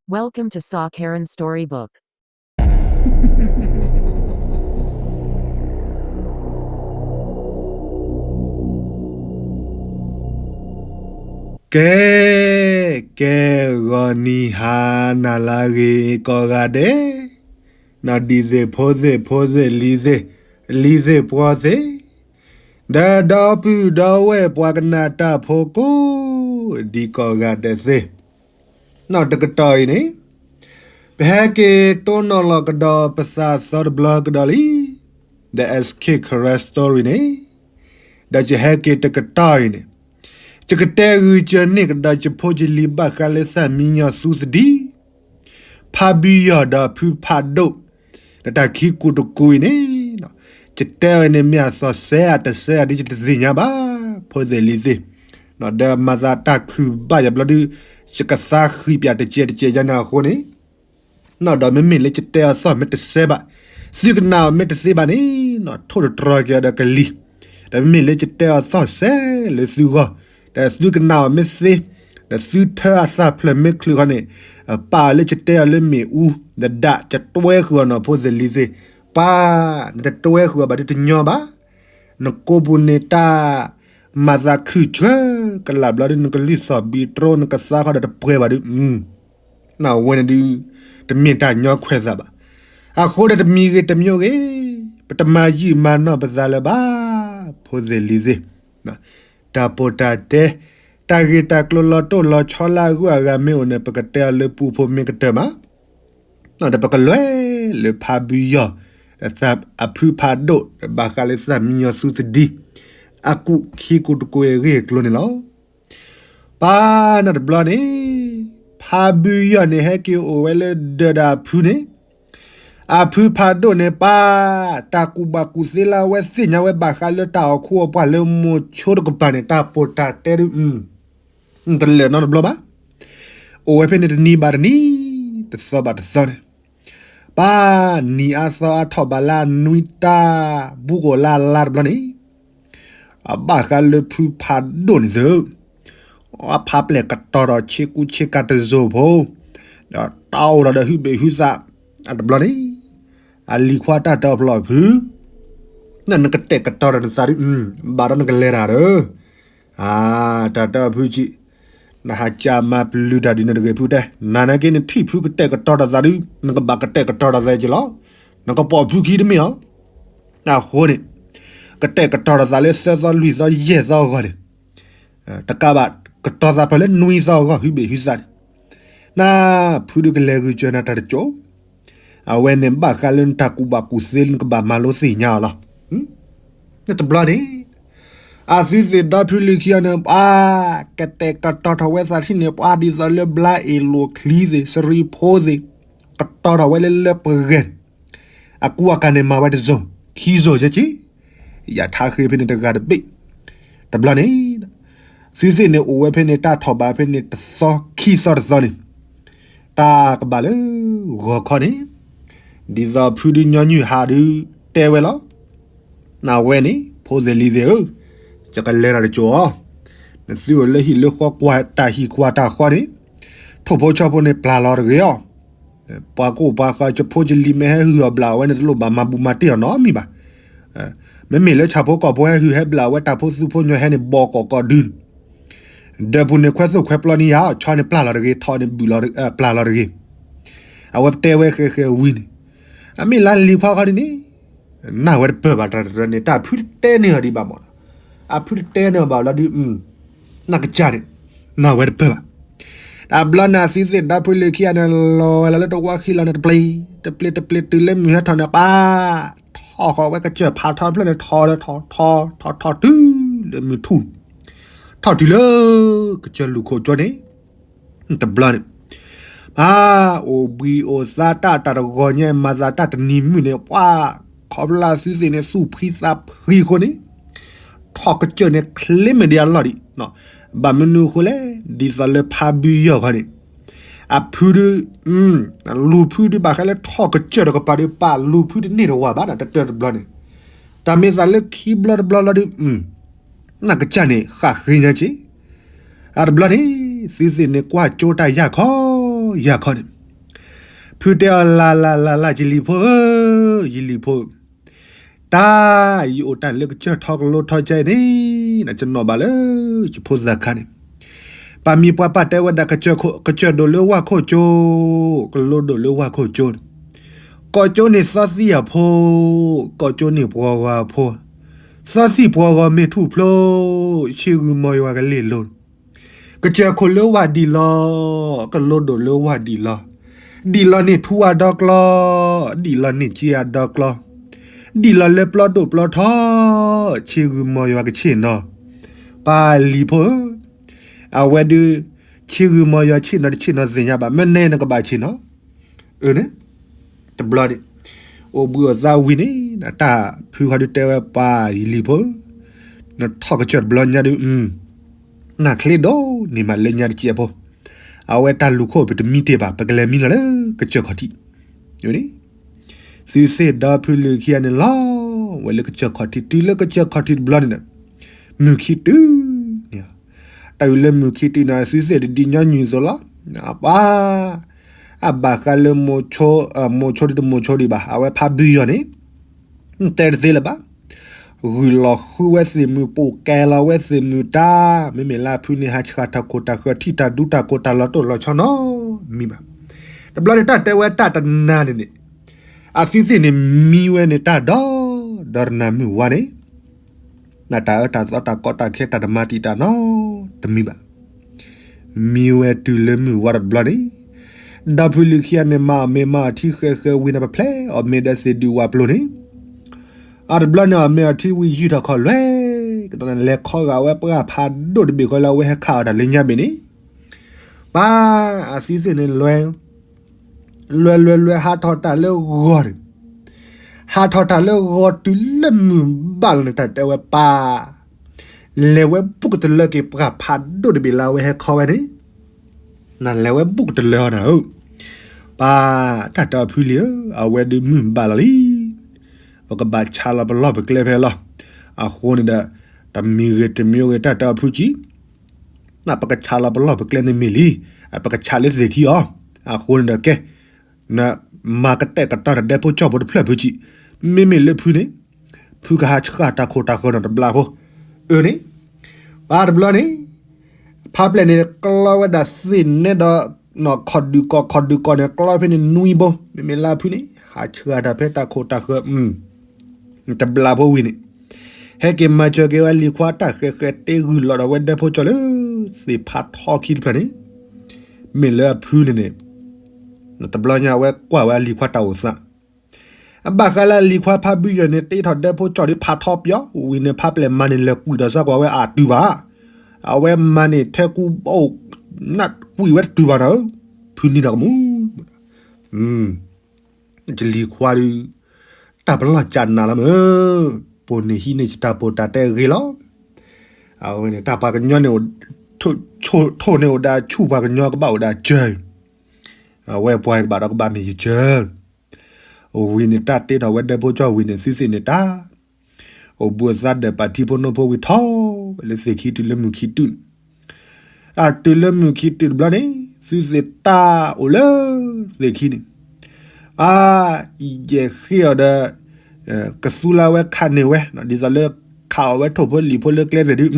Welcome to Saw Karen Storybook. ကဲ, ကဲ, ဂီၤနံၤဟါနၤလၢအဂ့ၤကိးဂၤဒဲး, နီၢ်ဒံးသ့ၣ်ဖိသ့ၣ်ဖိသ့ၣ်လံၤသ့ၣ်, လံၤသ့ၣ်ပှီၤသ့ၣ်, ဒီးဒီပုၢ်ဒီဝဲၢ်ပှၤကနၣ်တၢ်ဖိကိးဒံးကိးဂၤဒဲးသ့ၣ်, နီၢ်တကတီၢ်အံၤန့ၣ် ပဟဲက့ၤတိၢ်နီၣ်လီၤကဒီးပသးသီတဘျီကဒီးလံ, The S K Karen Story န့ၣ်, ဒီးယဟဲက့ၤတကတီၢ်အံၤန့ၣ်, ယကတဲဂုာ်စၢၤန့ၢ်ကဒီးယဖိယလံၤဘၣ်ဃးလၢသၣ်မံညီၤသူသဒံ ဖါဘုယီၤဒီးဖုဖးဒိၣ်, ဒီးတၢ်ခံကူတကူအံၤန့ၣ်, ယတဲအီၤန့ၣ်မ့ၢ်အသီၣ်စဲအတစဲအဒ်ယတသ့ၣ်ညါဘၣ်, ဖိသ့ၣ်လံၤသ့ၣ်, ဒီးမၤသးတၢ်ခုၣ်ဘၣ်ယၤဘျီဒုး, ယကသးဃံးပၠးတစဲးတစဲးယါန့ၣ်အဃိန့ၣ်, ဒီးမ့မ့ၢ်လၢယတဲအီၤသီၣ်မ့ၢ်တစဲဘၣ်, သုကနၣ်အီၤမ့ၢ်တသ့ဘၣ်န့ၣ်, ထိၣ်တတြီၤက့ၤအီၤဒီးကလံၤ, ဒီးမ့မ့ၢ်လၢယတဲအီၤသီၣ်စဲလၢသုဂီၢ်, ဒီးသုကနၣ်အီၤမ့ၢ်သ့, ဒီးသုထၢအသးဖျၢၣ်မ့ၢ်ချုးဃီန့ၣ်, ပာ်အီၤလၢယတဲအီၤလၢမ့ၣ်အူ, ဒီးဒၣ်ယတွဲဃုာ်အီၤနီၤဖိသ့ၣ်လံၤသ့ၣ်, ပှၤ, နတတွဲဃုာ်အီၤဘၣ်ဒုးတညီဘၣ်, နကိးပူၤန့ၣ်တၢ် မၤသးခုၣ်ဆှၢကလာ်ဘျီဒုး နကလုၢ်သီၣ်ဘံတြိ နကသါခီဒီးတပှဲၤဘၣ်ဒုး, အဝဲန့ၣ်ဒုး တမ့ၢ်တၢ်ညီခွဲးသးဘၣ်. အဃိဒီးတမံၤဂ့ၤတမံၤဂ့ၤ, ပတမၤယံာ်မၤနီၢ်ပသးလၢၤဘၣ်, ဖိသ့ၣ်လံၤသ့ၣ်, တၢ်ပီးတၢ်တဲ, တၢ်ဂ့ၢ်တၢ်ကျိၤလီၤတိၢ်လီၤဆီလၢအဂုၤအဂၤမ့ၢ်အိၣ်န့ၣ် ပကတဲအီၤလၢပူဖိမ့ၢ်ကတၢၢ်မး ဒီးပကလဲၤလၢဖါဘုယီၤ, အဖုဖးဒိၣ်, ဘၣ်ဃးလၢသၣ်မံညီၤသူသဒံ, အကူာ်ခံကူာ်တကူာ်အဂ့ၢ်အကျိၤန့ၣ်လီၤ. ပၢ်နီၢ်တဘျီန့ၣ်, ဖါဘုယီၤန့ၣ်ဟဲက့ၤအိၣ်ဝဲလၢဒၢးဒီးအဖုန့ၣ်, အဖုဖးဒိၣ်န့ၣ်ပၢ်, တၢ်ကူၣ်ဘၣ်ကူၣ်သ့လၢအဝဲသ့ၣ်ညါဝဲဘၣ်ဃးလၢတၢ်အိၣ်ခိအပှၢ်လၢမိၤဆိတကပၤန့ၣ် တၢ်ပီးတၢ်တဲဒုး တလဲၤနီတဘျီဘၣ်. အိၣ်ဝဲဖဲန့ၣ်တနံၤဘၣ်တနံၤ, တသီဘၣ်တသီန့ၣ်, ပၢ်နံၤအါသီအါထီၣ်ဘၣ်လၢအနွံတၢ်ဘူးကီၢ်လၢအလါတဘျီန့ၣ်, အဘၣ်ဃးလၢဖုဖးဒိၣ်န့ၣ်သု, အဖးပျဲၢ်ကတီၤဒီးဆ့ကူဆ့ကၤတစိၢ်ဖိ, ဒီးတၢ်အိၣ်ဒီးဒီးဟုဘ့ၣ်ဟုသး, အတဘျီန့ၣ်, အလံၤခွါတၢ်တဲအီၤဖျိးဖု နနကတဲာ်ကတီၤဒီးနသးဒုး, ဘၣ်ဒီးနကလဲၤတၢ်ဒီး, အတၢ်တဲအီၤဖုကံ, နဟးကၢ်မၤပျုၤတၢ်ဒ်န့ၣ်တဂ့ၤဖုတဲ, နနာ်က့နထံၣ်ဖုကတဲာ်ကတီၤတၢ်သးဒုး, နကဘၣ်ကတဲာ်ကတီၤတၢ်သးက့ၤလီၤ, နကပိာ်ဖုခံတမ့ၢ်ဧါ. အဃိန့ၣ်, ကတဲာ်ကတီၤတၢ်သးလၢသၢသီလွံၢ်သီယဲၢ်သီအဂီၢ်န့ၣ်, တကးဘၣ်ကတီၤသးဖဲလၢနွံသီအဂီၢ် ဟုဘ့ၣ်ဟုသးန့ၣ်, နဖုဒုးကလဲၤဂုာ်စၢၤနၤတၢ်တကၠိၢ်, အဝဲန့ၣ်ဘၣ်ဃးလၢနတၢ်ကူၣ်ဘၣ်ကူၣ်သ့လၢနကဘၣ်မၤလိသ့ၣ်ညါအီၤလီၤ. တဘျီန့ၣ်, အသုသ့ၣ်ဒီဖုလံၤခံဂၤန့ၣ် ပှၤကတဲာ်ကတီၤထီၣ်ဝဲသးထံၣ်န့ၣ် ပှၤဒ်သိးလၢဘျါအ့ၣ်လိာ်ချံသ့ၣ် စရံဖိသ့ၣ်, ကတီၤထီၣ်ဝဲလၢလၢပှဲၤဂဲၤန့ၣ်, အကူအကၤန့ၣ်မၤဝဲတစိၢ်, ခံစိၢ်ယဲက့, ယထါဃ့ဖဲန့ၣ်တဂၤတဘ့ၣ်, တဘျီန့ၣ် သုသ့ၣ်န့ၣ်အိၣ်ဝဲဖဲန့ၣ် တၢ်ထီၣ်ဘးဖဲန့ၣ်တသီခံသီတသီန့ၣ်, တၢ်ကဘၣ်လၢဂီၤခီန့ၣ်, ဒ်သိးဖုဒုးညီနုၢ်ဟးဒုးတဲဝဲလီၤ. နဝဲန့ၣ် ဖိသ့ၣ်လံၤသ့ၣ်ဧၢ, ယကလဲၤတၢ်တကၠိၢ်အီၤ, နသုအိၣ်လၢဟံၣ်လၢဃီကွၢ်တၢ်ဟံၣ်ကွၢ်တၢ်ဃီန့ၣ်, ထိၣ်ဖိဆီဖိန့ၣ်ပျၢ်လီၤတဂ့ၤအီၤ. ပှၤကိၣ်ပှၤဃီ ယဖိယလံၤမ့ၢ်ဟဲဟုၣ်အီၤဘျးအဝဲန့ၣ် တလိၣ်ဘၣ်မၤဘူးမၤတ့ၢ်အီၤနီတမံၤဘၣ်. မ့မ့ၢ်လၢဆၣ်ဖိကီၢ်ဖိဟဲဟုၣ်ဟဲဘျးအဝဲ တၢ်ဖိသူဖိညီဟဲန့ၣ် ဘီကီးကီးဒုန့ၣ်, ဒၢးပူၤန့ၣ်ခွဲသိၣ်ခွဲပျီန့ၢ်ယၤ, ဆီန့ၣ်ပျၢ်လီၤတဂ့ၤ, ထိၣ်န့ၣ်ဘုၣ်လီၤ, ပျၢ်လီၤတဂ့ၤ. အဝဲတဲဝဲဃဲဃဲဝံၤန့ၣ်, အမ့ၢ်လၢလံၤခွါခီဒ်န့ၣ်, နၢ်ဝဲတပၢၢ်ဘၣ်တၢ်တရၢန့ၣ် တၢ်ဖုတတဲန့ၢ်အီၤဒံးဘၣ်မးနီၤ. အဖုတတဲန့ၢ်အီၤဘၣ်လီၤဒုး, နၢ်ကစၢ်န့ၣ်, နၢ်ဝဲတပၢၢ်ဘၣ်. တဘျီန့ၣ် အသုသ့ၣ်ဒီဖုလံၤခံဂၤန့ၣ် လီၤဝဲလၢလၢတဝါခံလီၤန့ၣ် တပျ့ၤ, တပျ့ၤတပျ့ၤတုၤလၢမုၢ်ဟဲထီၣ်န့ၣ် ပၢ်, ထီၣ်ဃီၤဝဲကစၢၢ်ဖးထီဖျၢၣ်န့ၣ် ထီၣ်ထီၣ်ထီၣ်ထီၣ်တုၤလၢမုၢ်ထူၣ်, ထီၣ်တုၤလၢကစၢၢ်လူၢ်ခိၣ်ကၠိန့ၣ်, တဘျီန့ၣ်, ပၢ်, အိၣ်ဘှံးအိၣ်သါတၢ်တၢ်တဂီၤညါ မၤသးတၢ်တနံၤမုၢ်န့ၣ် ပှၤ, ခီဖျိသုသ့ၣ်န့ၣ် သူၣ်ဖှံသးဖှံအဃိန့ၣ်, ထီၣ်ကစၢၢ်န့ၣ်ချ့မ့ၢ်ဒံးအလီၢ်ဒံး, ဘၣ်မနုၤအဃိလဲၣ်, ဒ်သိးလၢဖါဘုယီၤခီန့ၣ်, အဖုဒုး, လူၤဖုဒုးဘၣ်ဃးလၢထီၣ်ကစၢၢ်တကပၤဒုး ပာ်လူၤဖုတန့ၢ်တဝၢ်ဘၣ် တတၢၢ်တဘျီန့ၣ်, တၢ်မ့ၢ်သးလၢခံဘျီတဘျီလီၤဒုး, နၢ်ကစၢ်န့ၣ် ဃၣ်ဃ့ညါက့ၤ, အတဘျီန့ၣ်, သုသ့ၣ်န့ၣ်ကွၢ်ကၠိတၢ်ယၢ်ခီ, ယၢ်ခီန့ၣ်, ဖုတဲအီၤ လၢ်လၢ်လၢ်လၢ် ယလံၤဖိဧၢ, ယလံၤဖိ, တၢ်ယအိၣ်တၢ်လၢကစၢၢ်ထီကလိထီကဲအံၤန့ၣ် ယနီၣ်ဘၣ်လၢယဖိသၣ်ခါန့ၣ်, ပမံၤပှၤပာ်တဲဝဲဒၣ် ကစၢၢ်ဒိၣ်လၢဝၢ်ခိၣ်ကၠိ, ကလိဒိၣ်လၢဝၢ်ခိၣ်ကၠိ, ကီၢ်ကၠိန့ၣ်သီသံအဖိ, ကီၢ်ကၠိန့ၣ်ပှၤဂီၤအဖိ, သီသံပှၤဂီၤမ့ၢ်ထူၣ်ဖျိ, ဆ့ဂုၤမီၤယွၤကလ့ၢ်လိၤ ကစၢၢ်ခိၣ်လၢဝၢ်ဒံးလီၤ, ကလိဒိၣ်လၢဝၢ်ဒံးလီၤ, ဒံးလီၤန့ၢ်ထူအဒီကျီ, ဒံးလီၤန့ၢ်စ့အဒီကျီ, ဒံးလီၤလၢပျီဒိၣ်ပျီထီ, ဆ့ဂုၤမီၤယွၤကဆ့ၣ်နီၤ, ပၢ်လံၤဖိဧၢ, အဝဲဒုး, ဆ့ဂုၤမီၤယွၤဆ့ၣ်နီၤတဆ့ၣ်နီၤသ့ၣ်ညါဘၣ်, မ့ၢ်နဲနကဘၣ်ဆ့ၣ်နီၤ အၢန့ၣ်, တဘျီန့ၣ်, အိၣ်ဘှံးအိၣ်သါဝံၤန့ၣ် တၢ်ဖုဃီဒုးတဲဝဲ ပၢ်ယလံၤဖိ, နထီၣ်ကစၢၢ်တဘျီညါဒုး, နချ့ဒိၣ်န့ၣ်မးလၢညါတစဲးဖိ, အဝဲတၢ်လူၤခိၣ်ပတမံတ့ၢ်ဘၣ် ပကလဲၤမံလီၤလၢကစၢၢ်ခီၣ်ထံး, န့ၣ်, သုသ့ၣ်ဒီဖုလံၤခံဂၤန့ၣ်လီၤဝဲလၢကစၢၢ်ခီၣ်ထံး တုၤလၢကစၢၢ်ခီၣ်ထံးတဘျီန့ၣ်ဒီး, မုၢ်ခံတုၤန့ၣ် တၢ်အုၣ်လၢမုၢ်ခံတုၤန့ၣ် သုသ့ၣ်တဒ်ညီနုၢ်အသိးလီၤ, ပှၤ, အဘၣ်ဃးလၢမိၤဆိ, မိၤဆိဒုးတမိၤဆိဒံးဘၣ် အဝဲဖးဘုယီၤန့ၣ်, တဲတသ့လၢၤဘၣ်, ဂုာ်လီၤဃုဝဲသ့ၣ်မုၢ် ပိာ်ကဲလီၤဝဲသ့ၣ်မုၢ်တၢ်, မ့မ့ၢ်လၢအဖုန့ၣ် ဟးဆှၣ်တၢ်ခိၣ်တၢ်ဃၢၤ ထံၣ်တၢ်ဒူတၢ်ကိၢ်တၢ်လီၤတိၢ်လီၤဆီနီတမံၤဘၣ်, တဘျီန့ၣ် တၢ်တဲဝဲတၢ်တနၤန့ၣ်န့ၣ်, အသုသ့ၣ်န့ၣ်မံဝဲန့ၣ်တၢ်ဒီး, ဒီးတနၤမုၢ်ဝါန့ၣ် နတၢ်အၢတၢ်သီတၢ်ကီတၢ်ခဲတၢ်တမၤတံာ်တာ်နီတမံၤဘၣ်, မံဝဲတုၤလၢမုၢ်ဝါဒီးတဘျီန့ၣ်, ဒီဖုလံၤခံဂၤန့ၣ် မၤအီၣ်မ့ၤမၤအီၣ်ထံဃဲးဃဲးဝံၤန့ၣ် ပဖျဲးအီၣ်မ့ၤဒီးသ့ၣ်ဒုးဝးပျိန့ၣ်, အတဘျီန့ၣ် အီၣ်မ့ၤအီၣ်ထံဝံၤယုၢ်ထီၣ်ခီၣ်လွဲၢ်, ကဒီးန့ၣ် လဲၤခီဂာ်ဝဲပှၢ်ဖးဒိၣ်တဘ့ၣ်ဃီလၢအဝဲဟဲခးအီၣ်တၢ်လၢညါဘ့ၣ်န့ၣ်, ပၢ်, အသုသ့ၣ်န့ၣ်လွဲၢ် လွဲၢ်လွဲၢ်လွဲၢ် ဟးထီၣ်တၢ်လၢဂီၤန့ၣ်, ဟးထီၣ်တၢ်လၢဂီၤတုၤလၢမုၢ်ဘၣ်လီၤန့ၣ် တၢ်တဲဝဲပၢ်, လဲၤဝဲဘူးကတလၢက့ၤပှၢ်ဖးဒိၣ်တဘ့ၣ်လၢအဝဲဟဲခီဝဲန့ၣ်, နလဲၤဝဲဘူးကတလၢအီၤနၤဧၢ, ပၢ်, တၢ်တဲအီၤဖုလံၤဧၢ, အဝဲဒုးမုၢ်ဘၣ်လီၤလံ, ပကဘၣ်ဆးလီၤပလီၢ်ပကျဲဖဲလီၤ, အဃိန့ၣ်ဒီး, တမံၤဂ့ၤတမံၤဂ့ၤ တၢ်တဲအီၤဖုကံ နပကဆးလီၤပလီၢ်ပကျဲန့ၣ်မ့ၢ်လံ, ပကဆးလၢသ့ၣ်ခံအီၤ, အဃိန့ၣ်ဒီးကဲ, နမၤကတဲာ်ကတီၤတၢ်ဒဲဖိကၠီဖိတဖျၢၣ်ဖုကံ, မ့မ့ၢ်လၢဖုန့ၣ်, ဖုကဟးဆှၣ်တၢ်ခိၣ်တၢ်ဃၢၤနီၤတဘျီဖိ, အၢန့ၣ်, ပၢ်တဘျီန့ၣ်, ဖးပျဲၢ်န့ၣ် ကျီဝဲဒၣ်သ့ၣ်နဲဒီး, နီၢ်ခီၣ်ဒုးကီၢ်ခီၣ်ဒုးကီၢ်န့ၣ် ကျီဖဲန့ၣ်နွံဘိ, မ့မ့ၢ်လၢဖုန့ၣ် ဟးဆှၣ်တၢ်ဖဲတၢ်ခိၣ်တၢ်ဃၢၤ တဘျီဖိဝံၤန့ၣ်, ဟဲက့ၤမၤစၢၤက့ၤဝဲလံၤခွါတၢ်ဃဲးဃဲးတ့ဂုၢ်လီၤဒီးဝဲဒဲဖိကၠီလၢ, သ့ၣ်ဖးထီခံတဖျၢၣ်န့ၣ်, မ့ၢ်လၢအဖုန့ၣ်န့ၣ်, တဘျီညါအဝဲကွၢ်ဝဲအလံၤခွါတၢ်အိၣ်သး, အဘၣ်ဃးလၢအလံၤခွါဖးဘုယီၤန့ၣ် တ့ထီၣ်ဒဲဖိကၠီဒီးဖးထီပၠီ, ဝံၤန့ၣ်ဖးပျဲၢ်မၤန့ၣ် လဲၤကွံာ်ဒီးစ့ၢ်ကီးဝဲအတုၤဘၣ်, အဝဲမၤန့ၣ်ထဲကူအိၣ်, နကွံာ်ဝဲတတုၤဘၣ်နီၤဧၢ, ဖုနံၤဒီးကမူ ယလံၤခွါဒုး, တၢ်ပလီၢ်ကၢ်နးလီၤမ့ၢ်, ပိာ်န့ၢ်ဟံးန့ၢ်တၢ်ပိာ်တၢ်တဲဂ့ၤလီၤ, အဝဲန့ၣ် တၢ်ပှၤကညီန့ၣ်, ထိၣ်န့ၢ်အိၣ်ဒၣ်ဆူၣ်ပှၤကညီကဘၣ်အိၣ်ဒၣ်စၢၤ, အဝဲပှၤကဘၣ်ဒီးကဘၣ်မ့ၢ်ယစၢၤ ဝံၤန့ၣ်တၢ်တ့ထီၣ်ဝဲဒဲဖိကၠီဝံၤန့ၣ် သုသ့ၣ်န့ၣ်တၢ်, အိၣ်ဘှံးအိၣ်သါဒီးပာ်ထံဖိနိဖိဝံၤထီၣ်ဝဲလၢသ့ၣ်ခံတုၤလၢမုၢ်ခံတုၤန့ၣ်, အတုၤလၢမုၢ်ခံတုၤတဘျီန့ၣ် သုသ့ၣ်တၢ်အိၣ်လၢသ့ၣ်ခံန့ၣ်, အါ, ယဲၢ်ဃ့အီၤဒီး, ကသူလၢဝဲခးန့ၢ်ဝဲ ဒ်သိးလၢ, ခးအီၣ်ဝဲထိၣ်ဖိလံာ်ဖိလၢကျဲသ့ၣ်ဒုး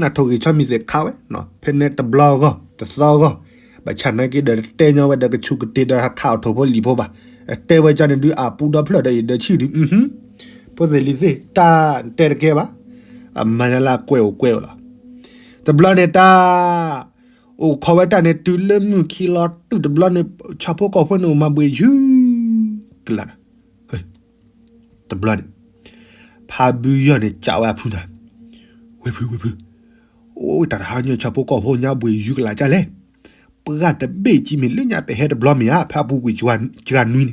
နထိၣ်ဂ့ၤဆီမံၤသ့ၣ်ခးဝဲ, ဖဲန့ၣ်တဘျီဂီၢ်တသီဂီၢ်, ဘၣ်ဆၣ်နာ်က့ဒီးတတဲညီဝဲဒီးကဆူးကတ့ၢ်ဒီးဟးခးအီၣ်ထိၣ်ဖိလံာ်ဖိဘၣ်, တဲဝဲကန့ၣ်ဒုးအပူဒီဖျၢၣ်ဒီးအံၤဒီးဆံၣ်ဒုး, ဖိသ့ၣ်လံၤသ့ၣ် တၢ်တဲတကဲဘၣ်, အမၤညါလၢအကွဲးအိၣ်ကွဲးအိၣ်လီၤ, တဘျီန့ၣ်တၢ်, အိၣ်ခိးဝဲတၢ်န့ၣ် တုၤလၢမုၢ်ခံလီၤတုၤတဘျီန့ၣ် ဆၣ်ဖိကီၢ်ဖိန့ၣ်အိၣ်မၤဘှံးယုၢ်ကလးဒီး တဘျီန့ၣ်, ဖးဘုယီၤန့ၣ် ကးဝဲအဖုတၢ်, ဝဲၢ်ဖု ဝဲၢ်ဖု, အိၣ်တၢ်တဟါညါ ဆၣ်ဖိကီၢ်ဖိညါဘှံးယုၢ်ကလးကၢ်လဲၣ်, ပှၢ်တဘ့ၣ်ကံမ့ၢ်လၢညါ ပဟဲတဘျီမ့ၢ်ဧါ ဖဲအပူၤကွံာ်စှၤနွံန့ၣ်,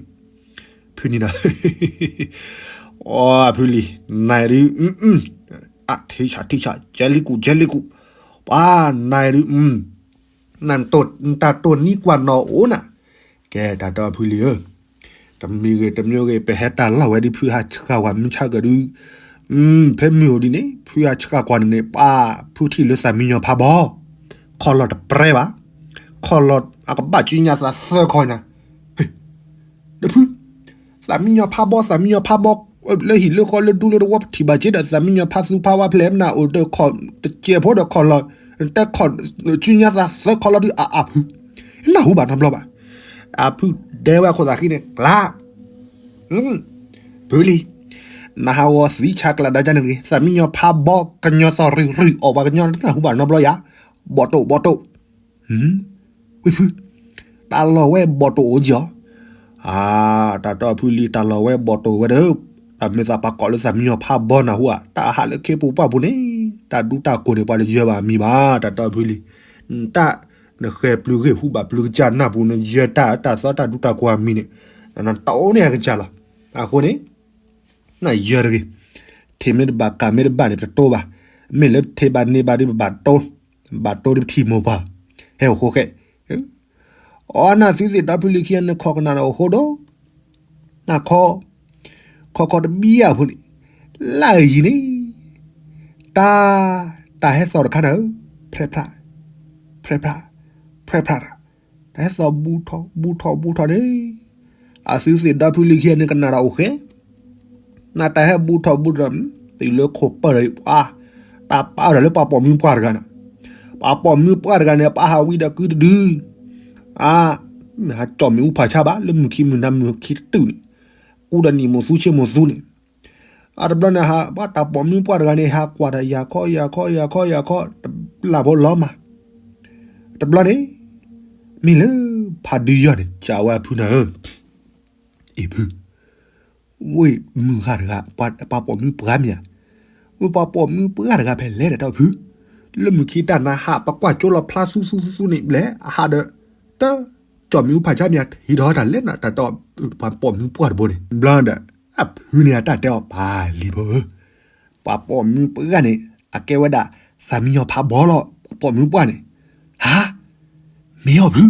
ဖုန့ၣ်ဒီး, အီ အဖုလံၤ, နၤဒုး, အထံဆးထံဆး ကဲလံကူၣ် ကဲလံကူၣ်, ပှၤနၤဒုး နတၢ်တိၢ်နံၤကွၢ်နီၢ်အိၣ်နၤ, ကဲတၢ်တဲအီၤဖုလံၤဧၢ, တမံၤဂ့ၤတမံၤဂ့ၤ ပဟဲတၢ်လီၢ်ဝဲဒ်ဖုဟးဆှၣ်ကွၢ်မုၢ်ဆါကဒီး, ဖဲမုၢ်အိၣ်ဒ်န့ၣ် ဖုဟးဆှၣ်ကွၢ်န့ၣ်န့ၣ် ပှၤဖုထံၣ်လၢသးမံညီၤဖးဘီ, ခီၣ်လီၢ်တပြဲဘၣ်, ခီၣ်လီၢ်အကဘၣ်ကၠံညါသးသၢခီညါ, သးမံညီၤဖးဘီ သးမံညီၤဖးဘီ လၢဟံၣ်လၢဃီလၢဒူလၢတဝီပထံၣ်ဘၣ်က့ဒီး သးမံညီၤဖးသူဖးဝါဖဲလဲၣ်မနၤအိၣ်တခီၣ်တစဲးဖိဒီးခီၣ်လီၢ် တဲခီၣ်ဆူညါသးသၢခီၣ်လီၤဒုးအအဖု နၢ်ဟူဘၣ်နီတဘျီဘၣ်. အဖုဒဲဝဲအခိၣ်သးဃံန့ၣ် ကျါ ဖုလံၤ နဟးဂီၤသံဆးကျးဒါကန့ၣ်တဂ့ၤ သးမံညီၤဖးဘီကညီသီၣ်ရံၣ်ရံၣ်အီၣ်ပှၤကညီတနၢ်ဟူဘၣ်နီတဘျီယၤ ဘီၣ်တိၣ်ဘီၣ်တိၣ် ဝံဖု တၢ်လီၢ်ဝဲဘီၣ်တိၣ်အိၣ်ကီၤ အါ တၢ်တီဖုလံၤ တၢ်လီၢ်ဝဲဘီၣ်တိၣ်ဝဲဒီး တၢ်မ့ၢ်သးပှၤကိးလၢသးမံညီၤဖးဘီနၢ်ဟူဧါ တၢ်အဟးလၢခ့ပူၤပှၢ်ပူၤန့ၣ် တၢ်ဒူတၢ်ကိၢ်န့ၣ် ပှၤတယၢၤဘၣ်မံၤဘၣ် တၢ်တီဖုလံၤ တၢ် နဃဲၤပျုၤဂ့ၢ်ဟူဘၣ်ပျုၤကစၢ်နၢ်ပူၤ နယၢၤတၢ်တၢ်သီတၢ်ဒူတၢ်ကိၢ်အမံၤန့ၣ် နတအိၣ်န့ၢ်အကစၢ်လီၤ. အဃိန့ၣ် နယၢၤတဂ့ၤ ထံၣ်မ့ၢ်တဘၣ်ကၢ်မ့ၢ်တဘၣ်န့ၣ် ပတတိဘၣ် မ့ၢ်လၢပထံၣ်ဘၣ်န့ၢ်ဘၣ်ဒီးပဘၣ်တိ ဘၣ်တိဒီးပထံၣ်မိၢ်ပှၢ် ဟဲအိၣ်ဃိဃဲ အီနၢ်သုသ့ၣ်ဒီဖုလံၤခံဂၤန့ၣ် ခိးကနၣ်ဒီးအိၣ်ဃိဒီး နၢ်ခီ ခီခီတဘံယၤဖိန့ၣ် လၢအယံၤန့ၣ် တၢ် တၢ်ဟဲသီၣ်တခါနၤဧၢ ဖြဲဖြး ဖြဲဖြး ဖြဲဖြး တၢ်ဟဲသီၣ်ဘူးထီၣ်ဘူးထီၣ်ဘူးထီၣ်န့ၣ် အသုသ့ၣ်ဒီဖုလံၤခံဂၤန့ၣ် ကနၣ်ဒီးအိၣ်ဃဲ နတၢ်ဟဲဘူးထီၣ်ဘူးထီၣ် တုၤလၢခိၣ်ပၢၢ်ဒီး ပှၤ တၢ်ပာ်အီၤဒီးလၢပှၤပိာ်မုၣ်ပှၢ်တဂၤန့ၣ် ပှၤပိာ်မုၣ်ပှၢ်တဂၤန့ၣ် ပာ်ဟးဝံဒီးကုတဒု အါ မ့ၢ်ဟးကၠီၣ်မ့ၣ်အူဖးဆါဘၣ် လၢမုၢ်ခံမုၢ်နၤမုၢ်ခံတတုၤန့ၣ် ကူဒီးနံၣ်မိၢ်သူဆ့မိၢ်သူန့ၣ် အတဘျီန့ၣ် ဟး ပှၤတၢ်ပိာ်မုၣ်ပှၢ်တဂၤန့ၣ် ဟးကွၢ်တၢ်ယၤခီယၤခီယၤခီယၤခီ တဘျီဖိလီၤမး တဘျီန့ၣ် မ့ၢ်လၢ ဖးဒုယီၢ်န့ၣ် ကးဝဲအဖုနၤဧၢ အံၤဖု ဝ့ၢ်မုၢ်ဂၤတဂၤ ပှၤပိာ်မုၣ်ပှၢ်မ့ၢ်ဧါ ဝ့ၢ်ပှၤပိာ်မုၣ်ပှၢ်တဂၤဖဲလဲၣ်ဒီးတၢ်ဖု လၢမုၢ်ခံတၢ်နၤဟး ပကွၢ်ကၠိလီၤဖျါသူသူသူသူန့ၣ် ဘျဲၣ်အဟးဒီး တၢ် ကၠီၣ်မ့ၣ်အူဖးဆါမ့ၢ်ဧါ ဟံးထီၣ်တၢ်လဲၣ်နၤ တၢ်တီ ပှၤပိာ်မုၣ်ပှၢ်တဘိန့ၣ် ဘျီဒီး အဖုန့ၣ်အတၢ်တဲအီၤပၢ်လံၤဖိဧၢ ပှၤပိာ်မုၣ်ပှၢ်န့ၣ် အကဲဝဲဒၣ် သးမံညီၤဖးဘီလီၤ ပှၤပိာ်မုၣ်ပှၢ်န့ၣ် ဟါ မ့ၢ်အီၤဖု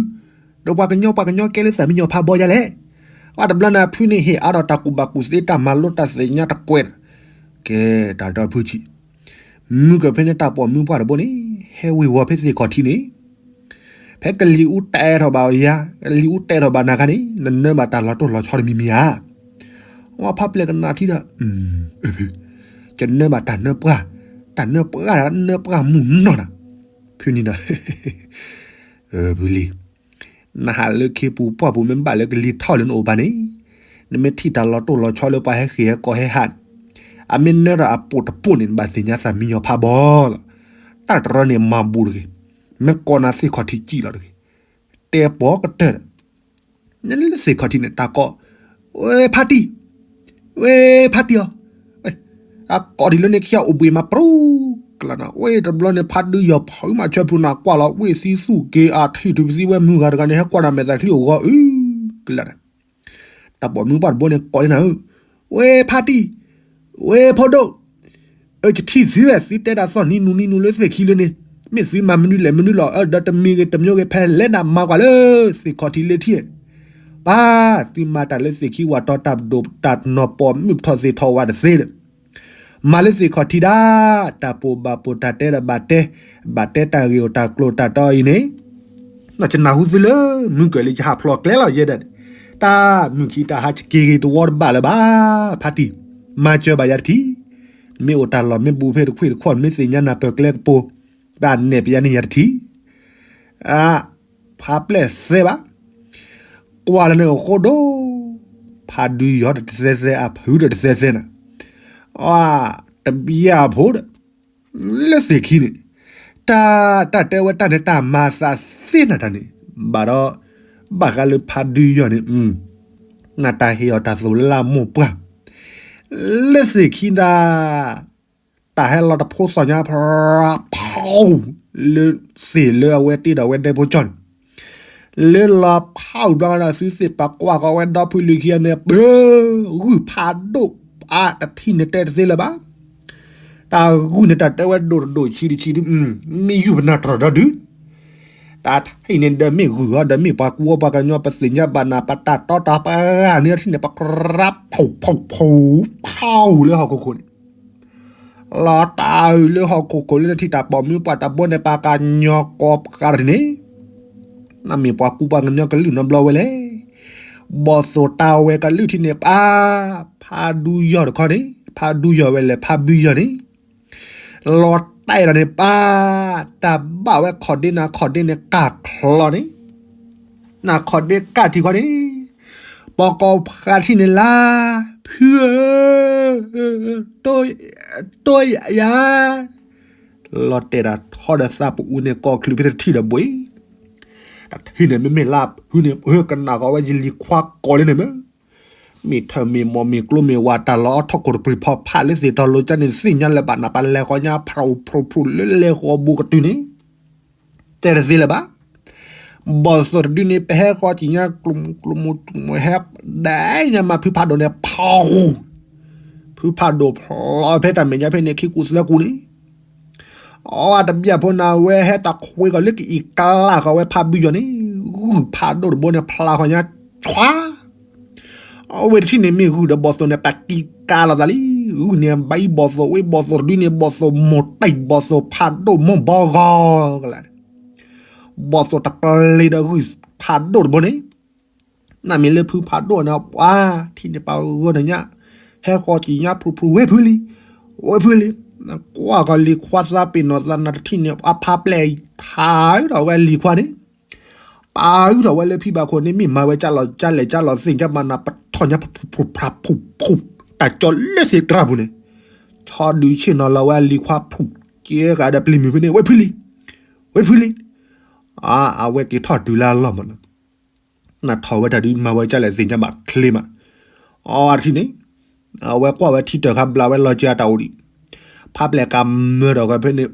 ဒီးပှၤကညီပှၤကညီကဲလၢသးမံညီၤဖးဘီယါလဲၣ် အတဘျီန့ၣ် အဖုန့ၣ်ဟ့ၣ်အါဒီးတၢ်ကူၣ်ဘၣ်ကူၣ်သ့တၢ်မၤလိတၢ်သ့ၣ်ညါတကွဲးန့ၣ် ကဲ တၢ်တီဖုဆံး မုၢ်ကဖဲန့ၣ်တၢ်ပိာ်မုၣ်ပှၢ်တဘိန့ၣ် ဟဲဝ့ၤဝီၤဖဲသ့ၣ်ခီၣ်ထံးန့ၣ် ဖဲကလံၤအူတဲထီၣ်ဘၣ်ယါ ကလံၤအူတဲထီၣ်ဘၣ်နၤခါန့ၣ် နနၢဘၣ်တၢ်လီၤတိၢ်လီၤဆီတမံၤမံၤဧါ ဝဲဖးပျဲၢ်ကနၣ်ထံဒီး ကနၢဘၣ်တၢ်နၢပှၢ် တၢ်နၢပှၢ် နၢပှၢ်မုၢ်နီၢ်နၤ ဖုန့ၣ်ဒီး ဖုလံၤ နဟးလၢခ့ပူၤပှၢ်ပူၤ မ့ၢ်ဘၣ်လၢကလံၤထီၣ်လၢနအိၣ်ဘၣ်န့ၣ် နမ့ၢ်ထံၣ်တၢ်လီၤတိၢ်လီၤဆီလၢပှၤဟဲဃ့ၢ်ဟဲကီၢ်ဟဲဟးန့ၣ် အမ့ၢ်နၢဒီးအပိာ်တပိာ်န့ၣ် နဘၣ်သ့ၣ်ညါသးမံညီၤဖးဘီလီၤ တၢ်တရၢန့ၣ်မၤဘူးတဂ့ၤ မ့ၢ်ကိးနၤသ့ၣ်ခီၣ်ထံးကံၣ်လီၤတဂ့ၤ တဲပိာ်ကတၢၢ်ဒီး နလၢသ့ၣ်ခီၣ်ထံးန့ၣ် တၢ်ကိး ဝဲဖါတံၢ် ဝဲဖါတံၢ်အီၤ အကိးဒ်လၢန့ၣ်ခံဂၤအိၣ်ဘှံးမးပြူၤ ကျါနၤ ဝဲတဘျီန့ၣ် ဖါဒုယီၢ်ဖုမးဆၢဖုနၤကွၢ်လီၤ ဝ့ၢ်သံသူၣ်က့ၤအထံၣ်ထူၣ်ပသံဝဲမုၢ်ဂၤတဂၤန့ၣ် ဟဲကွၢ်နၤမဲာ်သးချံအိၣ်ဂီၤအု ကျါနၤ တၢ်ပိာ်မုၣ်ပှၢ်တဘိန့ၣ်ကိးန့ၢ်နၤဧၢ ဝဲဖါတံၢ် ဝဲဖိဒိၣ် အၢတထံၣ်သုဝဲ သုတဲဒၣ်သီၣ်နံၤနူၤနံၤနူၤလၢသ့ၣ်ခံလၢန့ၣ် မ့ၢ်သုမၤမနုၤလဲၣ်မနုၤလီၤ အၢဒီးတမံၤဂ့ၤတမံၤဂ့ၤ ဖဲလဲၣ်နၤမၤကွၢ်လၢသ့ၣ်ခီၣ်ထံးလၢထံၣ် ပၢ် သုမၤတၢ်လၢသ့ၣ်ခံဝၤတီတၢ်ဒိၣ်တၢ်နီၤပိာ်မုၣ်ထီၣ်သ့ၣ်ထီၣ်ဝါတသ့ဒီး မၤလၢသ့ၣ်ခီၣ်ထံးဒၣ် တၢ်ပိာ်ဘၣ်ပိာ်တၢ်တဲဒီးဘၣ်တဲ ဘၣ်တဲတၢ်ဂ့ၢ်အိၣ်တၢ်ကျိၤတၢ်တီအံၤန့ၣ် နီၢ်ကနၢ်ဟူသုလၢ မုၢ်ကၢၤလံယဟးဖျိးကျဲလီၤယဲဒၣ်န့ၣ် တၢ်မုၢ်ခံတၢ်ဟးစက့ဂ့ၤတဝီတဘၣ်လၢၤဘၣ် ဖါတံၢ် မၤစၢၤဘၣ်ယၤတထံၣ် မ့ၢ်အိၣ်တၢ်လီၢ်မ့ၢ်ဘူးဖဲတခွံၣ်တခီၣ် မ့ၢ်သ့ၣ်ညါနၢ်ပၢၢ်ကျဲကပူၤ တၢ်နဲၣ်ပယါန့ၢ်ယၤတထံၣ် အါ ဖးပျဲၢ်သဲဘၣ် ကွၢ်လၢန့ၣ်အဃိဒီး ဖးဒုယီၤဒီးတသဲသဲ အဖုဒီးတသဲသဲနၤ အါ တဘျီဖိဒီး လၢသ့ၣ်ခံန့ၣ် တၢ် တၢ်တဲဝဲတၢ်န့ၣ်တၢ်မၤသးသ့နၤတၢ်န့ၣ် ဘၣ်ဒီး ဘၣ်ဃးလၢဖးဒုယီၤန့ၣ် နတၢ်ဟ့ၣ်အီၤတၢ်သိၣ်လၢလၢမိၢ်ပှၢ် လၢသ့ၣ်ခံတၢ် တၢ်ဟဲလီၤတဖိသီၣ်ညါဖး ဖး လၢသ့ၣ်လၢအဝဲတ့ဒီးဝဲဒဲဖိကၠီန့ၣ် လၢလီၤဖးဘျီဒီး သုသ့ၣ်ပာ်ကွၢ်ဃီဝဲဒီဖုလံၤခံဂၤန့ၣ် ပၢၤ ဂုၢ်ဖးဒိၣ် အါ တထံၣ်န့ၣ်တဲတသ့လၢၤဘၣ် တၢ်ဂုၢ်န့ၣ်တၢ်တဲဝဲဒိၣ်တဒိၣ်ဆံးတဆံးဒု မ့ၢ်ယူၢ်ပနၢ်တြီၤဒီဒု တၢ်ထံၣ်န့ၣ်ဒီးမ့ၢ်ဂုၢ်အီၤဒီးမ့ၢ်ပှၤကူအီၤပှၤကညီ ပသ့ၣ်ညါဘၣ်နၤ ပတၢ်တီတၢ်ပှၤဂၤန့ၣ်ထံၣ်န့ၣ် ပကြးဖီၣ်ဖီၣ်ဖီၣ်ဖီၣ်လၢဟီၣ်ခိၣ်ခိၣ်န့ၣ် လီၤတၢ်အုၣ်လၢဟီၣ်ခိၣ်ခိၣ်လၢနထံၣ်တၢ်ပိာ်မုၣ်ပှၢ်တဘိန့ၣ် ပှၤကညီကိးပှၤတန့ၣ် နမ့ၢ်ပှၤကူပှၤကညီကလုာ်နီတဘျီဝဲလဲၣ်. ဘီၣ်သိၣ်တၢ်ဝဲကလုၢ်ထံန့ၣ် ပၢ် ဖးဒူယီၢ်တခီန့ၣ် ဖးဒူယီၢ်ဝဲလဲၣ် ဖးဘုယီၢ်န့ၣ် လီၤတဲာ်ဒီးန့ၣ် ပၢ် တၢ်ဘၣ်ဝဲခီၣ်ဒ့နၤခီၣ်ဒ့န့ၣ် ကၢ်ချီန့ၣ် နၤခီၣ်ဒ့ကၢ်ထံခီန့ၣ် ပီၢ်ကီၢ်ဖးထံန့ၣ်လၢ ဖုဧၢ တိၢ်ယၤ လီၤတဲာ်တၢ်ထီဒီးသးပူၤအူန့ၣ် ကီၢ်ချၢဖဲတထံၣ်ဒီးဘှံး တထံၣ်န့ၣ် မ့မ့ၢ်လၢဖုန့ၣ် ကနၣ်ဃီၤဝဲယလံၤခွါကိးလၢန့ၣ်မ့ၢ် မ့ၢ်ထၢၣ်မ့ၢ်မိၢ်မ့ၢ်ကျိမ့ၢ်ဝၤ တၢ်လီၤအီၣ်ထီၣ်ကိၢ်တပျံၤဖီဖးလၢသ့ၣ်တီၤလိကၠါန့ၣ် သ့ၣ်ညါလၢၤဘၣ်နၤ ပလဲၤဃီၤညါ ဖြူဖြူဖြူလၢလဲၤဃီၤဘူးကတုၤန့ၣ် တဲတသ့လၢၤဘၣ်. ဘီၣ်သိၣ်တဒုန့ၣ် ပဟဲဃီၤကံၤညါ ကျိမုၢ်ကျိမုၢ်ကျိမုၢ်ဟဲ ဒဲညါမး ဖုဖးဒိၣ်န့ၣ် ဖီၣ် ဖုဖးဒိၣ်ဖျီဖဲတၢ်မဲာ်ညါဖဲန့ၣ် ခံကူသၢကူန့ၣ် အတဘျီဖိန့ၣ် အဝဲဟဲတၢ်ခွ့ကီၤလၢကအံးကလၢ်ဃီၤဝဲဖးဘုယီၢ်န့ၣ် ဂုၢ်ဖးဒိၣ်တဘိန့ၣ် ဖျါဃီၤညါ ဆွါ အဝဲတထံၣ်န့ၣ်မ့ၢ်ဂုၢ်ဒီးဘီၣ်သိၣ်န့ၣ် ပာ်ကံးကၤလိာ်သးလံ. ဂုၢ်န့ၣ်ဘၣ်အံၤဘီၣ်သိၣ်ဝဲ ဘီၣ်သိၣ်တဒုန့ၣ် ဘီၣ်သိၣ်မိၢ်တံၢ် ဘီၣ်သိၣ်ဖးဒိၣ်မိၢ်ဘီဂီၤကလၢာ်န့ၣ် ဘီၣ်သိၣ်တပျံၤဒီးဂုၢ်ဖးဒိၣ်တဘိန့ၣ် နမ့ၢ်လၢဖုဖးဒိၣ်န့ၣ် ပှၤထံၣ်န့ၣ်ပှၤဂီၤန့ၣ်ညါ ဟဲဃီၤကံၤညါ ဖုဖု ဝဲဖုလံ ဝဲဖုလံ ကွၢ်ကီၤလံၤခွါသးပ့ၤနီၣ်သးနၤတထံၣ်န့ၣ် အဖါပျဲၢ်ထါဒီးဝဲလံၤခွါန့ၣ် ပာ်အုးထီၣ်ဝဲလၢဖံဘၣ်ခိၣ်န့ၣ် မ့ၢ်မၤဝဲကၢ်လီၤကၢ်လဲၣ်ကၢ်လီၤသ့ၣ်ညါဘၣ်နၤ ပထီၣ်ညါဖုဖုဖုဖုဖု တၢ်ကၠီလၢသ့ၣ်တြၢ်ပူၤန့ၣ် ဆီဒုးဆ့ၣ်နီၤလီၤဝဲလံၤခွါဖုကဲဂၤဒီးပျံၤမုၢ်ဖဲန့ၣ် ဝဲဖုလံ ဝဲဖုလံ အဝဲက့ၤထီၣ်တုၤလၢအလီၢ်မးနီၤ နထီၣ်ဝဲတၢ်ဒုးမၤဝဲကၢ်လဲၣ်သ့ၣ်ညါဘၣ်ချ့မး အီထံန့ၣ် အဝဲကွၢ်ဝဲထံတၢ်ခါဘျးဝဲလီၤက့ၤအတၢ်အိၣ်ဒံး ဖါပျဲၢ်ကၤမၢဒီးဝဲဖဲန့ၣ်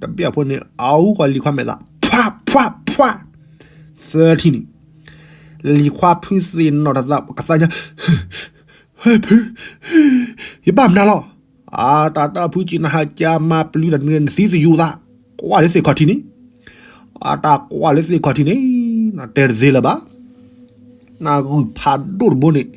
တဘျီဖိန့ၣ် အူကီၤလံၤခွါမဲာ်သး ဖှါ ဖှါ ဖှါ သၢထံၣ်န့ၣ် လံၤခွါဖုသ့ၣ်နီၣ်တၢ်သးကသါညါ ဖု ယဘၣ်မနုၤလီၤ အတၢ်တၢ်ဖုကံနဟးကၢမၤပျုၤတၢ်နသံသယူၤသး ကွၢ်လၢသ့ၣ်ခီၣ်ထံးန့ၣ် အတၢ်ကွၢ်လၢသ့ၣ်ခီၣ်ထံးန့ၣ် နတဲတသ့လၢၤဘၣ် နဂုၢ်ဖးဒိၣ်တဘိန့ၣ်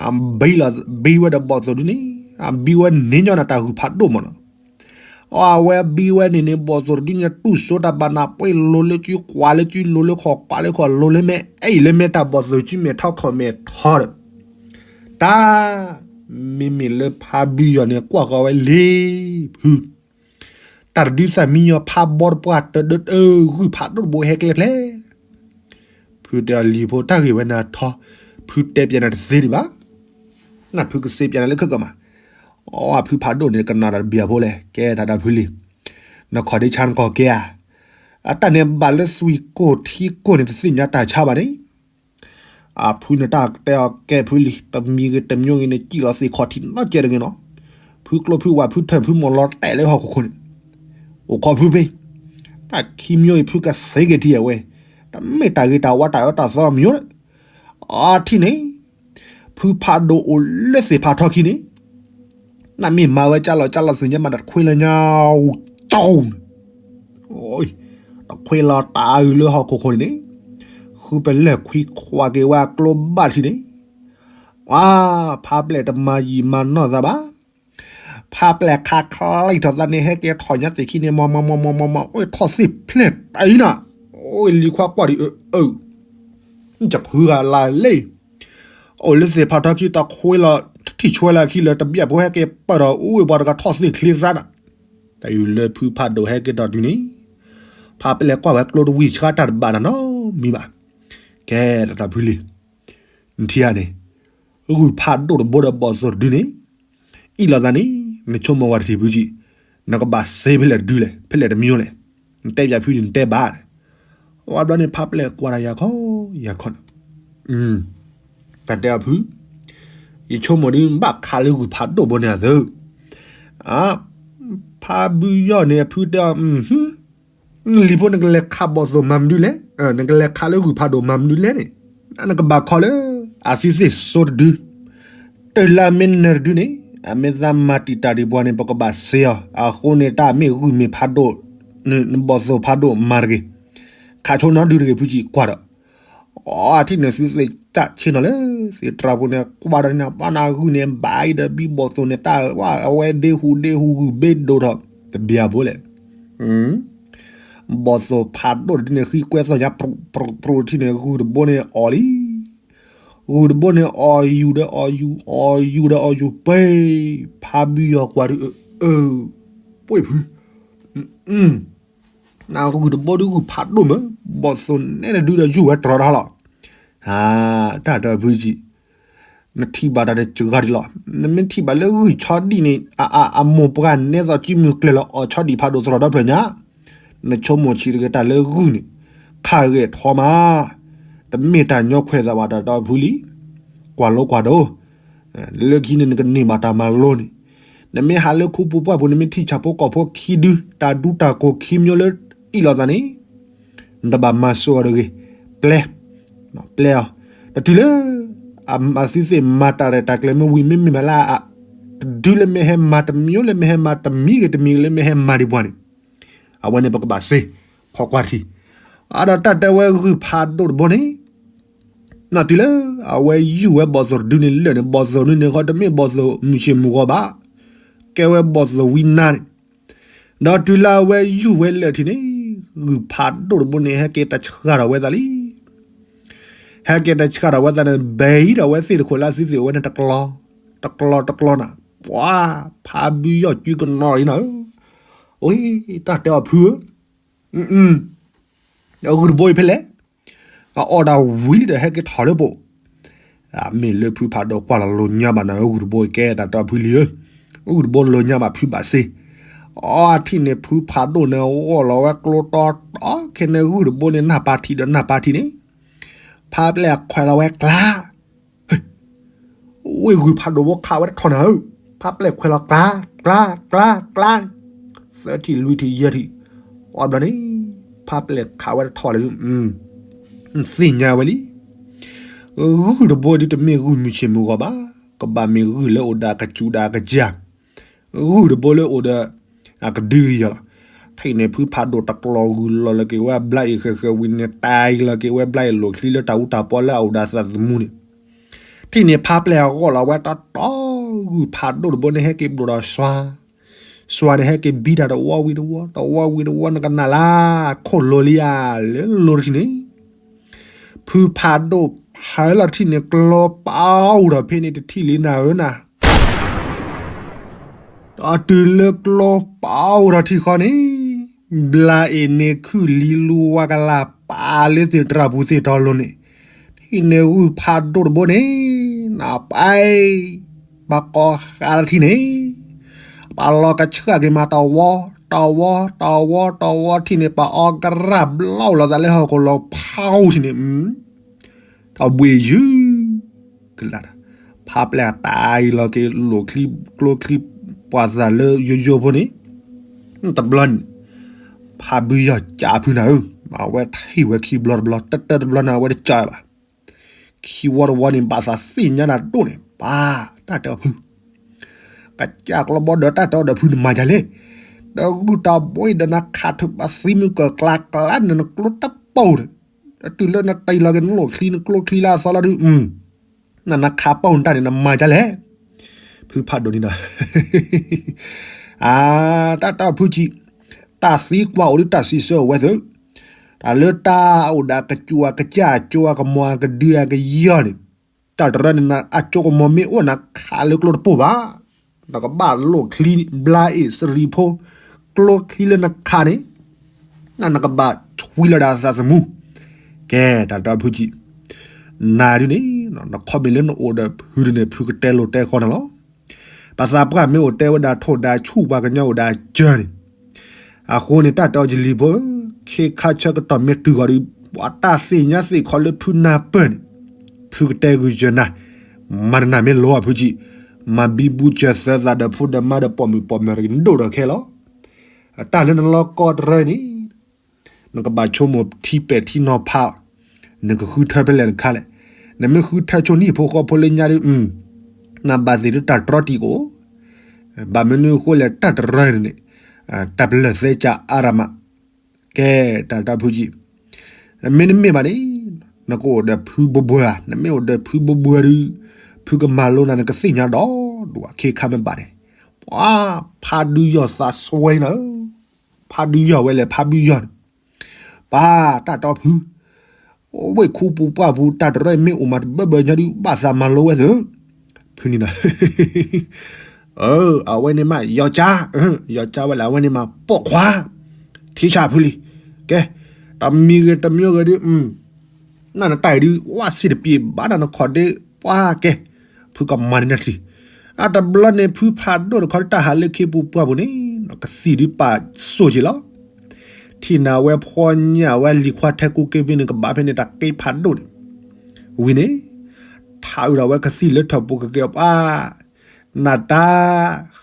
အဘံလီၤဘံဝဲဒီးဘီၣ်သိၣ်ဒုန့ၣ် အဘံဝဲန့ၣ်ညီနၤတၢ်ဂုၢ်ဖးဒိၣ်မးနီၤ အဝဲဘံဝဲန့ၣ်န့ၣ် ဘီၣ်သိၣ်တဒုန့ၣ် တူၢ်စိတၢ်ဘၣ်နၤ ပှ့ၤလိၤလၢကု ကွၢ်လၢကု လိၤလၢခီၣ် ကွၢ်လၢခီၣ် လိၤလၢမဲ အဲၣ်အံၤလၢမဲတၢ်ဘီၣ်သိၣ်ကုမဲာ်ထီၣ်ခီၣ်မဲာ်ထီဒီး တၢ် မ့မ့ၢ်လၢဖါဘုယီၤန့ၣ် ကွၢ်ဃီၤဝဲလံ ဖု တၢ်တဒုသၣ်မံညီၤဖးဘီတပှၢ်တဒၢတၢ ဂုၢ်ဖးဒိၣ်တဘိဟဲကျဲဖျဲး ဖုတဲအီၤလံၤဖိ တၢ်ဂ့ၢ်ဝဲနၤထီ ဖုတဲပျဲနၤတသ့ဒံးဘၣ် နဖုကစ့ပျဲနၤလၢခဲကီးမး အဖုဖးဒိၣ်န့ၣ် ကနၣ်တၢ်တဘျီဖိလဲၣ် ကဲတၢ်တၢ်ဖုလံ နခီၣ်ဒ့ဆါနကီၢ်ကဲဧါ အတၢ်န့ၣ်ဘၣ်လၢသွံၣ်ကိၢ်ထံကိၢ်န့ၣ် တသ့ၣ်ညါတၢ်ဆါဘၣ်န့ၣ် အဖုန့ၣ်တၢ်တဲအီၤကဲဖုလံ တမံၤဂ့ၤတမံၤဂ့ၤန့ၣ် စံၣ်လီၤသ့ၣ်ခီၣ်ထံးနီတကဲတဂ့ၤနီၤ ဖုကျိဖုဝါဖုထၢၣ်ဖုမိၢ်လီၤတဲာ်လၢဟီၣ်ခိၣ်ခိၣ်န့ၣ် အိၣ်ခိးဖုဖဲ တၢ်ခံမံၤအံၤဖုကစ့က့ၤထံအဝဲ တမ့ၢ်တၢ်ဂ့ၤတၢ်ဝါတၢ်အၢတၢ်သီမံၤ အထံၣ်န့ၣ် ဖုဖးဒိၣ်အိၣ်လၢသ့ၣ်ဖးထီခံန့ၣ် နမ့ၢ်မၤဝဲကၢ်လီၤကၢ်လီၤသ့ၣ်ညါမး တခွ့လၢညါ ကၠီန့ၣ် တခွ့လီၤတၢ်အုးလၢဟီၣ်ခိၣ်ခိၣ်န့ၣ်န့ၣ် ဃုပလဲၢ်ခွံခွါက့ၤဝဲအကျိဘၣ်ထံးန့ၣ် ဝါ ဖါပျဲၢ်တမၤယံာ်မၤနီၢ်သးဘၣ် ဖါပျဲၢ်ခးချံးထီၣ်သးန့ၣ် ဟဲက့ၤထီၣ်ညါသ့ၣ်ခံန့ၣ် မီၤမီၤမီၤမီၤမီၤမီၤ အိၣ်ထီၣ်သ့ၣ်ဖျဲၣ်တအံၤနီၤ အိၣ်လံၤခွါကွၢ်ဒံးအၢ ယဖုဂၤလၢလံ အိၣ်လၢသ့ၣ်ဖးထီခံ တခွ့လီၤ ထံၣ်ဆွဲလၢခံလၢတဘျီဖိဟဲက့ၤပၢၢ်ထီၣ် အိၣ်ဝဲပှၤတဂၤထီၣ်သ့ၣ်ချ့ရါနၤ တၢ်အံၤလၢဖုဖးဒိၣ်ဟဲက့ၤထီၣ်တုၤန့ၣ် ဖါပျဲၢ်ကွၢ်ဝဲကျိတဝံၤဆှါတၢ်တဘၣ်နၤနီတမံၤဘၣ် ကဲတၢ်တၢ်ဖုလံ နထံၣ်ဧါန့ၣ် ဂုၢ်ဖးဒိၣ်တဘိဒီးဘီၣ်သိၣ်တဒုန့ၣ် အံၣ်လိာ်သးန့ၣ် နဆိကမိၣ်ဝဲတထံၣ်ဖုကံ နကဘၣ်စ့ဖဲလဲၣ်တဒုလဲၣ် ဖဲလဲၣ်တမံၤလဲၣ် နတဲပၠးဖုန့ၣ် နတဲဘၣ် ဝဲဘျီန့ၣ် ဖါပျဲၢ်ကွၢ်တၢ်ယၤခီ ယၤခီနီၤ တၢ်တဲအီၤဖု ယဆိကမိၣ်ဒ်ဘၣ်ခးလၢဂုၢ်ဖးဒိၣ်ဘိန့ၣ်အသိး ဖါဘုယီၢ်န့ၣ် အဖုတဲအီၤ လံၤဖိနကလဲၤခးဘီၣ်သိၣ်မၤမနုၤလဲၣ် နကလဲၤခးလၢဂုၢ်ဖးဒိၣ်မၤမနုၤလဲၣ်န့ၣ် နကဘၣ်ခီလၢ အသုသ့ၣ်စိတဒု တၢ်လၢအမ့ၢ်နၢၤတဒုန့ၣ် အမ့ၢ်သးမၤတံာ်တာ်ဒံးပှၤန့ၣ် ပကဘၣ်စ့အီၤ အဃိန့ၣ် တၢ်မ့ၢ်ဂုၢ်မ့ၢ်ဖးဒိၣ် နဘီၣ်သိၣ်ဖးဒိၣ်မၤတဂ့ၤ ခးဆိနီတဒုတဂ့ၤ ဖုကံကွၢ်ဒီး အထံၣ်န့ၣ်သုသ့ၣ်တၢ်ဆ့ၣ်နီၤလၢ သ့ၣ်တြၢ်ပူၤန့ၣ် ကွၢ်ဒီးန့ၣ် ပှၤနဂုၢ်န့ၣ် ဘၣ်အံၤဒီးဘံဘီၣ်သိၣ်န့ၣ် တၢ်ဝဲ အဝဲဒ့ဟူးဒ့ဟူးဂုၢ်ဘ့ဒိၣ်ထီၣ် တဘျီဖိလဲၣ် ဘီၣ်သိၣ်ဖးဒိၣ်တဒုန့ၣ် ဃံကွဲသီၣ်ညါ ပြူးပြူးပြူးထံၣ်န့ၣ် ဂုၢ်တဘိန့ၣ်အီၣ်လံ ဂုၢ်တဘိန့ၣ် အီၣ်ယူၤဒီးအီၣ်ယူၤ အီၣ်ယူၤဒီးအီၣ်ယူၤ ပှ့ၤ ဖးဘုယီၤကွၢ်ဒုး အၢ ပှ့ၤဖု ဂုၢ်တဘိဒုးဂုၢ်ဖးဒိၣ်မး, ဘီၣ်သိၣ်နဲတဒုဒီးယူၢ်ဝဲတြီတၢ်လီၤ. တၢ်တဖုကံ နထံၣ်ဘၣ်တၢ်တစှၤဒံးလီၤ. နမ့ၢ်ထံၣ်ဘၣ်လၢဂုၢ်ဆီဒံၣ်န့ၣ် အမိၢ်ပှၢ်နဲသိးကံမုၢ်ကျဲၤလီၤအီၣ်ဆီဒံၣ်ဖးဒိၣ်သရီဒီဖျၢၣ်ညါ, နဆိကမိၣ်ဆံးတဂ့ၤ တၢ်လၢဂုၢ်န့ၣ် ခးဂဲၤထီမး, တမ့ၢ်တၢ်ညီခွဲးသးဘၣ်တၢ်တဖုလံ. ကွၢ်လိကွၢ်ဒိၣ် လၢခံန့ၣ်နကန့ၢ်ဘၣ်တၢ်မၤလိန့ၣ်, နမ့ၢ်ဟးလၢခူပူၤပှၢ်ပူၤ နမ့ၢ်ထံၣ်ဆၣ်ဖိကီၢ်ဖိခံဒု တၢ်ဒူတၢ်ကိၢ်ခံမျိုးလၢအံၣ်လိာ်သးန့ၣ်, နတဘၣ်မၤစိအီၤတဂ့ၤ, ပျဲ, ပျဲအီၤ, တတုၤလၢ အမၤသုသ့ၣ်မၤတၢ်ရဲၣ်တၢ်ကျဲၤမ့ၢ်ဝံၤမ့မ့ၢ်မးလၢ တဒုလၢမ့ၢ်ဟဲမၤ တမျိုးလၢမ့ၢ်ဟဲမၤ တမံၤဂ့ၤတမံၤဂ့ၤလၢမ့ၢ်ဟဲမၤဒံးပှၤန့ၣ်, အဝဲန့ၣ်ပကဘၣ်စ့ ဖီကွၢ်ထံ, အဒီးတၢ်တဲဝဲဂုၢ်ဖးဒိၣ်တဘိန့ၣ် နီၢ်တုၤလၢအဝဲယူၢ်ဝဲဘီၣ်သိၣ်တဒုန့ၣ်လၢာ်န့ၣ် ဘီၣ်သိၣ်န့ၣ်န့ၣ်ဃီတမ့ၢ်ဘီၣ်သိၣ်မုၢ်ဆ့ၣ်မုၢ်ဂီၤဘၣ်, ကဲဝဲဘီၣ်သိၣ်ဝံနါန့ၣ်, ဒီးတုၤလၢအဝဲယူၢ်ဝဲလၢာ်ထံၣ်န့ၣ်, ဂုၢ်ဖးဒိၣ်တဘိန့ၣ် ဟဲက့ၤတၢ်ဆှၢထီၣ်ဝဲသးလံ. ဟဲက့ၤတၢ်ဆှၢထီၣ်ဝဲသးန့ၣ် ဘဲအံၤဒီးအဝဲသ့ၣ်တခိၣ်လၢသုသ့ၣ်အိၣ်ဝဲန့ၣ် တကျီ, တကျီတကျီနၤ, ပှၤ, ဖးဘုယီၢ်ကုကနီၤလံနၤဧၢ, အတၢ်တဲအီၤဖုဧၢ, အဂုၢ်တဘိအံၤဖဲလဲၣ်, အအီၣ်ဒၣ်ဝံၤလံဒီးဟဲက့ၤထီၣ်လၢပအိၣ်, မ့ၢ်လၢဖုဖးဒိၣ်ကွၢ်လီၤလိာ်ညါဘၣ်နၤဧၢ ဂုၢ်တဘိအံၤကဲတၢ်တီဖုလံဧၢ, ဂုၢ်တဘိလိာ်ညါဘၣ်ဖုဘၣ်စ့, အထံၣ်န့ၣ်ဖုဖးဒိၣ်န့ၣ် ဂီၢ်လီၤဝဲကျိတီတီခဲန့ၣ် ဂုၢ်တဘိန့ၣ် နၢ်ပၤထံးဒီးနၢ်ပၤထံးန့ၣ်, ဖးပျဲၢ်ခွဲးလီၤဝဲကျါ ဝ့ၢ်ဂုၢ်ဖးဒိၣ်ဘိခးဝဲတထီၣ်နၤဧၢ, ဖးပျဲၢ်ခွဲးလီၤကျါ, ကျါ, ကျါ, ကျါ, သၢထံၣ်လွံၢ်ထံၣ်ယဲၢ်ထံၣ်, အီဘျီန့ၣ်, ဖးပျဲၢ်ခးဝဲတထီၣ်လၢၤ, သ့ၣ်ညါဝဲလံ, ဂုၢ်တဘိဒ်တမ့ၢ်ဂုၢ်မုၢ်ဆ့ၣ်မုၢ်ဂီၤဘၣ်, ကဘၣ်မ့ၢ်ဂုၢ်လၢအိၣ်ဒီးအကစူၣ်ဒီးအကစၢ် ဂုၢ်တဘိလၢအိၣ်ဒီး အကဒုကယၤလီၤ. ထံၣ်န့ၣ်ဖုဖးဒိၣ်တကျီဂုၢ်လီၤလၢက့ၤဝဲဘျါအံၤဃဲၤဃဲၤဝံၤန့ၣ် တၢ်အံၤလီၤက့ၤဝဲဘျါအံၤလိာ်ချံလၢတၢ်အူတၢ်ပီလၢအအိၣ်ဒီးသးသမူန့ၣ်, ထံၣ်န့ၣ်ဖးပျဲၢ်အဂီၢ်လီၤဝဲတီတီ, ဂုၢ်ဖးဒိၣ်တဘိန့ၣ်ဟဲက့ၤဘျိးဒီးစွါ, စွါန့ၣ်ဟဲက့ၤဘံတၢ်တဝီဝံၤတဝီ, တဝီဝံၤတဝီ နကနၣ်လၢ ခိၣ်လိၤလံဧါ, လၢလိၤတထံၣ်န့ၣ် ဖုဖးဒိၣ်ဖးလီၤထံၣ်န့ၣ် ကျီပာ်အိၣ်ဒီးဖဲန့ၣ်တထံၣ်လံနၤဧၢနၤ, ဒီးတုၤလၢကျီပာ်အိၣ်ဒီးထံၣ်ဃီန့ၣ်, ဘျါအ့ၣ်န့ၣ်ခုၣ်လံလူဝါကလၢ်ပာ်လၢသ့ၣ်တြၢ်ပူၤသ့ၣ်တီလိၤန့ၣ်, ထံၣ်န့ၣ်ဂုၢ်ဖးဒိၣ်တဘိန့ၣ်, နပာ် ပာ်ကီၤဃာ်လၢထံၣ်န့ၣ် ပာ်လီၤကဆှၣ်က့ၤမးတဝီ, တဝီ, တဝီ, တဝီထံၣ်န့ၣ် ပာ်အီကရၢ်ဘျီလိာ်သးလၢဟီၣ်ခိၣ်လီၤဖးအိၣ်ထံၣ်န့ၣ်, တၢ်ဘှ့ၣ်ယုၢ်, ကလၢ်, ဖးပျဲၢ်တၢ်အံၤလီၤက့ၤလိာ်ချံ, ကျိချံ, ပှၤသးလၢယိယိဖိန့ၣ်, တဘျီန့ၣ်, ဖးဘုယီၢ်ကးဖုနၤဧၢ, အဝဲထံၣ်ဝဲခံဘျီတဘျီ, တၢတၢတဘျီန့ၣ် အဝဲတကးဘၣ် ခံဝီတဝီန့ၣ် ဘၣ်သးသ့ၣ်ညါနၤဒိၣ်န့ၣ် ပၢ်, တၢ်တဲအီၤဖု, ကစၢ်ကျီဘီဒီးတၢ်တဲအီၤဒီးဖုနမၤယၤလဲၣ်, ဒီးဂုၢ်တၢ်ဘိအံၤဒီးနခးထုးဘၣ်သံမုၢ်ကၢၢ်ကျါကျါန့ၣ် နကျိတၢ်ပိၢ်ဒီး, ဒီးတုၤလၢနတံၢ်လီၤက့ၤနလိာ်ချံ နကျိချံလၢအသီလီၤဒုး, နနခးပိၢ်နတၢ်န့ၣ် နမၤယၤလဲၣ်, ဖုဖးဒိၣ်န့ၣ်ဒီး အါ, တၢ်တဲအီၤဖုကံ, တၢ်သံကွၢ်အိၣ်ဒုးတၢ်စံးဆၢအဝဲသ့ၣ်, တၢ်လၢတၢ်အိၣ်ဒီးအကစူၣ်အကစၢ် အကၠိအကမီၤအကဒုအကယီၤန့ၣ်, တၢ်တရၢန့ၣ် အကၠိကမီၤမ့ၢ်အိၣ်နခးလၢကျိတပိၢ်ဘၣ်, နကဘၣ်လိာ်ချံ ဘျါအ့ၣ်စရံဖိ, ကျိချံလၢနခးန့ၣ်, နနကဘၣ်ဆွံလီၤဒၣ်သးသမူ, ကဲ တၢ်တဲအီၤဖုကံ, နၤဒုးန့ၣ်, နခီမ့ၢ်လၢနအိၣ်ဒီးဖုဒုးန့ၣ် ဖုကတဲလိာ်တဲဃီနၤလီၤ. ပသးပှၢ်မ့ၢ်အိၣ်တဲဝဲဒၣ်ထိၣ်ဒၣ်ဆူၣ် ပှၤကညီအိၣ်ဒၣ်စၢၤန့ၣ်, အဃိန့ၣ် တၢ်တဲအီၤယလံၤဖိ, ခ့ခါဆၢကတီၢ်မ့ၢ်တုၤဂီၤဒီး ပှၤတၢ်သ့ၣ်ညါသ့ၣ်ခီလၢဖုနၢ်ပၢၢ်န့ၣ်, ဖုကတဲဂုာ်ယဲၢ်နၤ, မၤတနၢ်မ့ၢ်လိၤအဖုကံ, မၤဘံဘူစၢၤသၢသးဒီးဖိဒီးမါဒီးပိာ်မုၣ်ပိာ်မၢၤတဂ့ၤ နဒိၣ်ဒီးခဲလီၤ. တၢ်လၢနလီၢ်ကီတရၢန့ၣ် နကဘၣ်ဆိကမိၣ်ထံပဲာ်ထံနီၤဖး, နကဃုထၢဖဲလဲၣ်နခါလဲၣ်, နမ့ၢ်ဃုထၢဆိနဟံၣ်ဖိဃီဖိလၢညါဒီး, နဘၣ်သ့ၣ်ဒုးတၢ်တြီတံာ်ကအိၣ်, ဘၣ်မနုၤအဃိလဲၣ် တၢ်တရၢန့ၣ်န့ၣ်, တၢ်ပလၢၢ်သဲကၢ်အါရမး, ကဲ တၢ်တၢ်ဖုကံ, မ့တမ့ၢ်ဘၣ်န့ၣ်, နကအိၣ်ဒီးဖုဘိဘိဧါ, နမ့ၢ်အိၣ်ဒီးဖုဘိဘိဒီး, ဖုကမၤလိနၤ နကသ့ၣ်ညါဒီးဒိၣ်အခ့ခါမ့ၢ်ဘၣ်န့ၣ်, ပှၤ, ဖးဒုးယီၢ်သးစွဲနၤဧၢ, ဖးဒုးယီၢ်ဝဲလဲၣ် ဖးဒုးယီၢ်န့ၣ်, ပၢ်တၢ်တီဖု, အိ ဝ့ၢ်ခူပူၤပှၢ်ပူၤ တၢ်တရၢၣ်မ့ၢ်အိၣ်မးတဘၢဘၢညီဒုး ဘၣ်သးမၤလိဝဲသ့ၣ်ဧၢ, ဖုန့ၣ်ဒီး အဝဲန့ၣ်မး ယီၤကၠါ, ယီၤကၠါဝဲလၢ အဝဲန့ၣ်မး ပိာ်ခွါ, ထံဆးဖုလံ, ကဲ, တမံၤဂ့ၤတမံၤဂ့ၤဒုး နနတၢ်အံၤဒုး ဝၣ်စ့ၢ်တပံၤဘၣ်နၤ နခီၣ်ဒ့ပှၢ်ကဲ, ဖုကမၤန့ၢ်နထံၣ်, အတဘျီန့ၣ် ဖုဖးဒိၣ်တခီဒုး တၢ်ဟးလၢခ့ပူၤပှၢ်ပူၤန့ၣ် ကသံၣ်ဒုးပာ်စိၣ်က့ၤလီၤ. ထံၣ်နၤဝဲဖှီညၣ်ဝဲလံၤခွါထဲကူက့ၤဖဲန့ၣ် ကဘၣ်ဖဲန့ၣ် တၢ်က့ဖးဒိၣ်န့ၣ်, ဝံၤန့ၣ် ထးအုးဒီးဝဲကသံၣ်လၢထီၣ်ပူၤကကဲပှၤ နတၢ်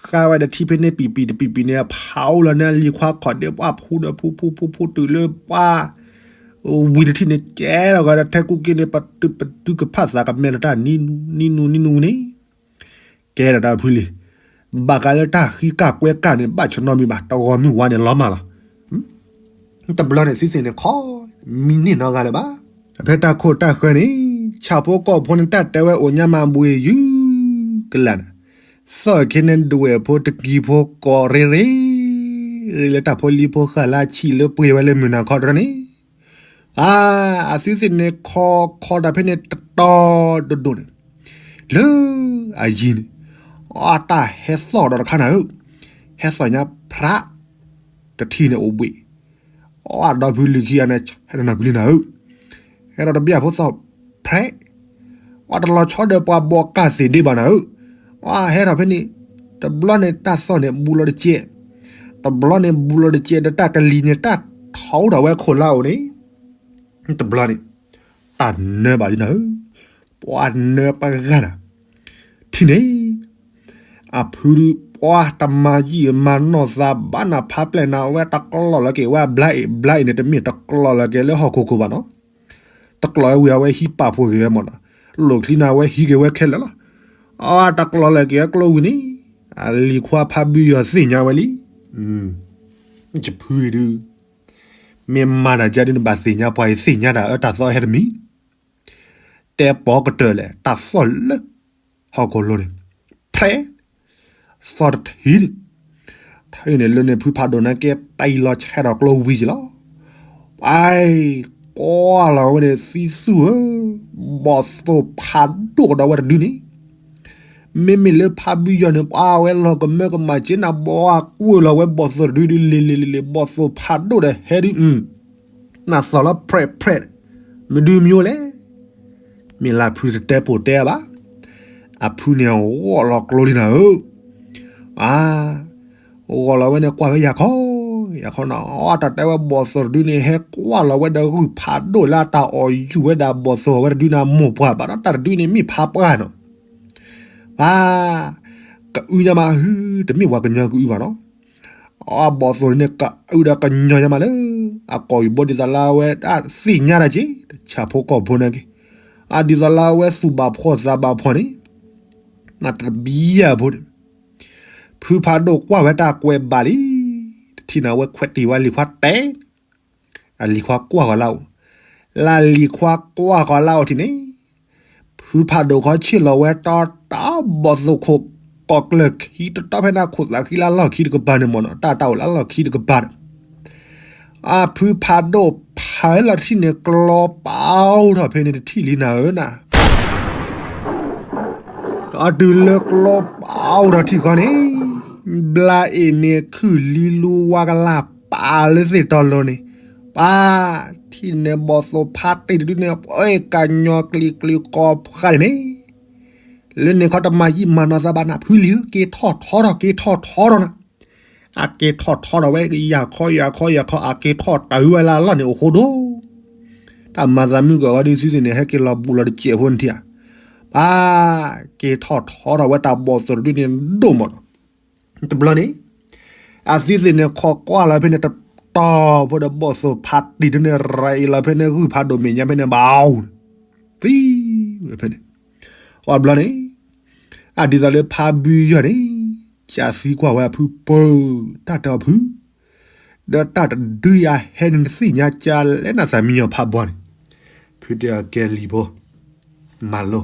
ဃါဝဲဒီးထံဖဲန့ၣ် ပံာ်ပံာ်တပံာ်ပံာ်န့ၣ် ဖးအိၣ်လီၤန့ၣ် လံၤခွါခီၣ်ဒ့ပှၢ်ဖူဒီးဖူဖူဖူဖူတုၤလၢပှၢ် ဝံၤတထံၣ်န့ၣ် ကဲထီၣ်ဂီၤဒီးထဲကူက့ၤန့ၣ် ပတုၤကဖၣ်သးကမဲာ်လီၤတၢ်နံနူနံနူနံနူန့ၣ်, ကဲထီၣ်တၢ်ဖုလံ, ဘၣ်ဃးလၢတၢ်ဃံကၢ်ကွဲကၢ်န့ၣ် ဘၣ်ဆနီမံၤဘၣ် တဂီၤမုၢ်ဝါန့ၣ်လီၤမၢ်လီၤ. တဘျီန့ၣ် သုသ့ၣ်န့ၣ်ခီ မံန့ၢ်နီတဂၤလၢၤဘၣ်. ဖဲတၢ်ခိၣ်တၢ်ဃၢၤန့ၣ် ဆၣ်ဖိကီၢ်ဖိန့ၣ် တၢ်တဲဝဲအိၣ်ညါမးဘှ့ၣ်ယုၢ်ကလာ်န့ၣ်, သီၣ်ခ့န့ၣ်ဒွဲၣ်ဖိတကံၤဖိကိးရ့ရ့, လၢတၢ်ဖိလံၤဖိဃၢ်လၢအဆံးလၢပှ့ၤဝဲလၢမုၢ်နၤခီတရၢန့ၣ်, အ အသုသ့ၣ်န့ၣ်ခီခီတၢ်ဖဲန့ၣ်တတီၤဒိၣ်ဒိၣ်န့ၣ်, လၢအယံၤန့ၣ်, အတၢ်ဟဲသီၣ်ဒီးတခါနၤဧၢ, ဟဲသီၣ်ညါဖြး, တထံၣ်န့ၣ်အိၣ်ဘှံး အဒီဖုလံၤခံဂၤန့ၣ် ဟဲတနၤကွံာ်လံနၤဧၢ, ဟဲဒီးတဘျီဖိသီၣ်ဖြဲး, အတလီၤဆီဒီးပှၤဘီကၢ်သ့ၣ်ဒ့ဘၣ်နၤဧၢ, အဟဲထီၣ်ဖဲန့ၣ်, တဘျီန့ၣ်တၢ်သီၣ်န့ၣ်ဘူးလီၤတကဲး, တဘျီန့ၣ်ဘူးလီၤတကဲးဒီးတၢ်ကလံၤန့ၣ် တၢ်ထီၣ်ထီၣ်ဝဲခိၣ်လါအိၣ်န့ၣ်, တဘျီန့ၣ်, တၢ်နၢဘၣ်လံနၤဧၢ, ပှၤနၢပှၤဂၤနၤ, ထံၣ်န့ၣ် အဖုဒုးပှၤတမၤယံာ်မၤနီၢ်သးဘၣ်နၤ ဖးပျဲၢ်နၤဝဲတကျီၢ်လီၤက့ၤဝဲဘျါအံၤ ဘျါအံၤန့ၣ် တမ့ၢ်တကျီၢ်လီၤက့ၤလၢဟီၣ်ခိၣ်ခိၣ်ဘၣ်နီၤ, တကျီၢ်ဝဲဝံၤအဝဲဟံးပာ်ဖှိၣ်က့ၤဝဲမ့ၢ်နီၤ, လိၣ်ချံနၤဝဲဟံးက့ၤဝဲခဲလၢာ်လီၤ, အတကျီၢ်လီၤက့ၤဝဲကျိဝံၤန့ၣ်, အလံၤခွါဖးဘုယီၤသ့ၣ်ညါဝဲလံ, ယဖုအံၤဒုး မ့ၢ်မၤတၢ်ကါဒုးနဘၣ်သ့ၣ်ညါပှၤအံၤသ့ၣ်ညါတၢ်အၢတၢ်သီဟဲတမံၤ တဲပိာ်ကတၢၢ်လဲၣ် တၢ်သီၣ်လၢ ဟီၣ်ခိၣ်လိၤန့ၣ်, ဖြဲး, သီၣ်တထံၣ်န့ၣ်, ထံၣ်န့ၣ်လၢန့ၣ်ဖုဖးဒိၣ်န့ၣ်က့ တၢ်အံၤလီၤဆဲးထီၣ်ကျိဝံၤက့ၤလီၤ, ပၢ်, ကွၢ်လီၤဝဲန့ၣ်သံသူၣ်ဧၢ, ဘီၣ်သိၣ်ဖးဒိၣ်ကဒီးဝဲတဒုန့ၣ် မ့မ့ၢ်လၢဖးဘုယီၤန့ၣ် ပှၤဝဲလီၤကမၢကမၣ်က့နၤ ဘီအကွၢ်လီၤဝဲဘီၣ်သိၣ်တဒုဒုး လ့ၤလ့ၤလ့ၤလ့ၤ ဘီၣ်သိၣ်ဖးဒိၣ်ဒီးဟဲဒုး, နသီၣ်လီၤဖြဲးဖြဲး, မဒုမယိလဲၣ်, မ့ၢ်လၢဖုတတဲပိာ်တဲဘၣ်, အဖုန့ၣ်ဂီၢ်လီၤကျိလံနၤဧၢ, အ ဂီၢ်လီၤဝဲန့ၣ်ကွၢ်ဝဲယၤခီ, ယၤခီနၤ အတၢ်တဲဝဲဘီၣ်သိၣ်တဒုန့ၣ် ဟဲကွၢ်လီၤဝဲဒီးဂုၢ်ဖးဒိၣ်လၢအတၢ်အီၣ်ယူၢ်ဝဲဒၣ်ဘီၣ်သိၣ်ဝဲတဒုန့ၣ် မိၢ်ပှၢ်ဘၣ်ဒီးတၢ်တဒုန့ၣ်မ့ၢ်ဖးပှၢ်နီၤ ပၢ်, ကအုညါမးဟု, တမ့ၢ်ပှၤကညီကအုဘၣ်နီၤ, အဘီၣ်သိၣ်န့ၣ် ကအုဒီးကညီညါမးလၢ အကိာ်ယူၢ်ဘိဒ်သိးလၢအဝဲဒၣ်သ့ၣ်ညါတၢ်က့, ဆၣ်ဖိကီၢ်ဖိန့ၣ်က့, အဒ်သိးလၢအဝဲသူၣ်ဘၣ်ဖှီၣ်သးဘၣ်ဖှီၣ်န့ၣ်, နတဘံယၢ်ဖိန့ၣ်, ဖုဖးဒိၣ်ကွၢ်ဝဲတၢ်ကွဲးဘၣ်လံ, တထံၣ်န့ၣ်အဝဲခွဲးတံၢ်ဝဲလံၤခွါတဲ အလံၤခွါကွၢ်ဃီၤလၢအအိၣ်, လၢလံၤခွါကွၢ်ဃီၤလၢအအိၣ်ထံၣ်န့ၣ်, ဖုဖးဒိၣ်ခီဆ့ၣ်လီၤဝဲတီတီဘီၣ်သိၣ်ခိၣ်, ကိးကျၢၢ်ခံတတီဖဲန့ၣ်ခိၣ်သးခံလၢလီၢ်ခံတကပၤန့ၣ်မ့ၢ်နီၤ တၢ်တၢ်အိၣ်လၢလီၢ်ခံတကပၤန့ၣ်, အဖုဖးဒိၣ်ဖးလီၤတထံၣ်န့ၣ် ကျီပာ်ထီၣ်ဖဲန့ၣ်တထံၣ်လံနၤဧၢနၤ ဒီးတုၤလၢကျီပာ်အိၣ်ဒီးထံၣ်ဃီန့ၣ်, ဘျါအ့ၣ်န့ၣ်ခုၣ်လံလူဝါကလၢ်ပာ်လၢသ့ၣ်တီလိၤန့ၣ်, ပၢ်, ထံၣ်န့ၣ်ဘီၣ်သိၣ်ဖးတံၢ်တဒုန့ၣ် ပှဲၤကညီကျံၤကျံၤကီဖှါန့ၣ်န့ၣ်, လၢန့ၣ်ခီတမၤယံာ်မၤနီၢ်သးဘၣ်နၤဖုလံဧၢ က့ၤထီၣ်ထီထီၣ် က့ၤထီၣ်ထီထီၣ်နၤ အက့ၤထီၣ်ထီထီၣ်ဝဲ ယၤခီယၤခီယၤခီ အက့ၤထီၣ်တၢ်ဝဲလၢအလီၢ်န့ၣ်အိၣ်ဃိဒိၣ်, တၢ်မၤသးမုၢ်ကီၢ်ဝဲဒုးသုသ့ၣ်န့ၣ် ဟဲက့ၤလီၤဘူးလီၤတစဲးဖိန့ၣ်ထံၣ်ဧါ, ပၢ်, က့ၤထီၣ်ထီထီၣ်ဝဲတၢ်ဘီၣ်သိၣ်တဒုန့ၣ်ဒိၣ်မးနီၤ, တဘျီန့ၣ်, အသုသ့ၣ်န့ၣ်ခီကွၢ်လီၤဖဲန့ၣ်တတီၤဖိဒီးဘီၣ်သိၣ်ဖးတံၢ်ဒုန့ၣ် ရၤအ့ၣ်လီၤဖဲန့ၣ်ဂုၢ်ဖးဒိၣ်မဲာ်ညါဖဲန့ၣ်ဘၣ်အိၣ်, သံဝဲဖဲန့ၣ် အဘျီန့ၣ်, အဒ်သိးလၢဖးဘုယီၤန့ၣ်, ကသံကွၢ်ဝဲအဖုပၢ, တၢ်တဲအီၤဖု, ဒီးတၢ်တဒုယၤဟဲန့ၣ်နသ့ၣ်ညါကလဲၣ်နသးမံညီၤဖးဘီန့ၣ်, ဖုတဲအီၤကဲလံၤဖိ, မၤလိ,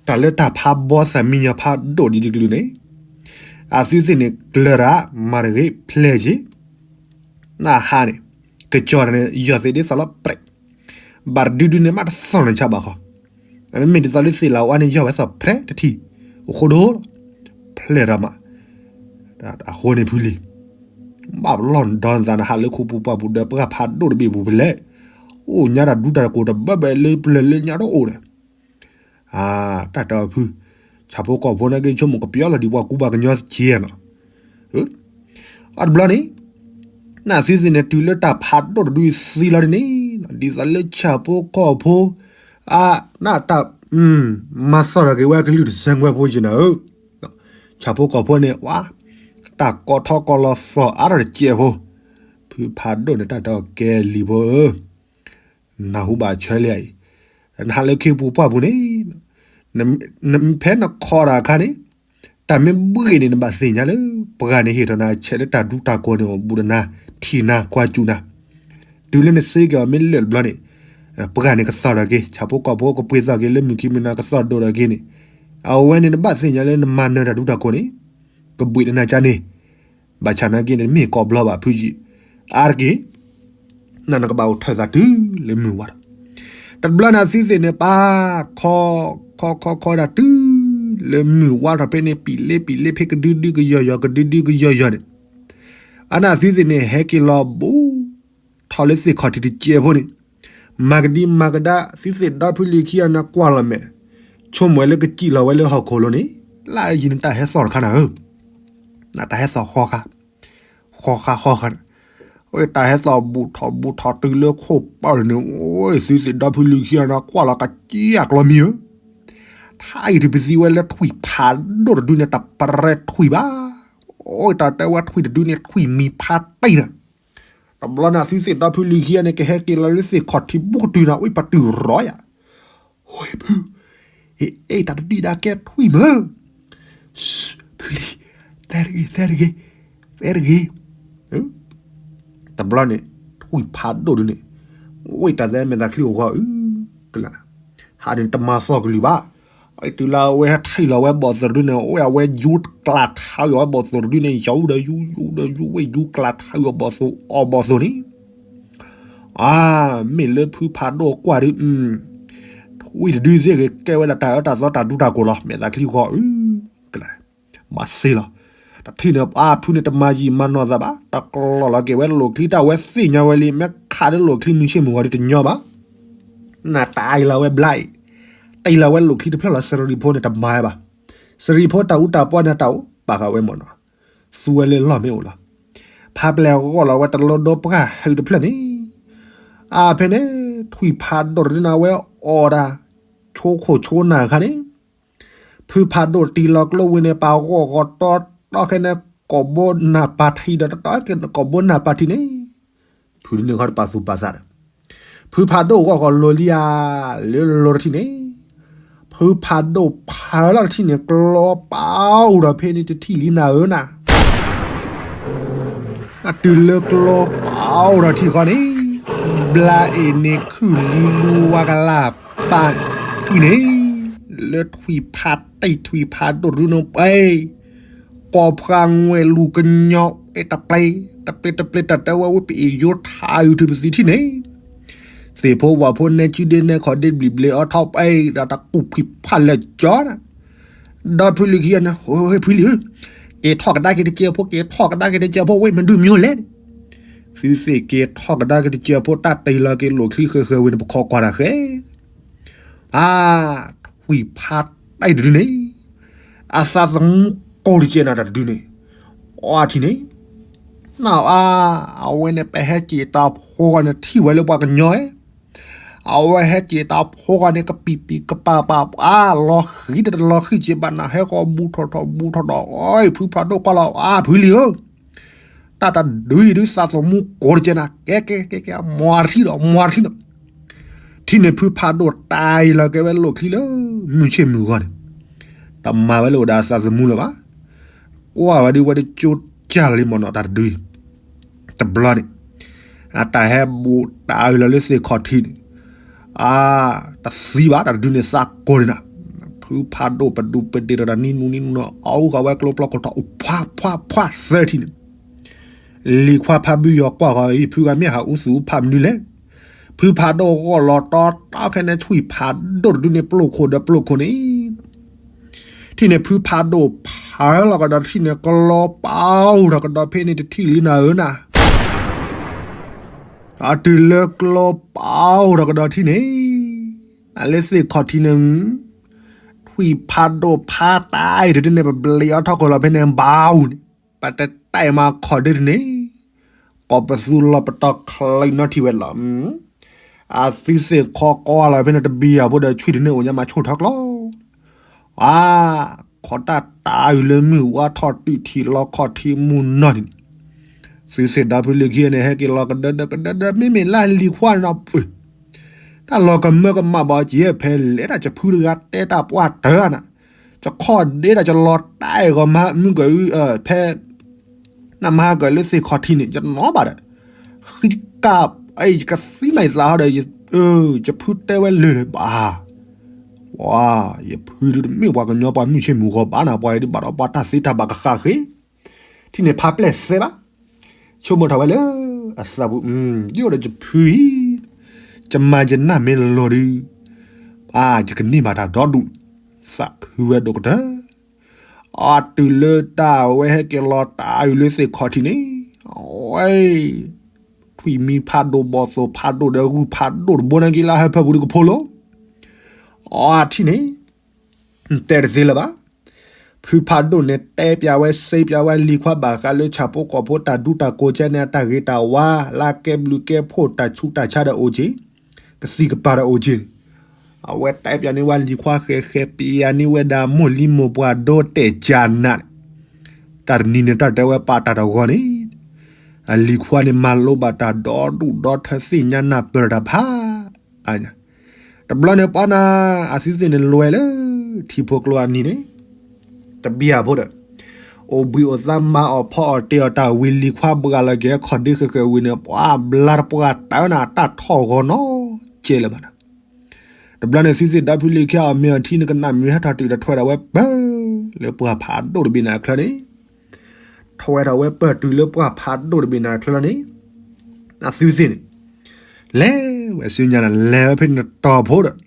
တၢ်လၢတၢ်ဖးဘီသးမံညီၤဖးဒိၣ်ဒ်တကလုာ်န့ၣ်, အသုသ့ၣ်န့ၣ်ကျၢၤတၢ်မၤတဂ့ၤဖျဲၣ်က့ၤ နဟါန့ၣ်, ကစီၤတၢ်န့ၣ် ယီၤသ့ၣ်ဒ်သိးလီၤပြဲး, ဘၣ်တဒုဒုန့ၣ် မ့ၢ်တသီၣ်န့ၣ်ဆါဘၣ်ဃီ, မ့မ့ၢ်ဒ်သိးလၢသ့ၣ်လၤဝါန့ၣ် ယီၢ်ဝဲသီၣ်ဖျဲးတထံၣ်, အိၣ်ဃိဒိၣ်လီၤ, ဖျဲးရၣ်မး, အဃိန့ၣ်ဖုလံၤ, ဘၣ်ပလီၢ်ဒီနသးနဟးလၢခိပူၤပှၢ်ပူၤဒီးပှၢ်ဖးဒိၣ်တဘ့ၣ်ပူၤဖဲလဲၣ်, အိၣ်ညါတၢ်ဒူတၢ်ကိးတဘၢဘၢလၢပျၢၤလၢညါတအိၣ်ဒီး တၢ်တဲအီၤဖု, ဆၣ်ဖိကီၢ်ဖိန့ၣ်က့ ဆိကမိၣ်ကပျီလီၤဒံးပှၤကူပှၤကညီစ့နီၤ, အတဘျီန့ၣ်, နသုသ့ၣ်န့ၣ် တုၤလၢတၢ်ဖးဒိၣ်တဒုသံလီၤဒ်န့ၣ်, ဒ်သိးလၢဆၣ်ဖိကီၢ်ဖိ, အ, နတၢ်, မၤသီၣ်ထီၣ်က့ၤဝဲကလုၢ်တစဲးကွဲဖိယံၤနၤဧၢ, ဆၣ်ဖိကီၢ်ဖိန့ၣ် ဝါ, တၢ်ကိးထီၣ်ကိးလီၤသီၣ်အါထီၣ်တစဲးဖိ, ဖုဖးဒိၣ်န့ၣ် တၢ်တဲအီၤကဲလံၤဖိဧၢ နၢ်ဟူဘၣ်ဆၢလံအံၤ, နဟးလၢခ့ပူၤပှၢ်ပူၤန့ၣ်, ဖဲနခိးတၢ်အခါန့ၣ်, တၢ်မ့ၢ်ဘှံးန့ၣ် နဘၣ်သ့ၣ်ညါလၢ ပှၤဂၤန့ၣ်ဟ့ၣ်ထီၣ်နၤဆဲးလၢတၢ်ဒူတၢ်ကိးန့ၣ် အိၣ်ဘူးဒီးနၤ, ထံၣ်နၤကွၢ်စူၣ်နၤ, တုၤလၢနစ့က့ၤအီၤမ့ၢ်လၢာ်တဘျီန့ၣ်, ပှၤဂၤန့ၣ်ကသီၣ်ထီၣ်က့ၤ ဆၣ်ဖိကီၢ်ဖိကပှ့ၤသီၣ်က့ၤလၢမုၢ်ခံမုၢ်နၤကသီၣ်ဒိၣ်ထီၣ်က့ၤန့ၣ်, အဝဲန့ၣ်နဘၣ်သ့ၣ်ညါလၢနမၤနၢၤတၢ်ဒူတၢ်ကိးန့ၣ်, ကဘှံးနၤကန့ၣ် ဘၣ်ဆၣ်နာ်က့န့ၣ် တမ့ၢ်ကိးဘျီဘၣ်ဖုယံၤ, အါတက့ၢ်, နနကဘၣ်အိၣ်ထၢၣ်သးတုၤလၢမုၢ်ဝါထီၣ်, တဘျီန့ၣ်သုသ့ၣ်န့ၣ် ပာ်ခီ, ခီခီခီဒၣ်တုၤ, လၢမုၢ်ဝါထီၣ်ဖဲန့ၣ် ပံာ်လ့ပံာ်လ့ဖဲကဒုဒုကယီၢ်ယီၢ် ကဒုဒုကယီၢ်ယီၢ်န့ၣ်, အန့ၣ်သုသ့ၣ်န့ၣ် ဟဲက့ၤလီၤဘူး, ထီၣ်လၢသ့ၣ်ခီၣ်ထံးတစဲးဖိန့ၣ်, မၤကဒံမၤကဒါ သုသ့ၣ်ဒီဖုလံၤခံဂၤန့ၣ်ကွၢ်လီၤမဲာ်, ဆိကမိၣ်ဝဲလၢကစံၣ်လီၤဝဲလၢဟီၣ်ခိၣ်လိၤန့ၣ်, လၢယံၤန့ၣ်တၢ်ဟဲသီၣ်တခါနၤဧၢ, နတၢ်ဟဲသီၣ်ဃီဃါ, ဃီဃါဃီဃါန့ၣ်, အတၢ်ဟဲသီၣ်ဘူးထီၣ်ဘူးထီၣ်တုၤလၢခိၣ်ပာ်လၢန့ၣ်, အိၣ်သုသ့ၣ်ဒီဖုလံၤခံဂၤန့ၣ်ကွၢ်လီၤကစံၣ်အကျီမံၤဧၢ, ထါအံၤတပသံဝဲလၢထွံၣ်ဖးဒိၣ်တဒုန့ၣ် တပရဲထွံၣ်ဘၣ်, အိၣ်တၢ်တဲဝဲထွံၣ်တဒုန့ၣ် ထွံၣ်မံၤဖးတံၢ်နၤ တဘျီန့ၣ် သုသ့ၣ်ဒီဖုလံၤခံဂၤန့ၣ် ကဟဲက့ၤလီၤလၢသ့ၣ်ခီၣ်ထံးဘူးကတုၤနၤ အိၣ်ပတုာ်ရီယၤ, ဟဲဖု, အ့ တၢ်တဒုဒၣ်ကဲထွံၣ်မၢ, ဖုလံၤ, သဲတဂ့ၤ သဲတဂ့ၤ, သဲတဂ့ၤ, တဘျီန့ၣ် ထွံၣ်ဖးဒိၣ်ဒုန့ၣ်, ဝဲတၢ်သဲမဲာ်သးချံအိၣ်ဂီၤအု, ကလၢ်, ဟးန့ၣ်တမၤသီၣ်ကလုၢ်ဘၣ်, တုၤလၢအဝဲဟဲထံၣ်လီၤဝဲဘီၣ်သိၣ်တဒုန့ၣ် အိၣ်အဝဲယူကျးထါအီၤဝဲဘီၣ်သိၣ်တဒုန့ၣ် ယူဒီးယူ ယူဒီးယူ ဝဲယူကျးထါအီၤဘီၣ်သိၣ် အီၣ်ဘီၣ်သိၣ်န့ၣ်, အါ, မ့ၢ်လၢဖုဖးဒိၣ်ကွၢ်ဒု, ထွံၣ်တဒုသ့ၣ်ဂ့ၤကဲဝဲဒၣ်တၢ်အၢတၢ်သီတၢ်ဒူတၢ်ကိၢ်လီၤ မဲာ်သးချံဂီၤအု, ကလၢ် ဘၣ်စ့လီၤ, တထံၣ်န့ၣ် အါဖုန့ၣ်တမၤယံာ်မၤနီၢ်သးဘၣ် တကျီၢ်လီၤက့ၤဝဲလိၣ်ချံတၢ်ဝဲသ့ၣ်ညါဝဲလံ မ့ၢ်ခးလၢလိၣ်ချံမုၢ်ဆ့ၣ်မုၢ်ဂီၤဒုတညီဘၣ်, နတၢ်အံၤလီၤဝဲဘျါအံၤ, တအံၤလီၤဝဲလိၣ်ချံတဖျၢၣ်လီၤ စရံဖိန့ၣ်တမၤဝဲဘၣ်, စရံဖိတၢ်အူတၢ်ပီန့ၣ်တၢ်အိၣ်ပာ်ဃာ်ဝဲမ့ၢ်နီၤ, သူဝဲလၢလီၢ်မ့ၢ်အိၣ်လီၤ, ဖးပျဲၢ်ဂီၢ်လီၤဝဲတလိဒီပှၢ်ဟုးတဖျၢၣ်န့ၣ်, အါဖဲန့ၣ်, ထွံၣ်ဖးဒိၣ်တဒုန့ၣ်ဝဲအီၣ်တၢ်, ဆိခိၣ်ဆိနၢ်အခါန့ၣ် ဖုဖးဒိၣ်တံၢ်လီၤကျိဝံၤန့ၣ် ပာ်ဂီၢ်ဂီၤတီတီခဲန့ၣ် ကိာ်ဘိနၢ်ပၢ်ထံးဒီး တီတီခဲန့ၣ် ကိာ်ဘိနၢ်ပၢ်ထံးန့ၣ်, ဖုန့ၣ်ခီတပာ်သူၣ်ပာ်သးဒီး, ဖုဖးဒိၣ်ဂီၢ်ဂီၤလိၤလံဧါ, လၢလိၤတထံၣ်န့ၣ်, ဖုဖးဒိၣ်ဖးလီၤတထံၣ်န့ၣ် ကျီပာ်အိၣ်ဒီးဖဲန့ၣ်တထံၣ်လံနၤဧၢနၤ အတုၤလၢကျီပာ်အိၣ်ဒီးထံၣ်ဃီန့ၣ်, ဘျါအ့ၣ်န့ၣ်ခုၣ်လံလူဝါကလၢ်ပာ်အံၤန့ၣ်, လၢထွံၣ်ဖးတံၢ်ထွံၣ်ဖးဒိၣ်တဒုန့ၣ်ပှဲၤ, ကိာ်ဖှါငွဲၢ်လူၤကညီ, တပျဲ, တပျဲတပျဲတၢ်တဲဝဲဝဲပအ့ၣ်ယိထါအုးထုးပသံထံၣ်န့ၣ်, သ့ၣ်ဖိဝၣ်ဖိနဲဆူဒ့နဲခီၣ်ဒ့ဘျံးဘျ့အီထီၣ်ပှဲၤဒီးတၢ်ကူၣ်ဖှံဖးလၢာ်ကၠီနၤ ဒီဖုလံၤခံဂၤန့ၣ်, ဖုလံၤဧၢ, က့ၤထီၣ်ကဒါက့ၤတစဲးဖိ က့ၤထီၣ်ကဒါက့ၤတစဲးဖိ ဝဲမနုၤမၠိလဲၣ်န့ၣ်, သုသ့ၣ်က့ၤထီၣ်ကဒါက့ၤတစဲးဖိ တၢ်တ့ၢ်လီၤက့ၤလိၣ်ချံဃဲၤဃဲၤဝံၤန့ၣ် ပခိးကွၢ်တၢ်ဃဲၤ, အါ, ထွံၣ်ဖးတံၢ်တဒုန့ၣ်, အသးသမူကိၢ်တကဲနၤတၢ်တဒုန့ၣ်, အီထံၣ်န့ၣ် နအါ, အဝဲန့ၣ် ပဟဲက့ၤတၢ်ဖိဂီၢ်န့ၣ် ထံၣ်ဝဲလၢပှၤကညီဧၢ, အဝဲဟဲက့ၤတၢ်ဖိဂီၢ်န့ၣ် ကပံာ်ပံာ်ကပၤပၤပှၤ လီၤဃံၤတလီၤဃံၤက့ၤဘၣ်နၤ ဟဲဃီၤဘူးထီၣ်ထီၣ်ဘူးထီၣ်ဒီး အီ ဖုဖးဒိၣ်ကွၢ်လီၤ အါ ဖုလံၤဧၢ, တၢ်တဒုအံၤဒုးသးသမူကိၢ်တကဲနၤ ကဲကဲကဲကဲ မၤထံၣ်ဒီး မၤထံၣ်ဒီး ထံၣ်န့ၣ်ဖုဖးဒိၣ်တၢ်အံၤလီၤကဲဝဲလိၣ်ချံလၢ မုၢ်ဆ့ၣ်မုၢ်ဂီၤန့ၣ်, တမၤဝဲလၢအိၣ်ဒီးအသးသမူလၢၤဘၣ်, ကွၢ်ဝဲဒုးဝဲဒုးကၠိကၢ်လံမ့ၢ်နီၤ တၢ်တဒုအံၤ, တဘျီန့ၣ်, အတၢ်ဟဲဘူးတၢ်အံၤလီၤလၢသ့ၣ်ခီၣ်ထံးန့ၣ်, အါ, တသံဘၣ်တၢ်တဒုန့ၣ်သးကိၢ်န့ၣ်နၤ, ဖုဖးဒိၣ်ပဒုးပဒ့ၣ်ဒီးတၢ်နံၤနူၤနံၤနူၤနီၤ အူဃာ်ဝဲကျိပျီခိၣ်ထီၣ် အိၣ်ဖှါဖှါဖှါသၢထံၣ်န့ၣ် လံၤခွါဖးဘုယီၤကွၢ်ဃီၤအံၤ ဖုဂၤမ့ၢ်ဟးအူသူၣ်အူဖးမနုၤလဲၣ်, ဖုဖးဒိၣ်ဂီၢ်လီၤတီတီခဲန့ၣ် ဆွံၣ်ဖးဒိၣ်တဒုန့ၣ် ပျိၢ်ခိၣ်ဒီးပျိၢ်ခိၣ်န့ၣ် ထံၣ်န့ၣ်ဖုဖးဒိၣ်ဖးလီၤကဒီးထံၣ်န့ၣ် ကလီပာ်အိၣ်ထီၣ်ကဒီးဖဲန့ၣ်တထံၣ်လံနၤဧၢနၤ, အတုၤလၢကလီပာ်အိၣ်ထီၣ်ကဒီးထံၣ်န့ၣ် နလၢသ့ၣ်ခီၣ်ထံးန့ၣ် ထွံၣ်ဖးဒိၣ်ဖးတၢ်အံၤတဒုန့ၣ် ပဘျံးအီၤထီၣ်ခိၣ်လီၤဖဲန့ၣ် ဘါအူန့ၣ် ပတတဲမၤခီၣ်ဒုတန့ၣ် ကိးပသူလီၤပတီၢ်ချၢနီထံၣ်ဝဲလီၤ. အသုသ့ၣ်ခီကီလီၤဖဲန့ၣ် တဘံယၤဖိဒီးဆွံၣ်တန့ၢ်အိၣ်ညါမၤဆိၣ်ထီၣ်ကျီ အါ, ခီၣ်တၢ်တၢ်အုၣ်လၢမုၢ်ဝါထီၣ်တုၢ်ထံလီခီၣ်ထံမူနီၢ်န့ၣ်, သုသ့ၣ်ဒီဖုလံၤခံန့ၣ် ဟဲက့ၤလီၤကဒၢဒၢကဒၢဒၢ မ့မ့ၢ်လၢလံၤခွါန့ၣ်နီၤ, တၢ်လီၤကမၢကမၣ်ဘၣ်က့ၤဖဲလဲၣ် တၢ်ယဖုတဂၤတဲတၢ်ပှၢ်တၢၢ်နၤ, ယခီၣ်ဒ့တၢ်ယလီၤတၢ်အဲၣ်ဂီၤမုၢ်ကဖဲ နမၤကလၢသ့ၣ်ခီၣ်ထံးန့ၣ် ယနီၣ်ဘၣ်ဒီး ဃံကၢ် ယကသံမၤယသးဟီဒီး ယဖုတဲဝဲလၢာ်လၢၤဘၣ်, ပှၤ ယဖုဒုတမ့ၢ်ပှၤကညီပှၤမုၢ်ဆ့ၣ်မုၢ်ဂီၤဘၣ်နၤ, ပှၤအံၤဒုးဘၣ်ဒီးပှၤတၢ်သ့တၢ်ဘၣ်ကဃၣ်ဃ့, ထံၣ်န့ၣ်ဖးပျဲၢ်သဲဘၣ်, ဆိကမိၣ်ထီၣ်ဝဲလၢအသးပူၤ, ယအိၣ်ဒီးယဖုအံၤ, ယမၤယနၢ်မ့ၢ်လီၤဒုး, ယကန့ၢ်ဘၣ်တၢ်ဒီဒူၣ်, သးခုဝဲဒိၣ်ကတၢၢ် အတုၤလၢတၢ်ဝဲဟဲက့ၤလီၤတၢ်အုၣ်လၢသ့ၣ်ခီၣ်ထံးန့ၣ်, အဝဲ ထွံၣ်မံဖးဒိၣ်ဘီၣ်သိၣ်ဖးဒိၣ်ဒီးဂုၢ်ဖးဒိၣ်တဘိန့ၣ်က့ၤလၢဟၢဖၢပူၤဒုးကဖိလီၤ, အထံၣ်န့ၣ်, တဲတသ့လၢၤဘၣ်, ဖုဖးဒိၣ်န့ၣ် တဲပၠးဝဲစ့ပၠးဝဲလံၤခွါဘၣ်ဃးလၢဆၣ်ဖိကီၢ်ဖိတၢ်ဒူတၢ်ကိးကဲန့ၣ် အတၢ်ဂ့ၤတၢ်ဝါ လၢအကဲဘျုးကဲဖှိၣ်တၢ်ဆူးတၢ်ဆါဒီးအိၣ်က့ၤ ကသံၣ်ကပၤဒီးအိၣ်က့ၤန့ၣ်, အဝဲတဲပၠးန့ၢ်ဝဲလံၤခွါဃဲၤဃဲၤ ပၠးန့ၢ်ဝဲဒၣ်မိၢ်လံမိၢ်ပှၢ်ဒီတဲာ်ကၢနးန့ၣ်, တၢ်တနံၤန့ၣ် တၢ်တဲဝဲပာ်တၢ်တဂီၤန့ၣ်, အလံၤခွါန့ၣ် မၤလိဘၣ်တၢ်ဒီဒူၣ်ဒီထၢသ့ၣ်ညါနၢ်ပၢၢ်တၢ်ဖး တဘျီန့ၣ်ပှၤနၤ အသုသ့ၣ်န့ၣ်လွဲၢ်လၢ ထံဖိကျိအနံၤန့ၣ်, တဘံၣ်အဖိဒီး, အိၣ်ဘှံးအိၣ်သါမၤအီၣ်ဖီအီၣ်တ့ၢ်အီၣ်တၢ်ဝံၤလံၤခွါဘှးလီၤက့ၤခီၣ်ဒ့ဃဲၤဃဲၤဝံၤန့ၣ် ပှၤဘျါတပှၢ်တၢၢ်နၤ တၢ်ထီၣ်ဂီၤနီၢ်ကဲလၢၤဘၣ်နၤ, တဘျီန့ၣ်သုသ့ၣ်ဒီဖုလံၤခံအီၤမ့ၢ်အီၤထံန့ၣ် ကနၣ်မ့ၢ်ဟဲထီၣ်တုၤဒီးထွဲထီၣ်ဝဲပၢၢ်လၢပှၢ်ဖးဒိၣ်တဘ့ၣ်နၤအချၢန့ၣ် ထွဲထီၣ်ဝဲပၢၢ်တုၤလၢပှၢ်ဖးဒိၣ်တဘ့ၣ်နၤအချၢလီၤန့ၣ်, အသုသ့ၣ်န့ၣ်, လဲၤဝဲဆူညါန့ၣ် လဲၤဝဲဖဲနတီၤဖိဒီး,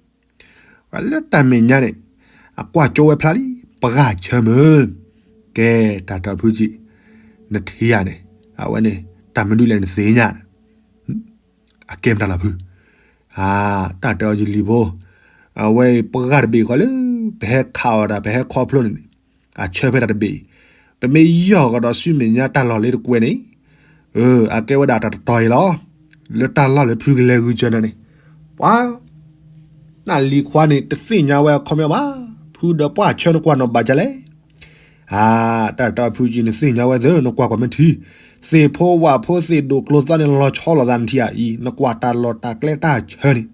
ဝဲလၢတၢ်မဲာ်ညါန့ၣ်, အကွၢ်ကၠိဝဲဖျါလံ, ပှၢ်ဆၢမုၢ်, ကဲ တၢ်တီဖုကံ, နထံၣ်ဧါန့ၣ်, အဝဲန့ၣ် တၢ်မနုၤလဲၣ်နသ့ၣ်ညါ အကဲမတၤလီၤဖု, တၢ်တဲအီၤယလံၤဖိ, အဝဲပှၢ်တဘ့ၣ်ဃီလၢ ပဟဲခးအီၤတၢ် ပဟဲခီဖျိန့ၣ်န့ၣ်, အဆၢဖဲတၢ်တဘ့ၣ်အံၤ, ပမ့ၢ်ယီၢ်ကဒီးဆူမဲာ်ညါတၢ်လီၢ်လၢတကွဲးန့ၣ်, အကဲဝဲဒၣ်တၢ်တတီၤအံၤလီၤ, လၢတၢ်လီၢ်လၢဖုကလဲၤဂုာ်စၢၤနၤန့ၣ်, ပှၤ နလံၤခွါန့ၣ် တသ့ၣ်ညါဝဲအခီပညီဘၣ်, ဖုဒီးပှၢ်ဆၢနကွၢ်နီၣ်ဘၣ်ဒ်လဲၣ် အါ, တၢ်တီဖုကံ နသ့ၣ်ညါဝဲသ့ နကွၢ်ကွၢ်မ့ၢ်ထံ, သ့ၣ်ဖိဝၣ်ဖိသ့ၣ်ဒိၣ်ကျိၤသီန့ၣ် လီၤဆီလိာ်သးနထံၣ်ဧါအံၤ နကွၢ်တၢ်လီၢ်တၢ်ကျဲတၢ်ဆၢန့ၣ်,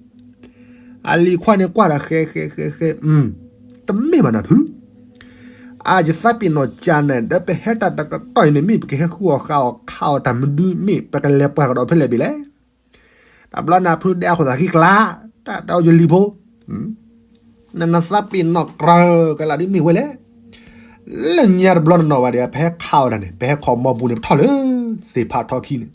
အလံၤခွါန့ၣ်ကွၢ်ဒီးဃဲဃဲဃဲဃဲ, တမ့ၢ်ဘၣ်နၤဖု အါ ယသးပ့ၤနီၣ်ကၢ်နဲၣ် ဒီးပဟဲတၢ်တကတီၢ်အံၤန့ၣ် မ့ၢ်ပကဟဲဃုအီၣ်ဃုအီၣ်ခးအီၣ်တၢ်မနုၤ မ့ၢ်ပကလဲၤပှၢ်ကဒီးဖဲလဲၣ်ဘ့ၣ်လဲၣ် တဘျီနၤဖုဒဲအခိၣ်သးခံကျါ, တၢ်တဲအီၤယလံၤဖိ, နနသးပ့ၤနီၣ်ကြၢးကလာ်ဒ်မ့ၢ်ဝဲလဲၣ်, လၢညါတဘျီနနီၣ်ဘၣ်ဒီး ပဟဲခးအီၣ်တၢ်န့ၣ် ပဟဲခီမီပူၤန့ၣ် ပထီၣ်လၢသ့ၣ်ဖးထီခံန့ၣ်,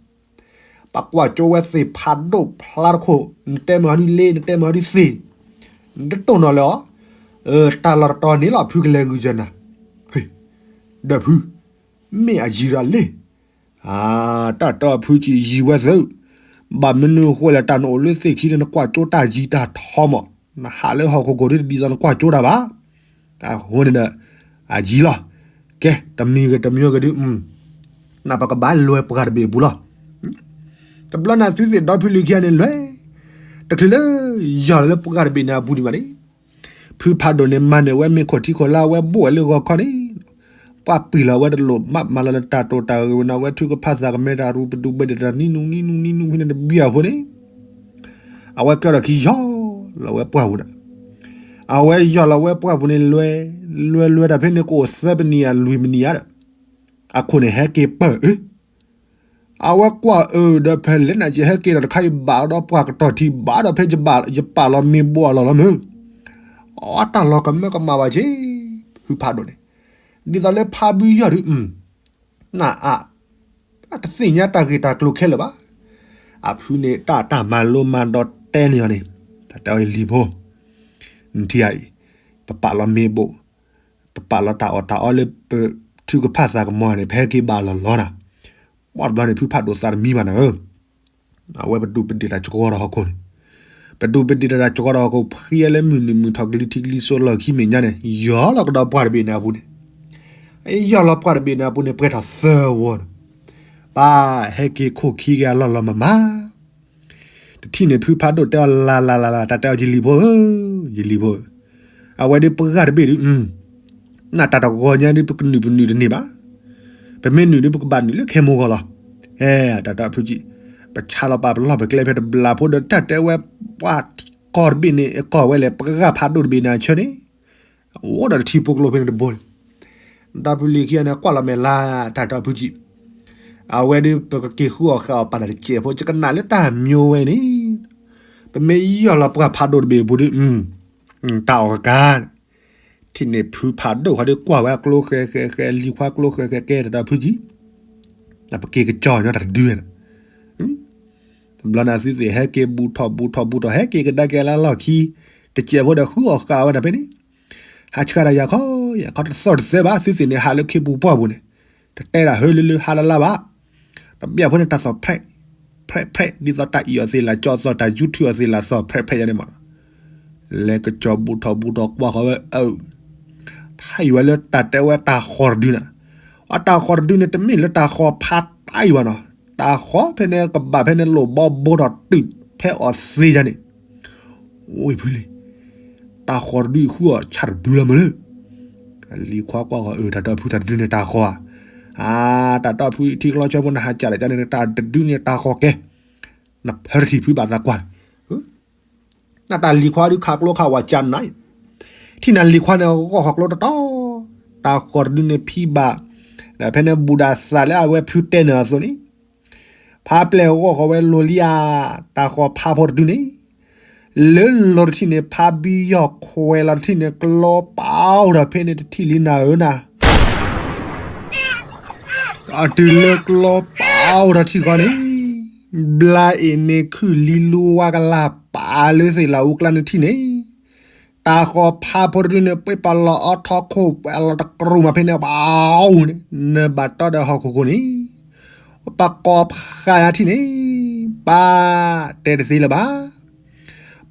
ပကွၢ်ကၠိဝဲသ့ၣ်ဖးဒိၣ်ဖျါတခိၣ်, နတဲမ့ၢ်ဟီဒ်လ့ နတဲမ့ၢ်ဟီဒ်သ့ၣ်, နတတိၢ်နီၣ်လၢၤအီၤ, တၢ်လီၢ်တတီၤန့ၣ်လီၤ ဖုကလဲၤဂုာ်စၢၤနၤ, ဒီးဖု, မ့ၢ်အယံၤရၤလ့ အါ, တၢ်တီဖုကံယံၤဝဲသု, ဘၣ်မနုၤဃိလဲၣ် တၢ်နအိၣ်လၢသ့ၣ်ခံန့ၣ် နကွၢ်ကၠိတၢ်ယံၤတၢ်ထီမး, နဟးလၢဟီၣ်ခိၣ်ခိၣ်ဒ်တဒ်သိးနကွၢ်ကၠိတၢ်ဘၣ်, အဃိန့ၣ်ဒီး, အယံၤလီၤ, ကဲ, တမံၤဂ့ၤတမံၤဂ့ၤဒုး, နပကဘၣ်လွဲပှၢ်တဘ့ၣ်အပူၤလီၤ. တဘျီန့ၣ်သုသ့ၣ်ဒီဖုလံၤခံဂၤန့ၣ်လွဲၢ်, တချုးလၢ, ယီၢ်လၢပှၢ်တဘ့ၣ်န့ၣ်အပူၤဒံးဘၣ်န့ၣ် ဖုဖးဒိၣ်န့ၣ် မၤနၢၤဝဲမ့ၢ်ခိၣ်ထံခိၣ်လါ အဝဲဘိၣ်ဝဲလၢဂီၤခီန့ၣ်, ပှၢ်ပံာ်လီၤဝဲတလိၣ်မး မၤလီၤလၢတၢ်တိာ်တၢ်ဂ့ၢ်ဝဲန့ၣ် အဝဲထုကဖၣ်သးကမဲတၢ်ရူပဒူပဒဲးတၢ်နံနူနံနူနံနူဖဲန့ၣ်တဘျီအဃိန့ၣ်, အဝဲကၢထီၣ်ခံယီၢ်လီၤဝဲပှၢ်ပူၤန့ၣ်, အဝဲယီၢ်လီၤဝဲပှၢ်ပူၤန့ၣ်လွဲၢ်, လွဲၢ်လွဲၢ်တၢ်ဖဲန့ၣ်ကအိၣ်သၢပနံၣ်ဧါလွံၢ်ပနံၣ်ဧါဒီး, အခိၣ်န့ၣ်ဟဲက့ၤပၢၢ်အၢ အဝဲကွၢ်အၢဒီးဖဲလဲၣ်န့ၣ် ယဟဲက့ၤဒီးတခါအံၤဘၣ်ဒီးပှၢ်ကတီၢ်ထံဘၣ်ဒီးဖဲယပာ်လီၤမ့ၢ်ဘိအလီၢ်လီၤမုၢ်, အတၢ်လီၤကမၢကမၣ်ဘၣ်က့ၤ, ဖုဖးဒိၣ်န့ၣ်, ဒ်သိးလၢဖးဘုယီၢ်ဒုး, နအါ, တသ့ၣ်ညါတၢ်ဂ့ၢ်တၢ်ကျိၤခဲလၢာ်ဘၣ်, အဖုန့ၣ်တၢ်တၢ်မၤလိမၤဒီးတဲန့ၢ်အီၤန့ၣ်, တၢ်တဲအီၤ ယလံၤဖိ, နထံၣ်ဧါအံၤ, ပပာ်လီၤမ့ၢ်ဘိၣ်, ပပာ်လီၤတၢ်အီၣ်တၢ်အီလၢပထုကဖၣ်သးကမီၤန့ၣ် ပဟဲက့ၤဘၣ်လီၤလီၤနၤ, ပှၢ်တဘျီန့ၣ် ဖုဖးဒိၣ်သးတမံဘၣ်နၤဧၢ, အဝဲပဒူးပဒ့ၣ်တၢ်ကီဒီးဟီၣ်ခိၣ်န့ၣ်, ပဒူးပဒ့ၣ်တၢ်ကီဒီးဟီၣ်ခိၣ် ဖှံလၢမုၢ်နုာ်မုၢ်ထီၣ်ကလံၤထံးကလံၤစိးလီၢ်ခံမဲာ်ညါန့ၣ် ယီၢ်လီၤကဒီးပှၢ်တဘ့ၣ်န့ၣ်အပူၤန့ၣ်, ယီၢ်လီၤပှၢ်တဘ့ၣ်န့ၣ်အပူၤန့ၣ် ပှဲၤထီၣ်သၢဝီန့ၣ်, ပၢ်ဟဲက့ၤခိၣ်ခံက့ၤအလီၢ်လီၤမၤမၤ တထံၣ်န့ၣ် ဖုဖးဒိၣ်တဲအီၤလၢ်လၢ်လၢ်လၢ် တၢ်တဲအီၤ ယလံၤဖိဧၢ, ယလံၤဖိဧၢ, အဝဲဒၣ်ပှၢ်တဘ့ၣ်ဒုး, နတၢ်တဂီၤညါဒုး ပကနုာ်ပနုာ်တန့ၢ်ဘၣ်, ပမ့ၢ်နုာ်ဒုး ပကဘၣ်နုာ်လၢခဲမိၢ်ဂီၢ်လီၤ, အဲ တၢ်တဲအီၤဖုကံၢ်, ပဆါလီၤပာ်ပလီၢ်ပကျဲဖဲတဘျီဖိဒီး တၢ်တဲဝဲပှၢ်ကီၢ်တဘ့ၣ်န့ၣ် အကီၢ်ဝဲလဲၣ် ပှၢ်ဖးဒိၣ်တဘ့ၣ်န့ၣ်အဆၢန့ၣ် အိၣ်ဒီးတထံဖိကျိဖဲန့ၣ်တဘိန့ၣ်, ဒီဖုလံၤခံဂၤန့ၣ် ကွၢ်လီၤမဲာ်လၢ် တၢ်တဲအီၤဖုကံၢ်, အဝဲဒၣ်ပကက့ၤဃုအီၣ်ဃာ်အီၣ်ပာ်တၢ်တစဲးဖိ ယကနၣ်လၢတၢ်မံဝဲန့ၣ်, ပမ့ၢ်ယီၢ်လီၤပှၢ်ဖးဒိၣ်တဘ့ၣ်အပူၤဒုး, တၢ်အီၣ်ကကါ ထံၣ်န့ၣ်ဖုဖးဒိၣ်ဃီဒုးကွၢ်ဝဲအကျိဃဲဃဲဃဲ လံၤခွါကျိဃဲဃဲကဲ တၢ်တဲအီၤဖုကံၢ်, ပက့ၤကစီၢ်ညီတၢ်တဒုန့ၣ်, တဘျီန့ၣ်သုသ့ၣ်ဟဲက့ၤဘူးထီၣ်ဘူးထီၣ်ဘူးထီၣ် ဟဲက့ၤကဒါက့ၤလၢလီၢ်ခံ, တစဲးဖိဒီးဃုအီၣ်ဃာ်ဝဲဒၣ်ဖဲန့ၣ်, ဟးဆှၣ်တၢ်ယၤခီ, ယၤခီတသီၣ်တသဲဘၣ် သုသ့ၣ်န့ၣ် ဟးလၢခ့ပူၤပှၢ်ပူၤန့ၣ်, တတဲဒၣ်ဟၢလၢလၢဟးလၢလၢဘၣ် တဘၣ်ဖိန့ၣ် တၢ်သီၣ်ဖျဲး, ဖျဲးဖျဲး ဒ်သိးတၢ်အံၣ်အီၤသ့ၣ်လၢကၠီသီၣ် တၢ် YouTube အီၤသ့ၣ်လၢသီၣ်ဖျဲးဖျဲးယၤန့ၣ်မး, လဲၤကစီၣ်ဘူးထီၣ်ဘူးထီၣ်ကွၢ်ဃီဝဲအၢ, ထါအံၤဝဲလၢတၢ်တဲဝဲတၢ်ဃီၤတဒုန့ၣ်, အတၢ်ဃီၤတဒုန့ၣ် တမ့ၢ်လၢတၢ်ဃီၤဖးတၢ်အံၤဘၣ်နီၤ, တၢ်ဃီၤဖဲန့ၣ်ကဘၣ်ဖဲန့ၣ်လိၣ်ဘီဘိထီၣ်တုာ်ဖဲအီၤသ့ယၤန့ၣ် အိၣ်ဖုလံၤ, တၢ်ဃီၤတဒုဃုအီၣ်ဆၣ်တဒုလီၤမးလၢ, လံၤခွါကွၢ်ဃီအၢ တၢ်တဲအီၤဖုတၢ်တဒုန့ၣ်တၢ်ဃီၤဧါ, အါ တၢ်တဲအီၤဖုထံကျိဆၢဖိန့ၣ် ဟးကၢ်လၢကန့ၣ် တၢ်တဒုန့ၣ်တၢ်ဃီၤကဲ, နဖၢတထံၣ်ဖုဘၣ်သးကွၢ်န့ၣ်, နတၢ်လံၤခွါဒုးခးကျိခးဝးကၢ်နၤ, ထံၣ်နၤလံၤခွါန့ၣ် ဂီၢ်ဃီၤကျိတတီၤ, တၢ်ဃီၤတဒုန့ၣ်ဖံးဘၣ်, ဒီးဖဲန့ၣ်ဘူးဒၣ်သးလၢအဝဲဖုတဲန့ၣ်အသိးန့ၣ် ဖါပျဲၢ်ဂီၢ်ဃီၤဝဲလိၤလံဧါ, တၢ်ဃီၤဖါဖိတဒုန့ၣ်, လၢလီၤတထံၣ်န့ၣ် ဖါဘံယီၢ်ခွဲးလီၤတထံၣ်န့ၣ် ကျီပာ်အိၣ်ဒီးဖဲန့ၣ်တထံၣ်လံနၤဧၢနၤ, အတုၤလၢကျီပာ်အိၣ်ဒီးထံၣ်ဃီန့ၣ်, ဘျါအ့ၣ်န့ၣ်ခုၣ်လံလူဝါကလၢ်ပာ်လၢသ့ၣ်လၢအူကျါန့ၣ်ထံၣ်န့ၣ် တၢ်ဃီၤဖါဖိတဒုန့ၣ် ပှဲၤပာ်လီၤအီထီခိၣ် ပှဲၤလီၤတကြူၢ်မးဖဲန့ၣ်ပအိၣ်န့ၣ် နဘၣ်တီဒီးဟီၣ်ခိၣ်ခိၣ်န့ၣ် ပကိးဖှါယၤထံၣ်န့ၣ် ပၢ်တဲတသ့လၢၤဘၣ်.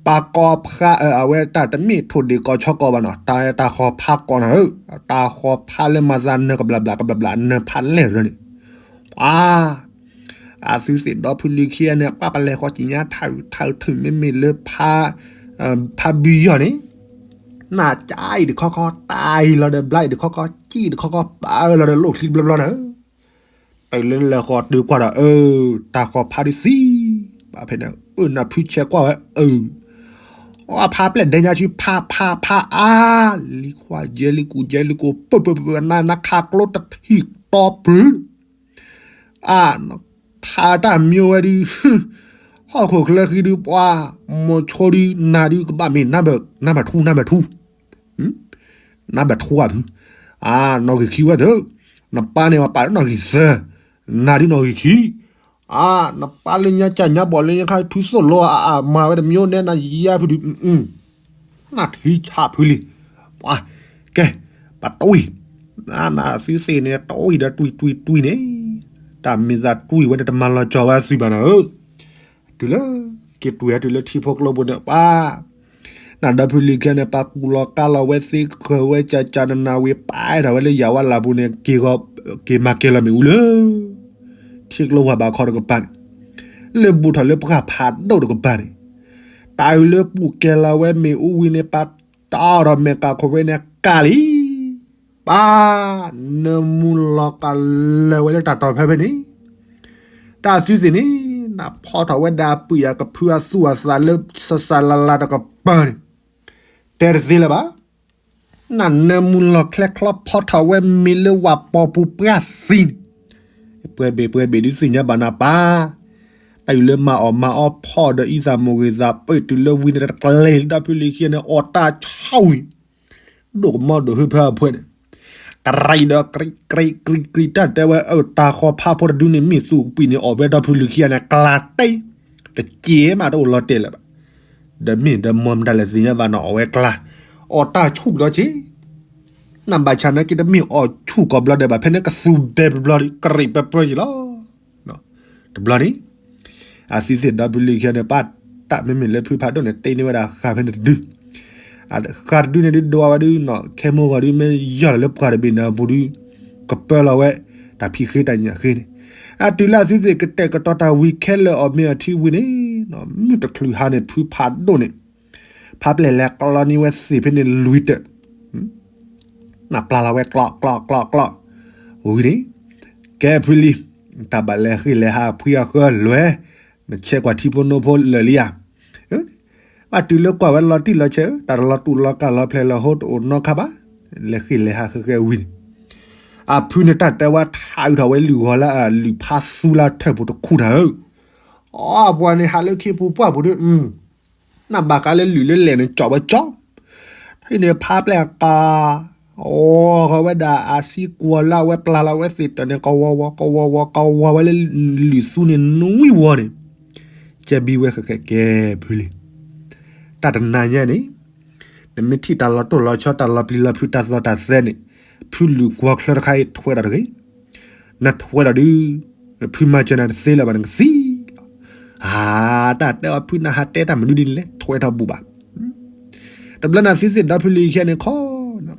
ပကိးဖှါ အဝဲတၢ်တမ့ၢ်ထိၣ်ဒ့ၣ်ကိးဆီကိးဘၣ်နီၤ, တၢ်တၢ်ဃီၤဖါကိးနၤဧၢ, တၢ်ဃီၤဖါလၢမၤသးနၢၤကဘျးဘျးကဘျးဘျး နၢၤဖးလဲၢ်ရၢန့ၣ် ပှၤ အသုသ့ၣ်ဒီဖုလံၤခံဂၤန့ၣ် ပှၤပလဲၤဃီကံညါထးထးထုးမ့မ့ၢ်လၢ ဖါဘုယီၢ်န့ၣ် နၢ်ကၠါအံၤတခီခီ တၢ်အံၤလီၤဒီးဘျါအံၤတခီခီ ကံၣ်တခီခီပာ်အၢလီၤဒီးလိၣ်ချံဘျီဘျီန့ၣ်, တုၤလၢလဲၤဃီၤတုၤကွၢ်ဒီး အၢ တၢ်ဃီၤဖါဒုးသံ, ဘၣ်ဖဲန့ၣ် ပၢၢ်နၢ်ဖုဆဲးကွၢ်ဝဲ အၢ အဖါပျဲၢ်ဒဲညါဆူ ဖါဖါဖါအါ, လံၤခွါယဲလံၤကူၣ်ယဲလံၤကူၣ် ပၢၢ်ပၢၢ်ပၢၢ် နနခးကျိတထံၣ်တီပၢၢ် အါ, ခးတၢ်မံဝဲဒုး, ဟီၣ်ခိၣ်ချၢဃံဒုးပှၤ, မိၤဆိဒုး နၤဒုးကဘၣ်မ့ၢ် နဘၣ်ထူ နဘၣ်ထူ, နဘၣ်ထူအဖု, အါ, နီၣ်ဂံၢ်ခံဝဲသၢ, နပၢ်န့ၣ်ပှၤပာ်လၢနီၣ်ဂံၢ်သၢ, နၤဒုးနီၣ်ဂံၢ်ခံ, အါ, နပၢ်လၢညါကၢ်ညါဘီၣ်လၢညါခါဖုသိၣ်လိအါအါမၤဝဲတမံၤအိၣ်နဲနယါဖုဒုး နၢ်ထံဆးဖုလံ, ပှၤ, ကဲ, ပှၤတွံၢ်, နသုသ့ၣ်န့ၣ် တွံၢ်ဒီးတွံၢ်တွံၢ်တွံၢ်န့ၣ်, တၢ်မ့ၢ်သးတွံၢ်ဝဲန့ၣ် တမၤလီၤကီၤဝဲသုဘၣ်နီၤဧၢ, တုၤလၢ, က့ၤတွံၢ်ဟဲတုၤလၢထံဖိကျိပူၤန့ၣ် ပှၤ, နဒီဖုလံၤခံန့ၣ် ပှၤကူၣ်လီၤကါလီၤဝဲသ့ ဃၢၤဝဲကၠၢ်ကၠၢ်နနၤဝံၤ ပာ်ထီၣ်ဝဲလၢယၤဝါလၢ်ပူၤန့ၣ် က့ၤဂီၤ, က့ၤမၤကဲၤလီၤမ့ၣ်အူလၢ ထံကျိပှၤဘၣ်ခီတကပၤန့ၣ်, လၢဘူးထီၣ်လၢပှၢ်ဖးဒိၣ်တကပၤန့ၣ်, တၢ်အုးလၢပူၤကဲၤလီၤဝဲမ့ၣ်အူဝံၤန့ၣ် ပှၤတီထီၣ်မဲာ်ကၢ်ခိၣ်ဝဲန့ၣ်ကၢ်လံ, ပှၤ, နၢမူလီၤကးလၢာ်ဝဲလၢတၢ်တီၤဖဲဖဲန့ၣ်, တၢ်သုသ့ၣ်န့ၣ်, နဖီထီၣ်ဝဲဒၣ်ပုၢ်ယၤကဖုအသူၣ်အသးလၢစၢ်စၢ်လၢ်လၢ်တကပၤန့ၣ်, တဲတသ့လၢၤဘၣ်. နနၢမူလီၤချဲချီဖီထီၣ်ဝဲမ့ၢ်လၢဝၤပီပူၤပှၢ်သံန့ၣ်, ပှဲၤဘ့ၣ်ပှဲၤဘ့ၣ်ဒုးသ့ၣ်ညါဘၣ်နၤပၢ်, တၢ်အုးလၢမၤအီၣ်မၤအီဖီၣ်ဒီးအံသးမိၢ်ဂ့ၤသးပၢၢ်တုၤလၢဝံၤန့ၣ်တကျဲၤလၢဒီဖုလံၤခံန့ၣ် အီၣ်တၢ်ဆီဝံၤ ဒိၣ်ကမီဒိၣ်ဟၢဖၢအဖှဲးန့ၣ်, ကရံးဒီးကရံးကရံးကရံးကရံး တၢ်တဲဝဲအၢ တၢ်ဃီၤဖးဖိတဒုန့ၣ် မ့ၢ်သူၣ်ကပံာ်န့ၣ် အီၣ်ဝဲဒီဖုလံၤခံဂၤန့ၣ် ကျါတ့ၢ်, တစဲးမးတအိၣ်လီၤတဲာ်လၢၤဘၣ်. ဒီးမ့ၢ်ဒီးမီၢ်မတၤလဲၣ်သ့ၣ်ညါဘၣ်နီၤ အဝဲကျါ အီၣ်တၢ်ဆူၣ်ဒီးစ့ နဘၣ်ဆၣ်နာ်က့တမ့ၢ်အီၣ်ဆူၣ်ကိးဘျီဒဲးဘၣ် ဖဲန့ၣ်ကသူဘဲပဘျီ ကရံးပပၢယံၤလီၤ. တဘျီန့ၣ် အသုသ့ၣ်ဒီဖုလံၤခံဂၤန့ၣ် ပာ်တၢ်မ့မ့ၢ်လၢဖုဖးဒိၣ်န့ၣ် တ့န့ၢ်ဝဲဒၣ်ဃာ်ဖဲန့ၣ်တဒု ဃာ်တဒုန့ၣ်ဒုးဒွးဝဲဒုးနီၤ ခဲမိၢ်ဂီၤဒုးမ့ၢ်ယီၢ်လီၤလၢပှၤတဘ့ၣ်န့ၣ်အပူၤဒုး ကပၢလီၤဝဲ တၢ်ဖံးဃ့တၢ်ညၣ်ဃ့န့ၣ် အတုၤလၢအသုသ့ၣ်ကတဲာ်ကတီၤတၢ်ဝံၤခဲလၢာ်အီၤမ့ၢ်အထံဝံၤန့ၣ်နီၤ မုၢ်တချုးဟါန့ၣ် ဖုဖးဒိၣ်န့ၣ် ဖးပျဲၢ်လဲၤကျီန့ၢ်ဝဲသ့ၣ်ဖဲန့ၣ်လွံၢ်တၢၢ် နပျၢ်လီၤဝဲကျီ ကျီ ကျီ ကျီ ဝံၤန့ၣ် ကဲဖုလံၤ တၢ်ဘၣ်လဲၤဃ့ၢ်လဲၤဟးဖှံအဃၢလွဲ နဆဲးကွၢ်ထံဖိနိဖိလၢာ်လံဧါ. ဘၣ်တုၤလၢကွၢ်ဝဲလီၤတံၢ်လီၤဆဲး တၢ်တလီၤတူာ်လီၤကၢ်လီၤဖျဲးလီၤဟိတအိၣ်နီတခါဘၣ် လဲၤဃ့ၢ်လဲၤဟးဃဲဃဲဝံၤန့ၣ် အဖုန့ၣ်တၢ်တဲဝဲထးအုးထီၣ်ဝဲလုၢ်ဂီၤလၢအလုၢ်ဖးသူလၢထၢၣ်ပူၤတခူၣ်နၤဧၢ အပှၤန့ၣ်ဟးလၢခ့ပူၤပှၢ်ပူၤဒီး နဘၣ်ဃးလၢလုၢ်လၢလဲၣ်န့ၣ် ကၠီၣ်ဝဲကၠီၣ်, ဟံးန့ၣ်ဖးပျဲၢ်ကၤ, အီၣ်ဃီၤဝဲဒၣ်အဆံကွီၤလၢအဝဲပျၢ်လီၤဝဲသ့ၣ်တၢၢ်န့ၣ် ကဝီၤဝီၤ ကဝီၤဝီၤ ကဝီၤဝဲလၢလုၢ်သူန့ၣ်နွံဝီၤန့ၣ်, ကဲဘံဝဲဃဲးဃဲးကဲဖုလံၤ, တၢ်တနၤညါန့ၣ်, နမ့ၢ်ထံၣ်တၢ်လီၤတိၢ်လီၤဆီ တၢ်လီၤပျံၤလီၤဖုး တၢ်သီၣ်တၢ်သဲန့ၣ်, ဖုလုၢ်ကွီၤချၢတခါအံၤထွဲဒီးတဂ့ၤ နထွဲဒီးဒုး, ဖုမၤစၢၤနၤတသ့လၢၤဘၣ်နကသံလီၤ. အါ, တၢ်တဲအီၤဖုနဟးတဲတၢ်မနုၤဒ်န့ၣ်လဲၣ် ထွဲထီၣ်ဘူးဘၣ်. တဘျီန့ၣ်သုသ့ၣ်ဒီဖုလံၤခံဂၤန့ၣ်ခီ,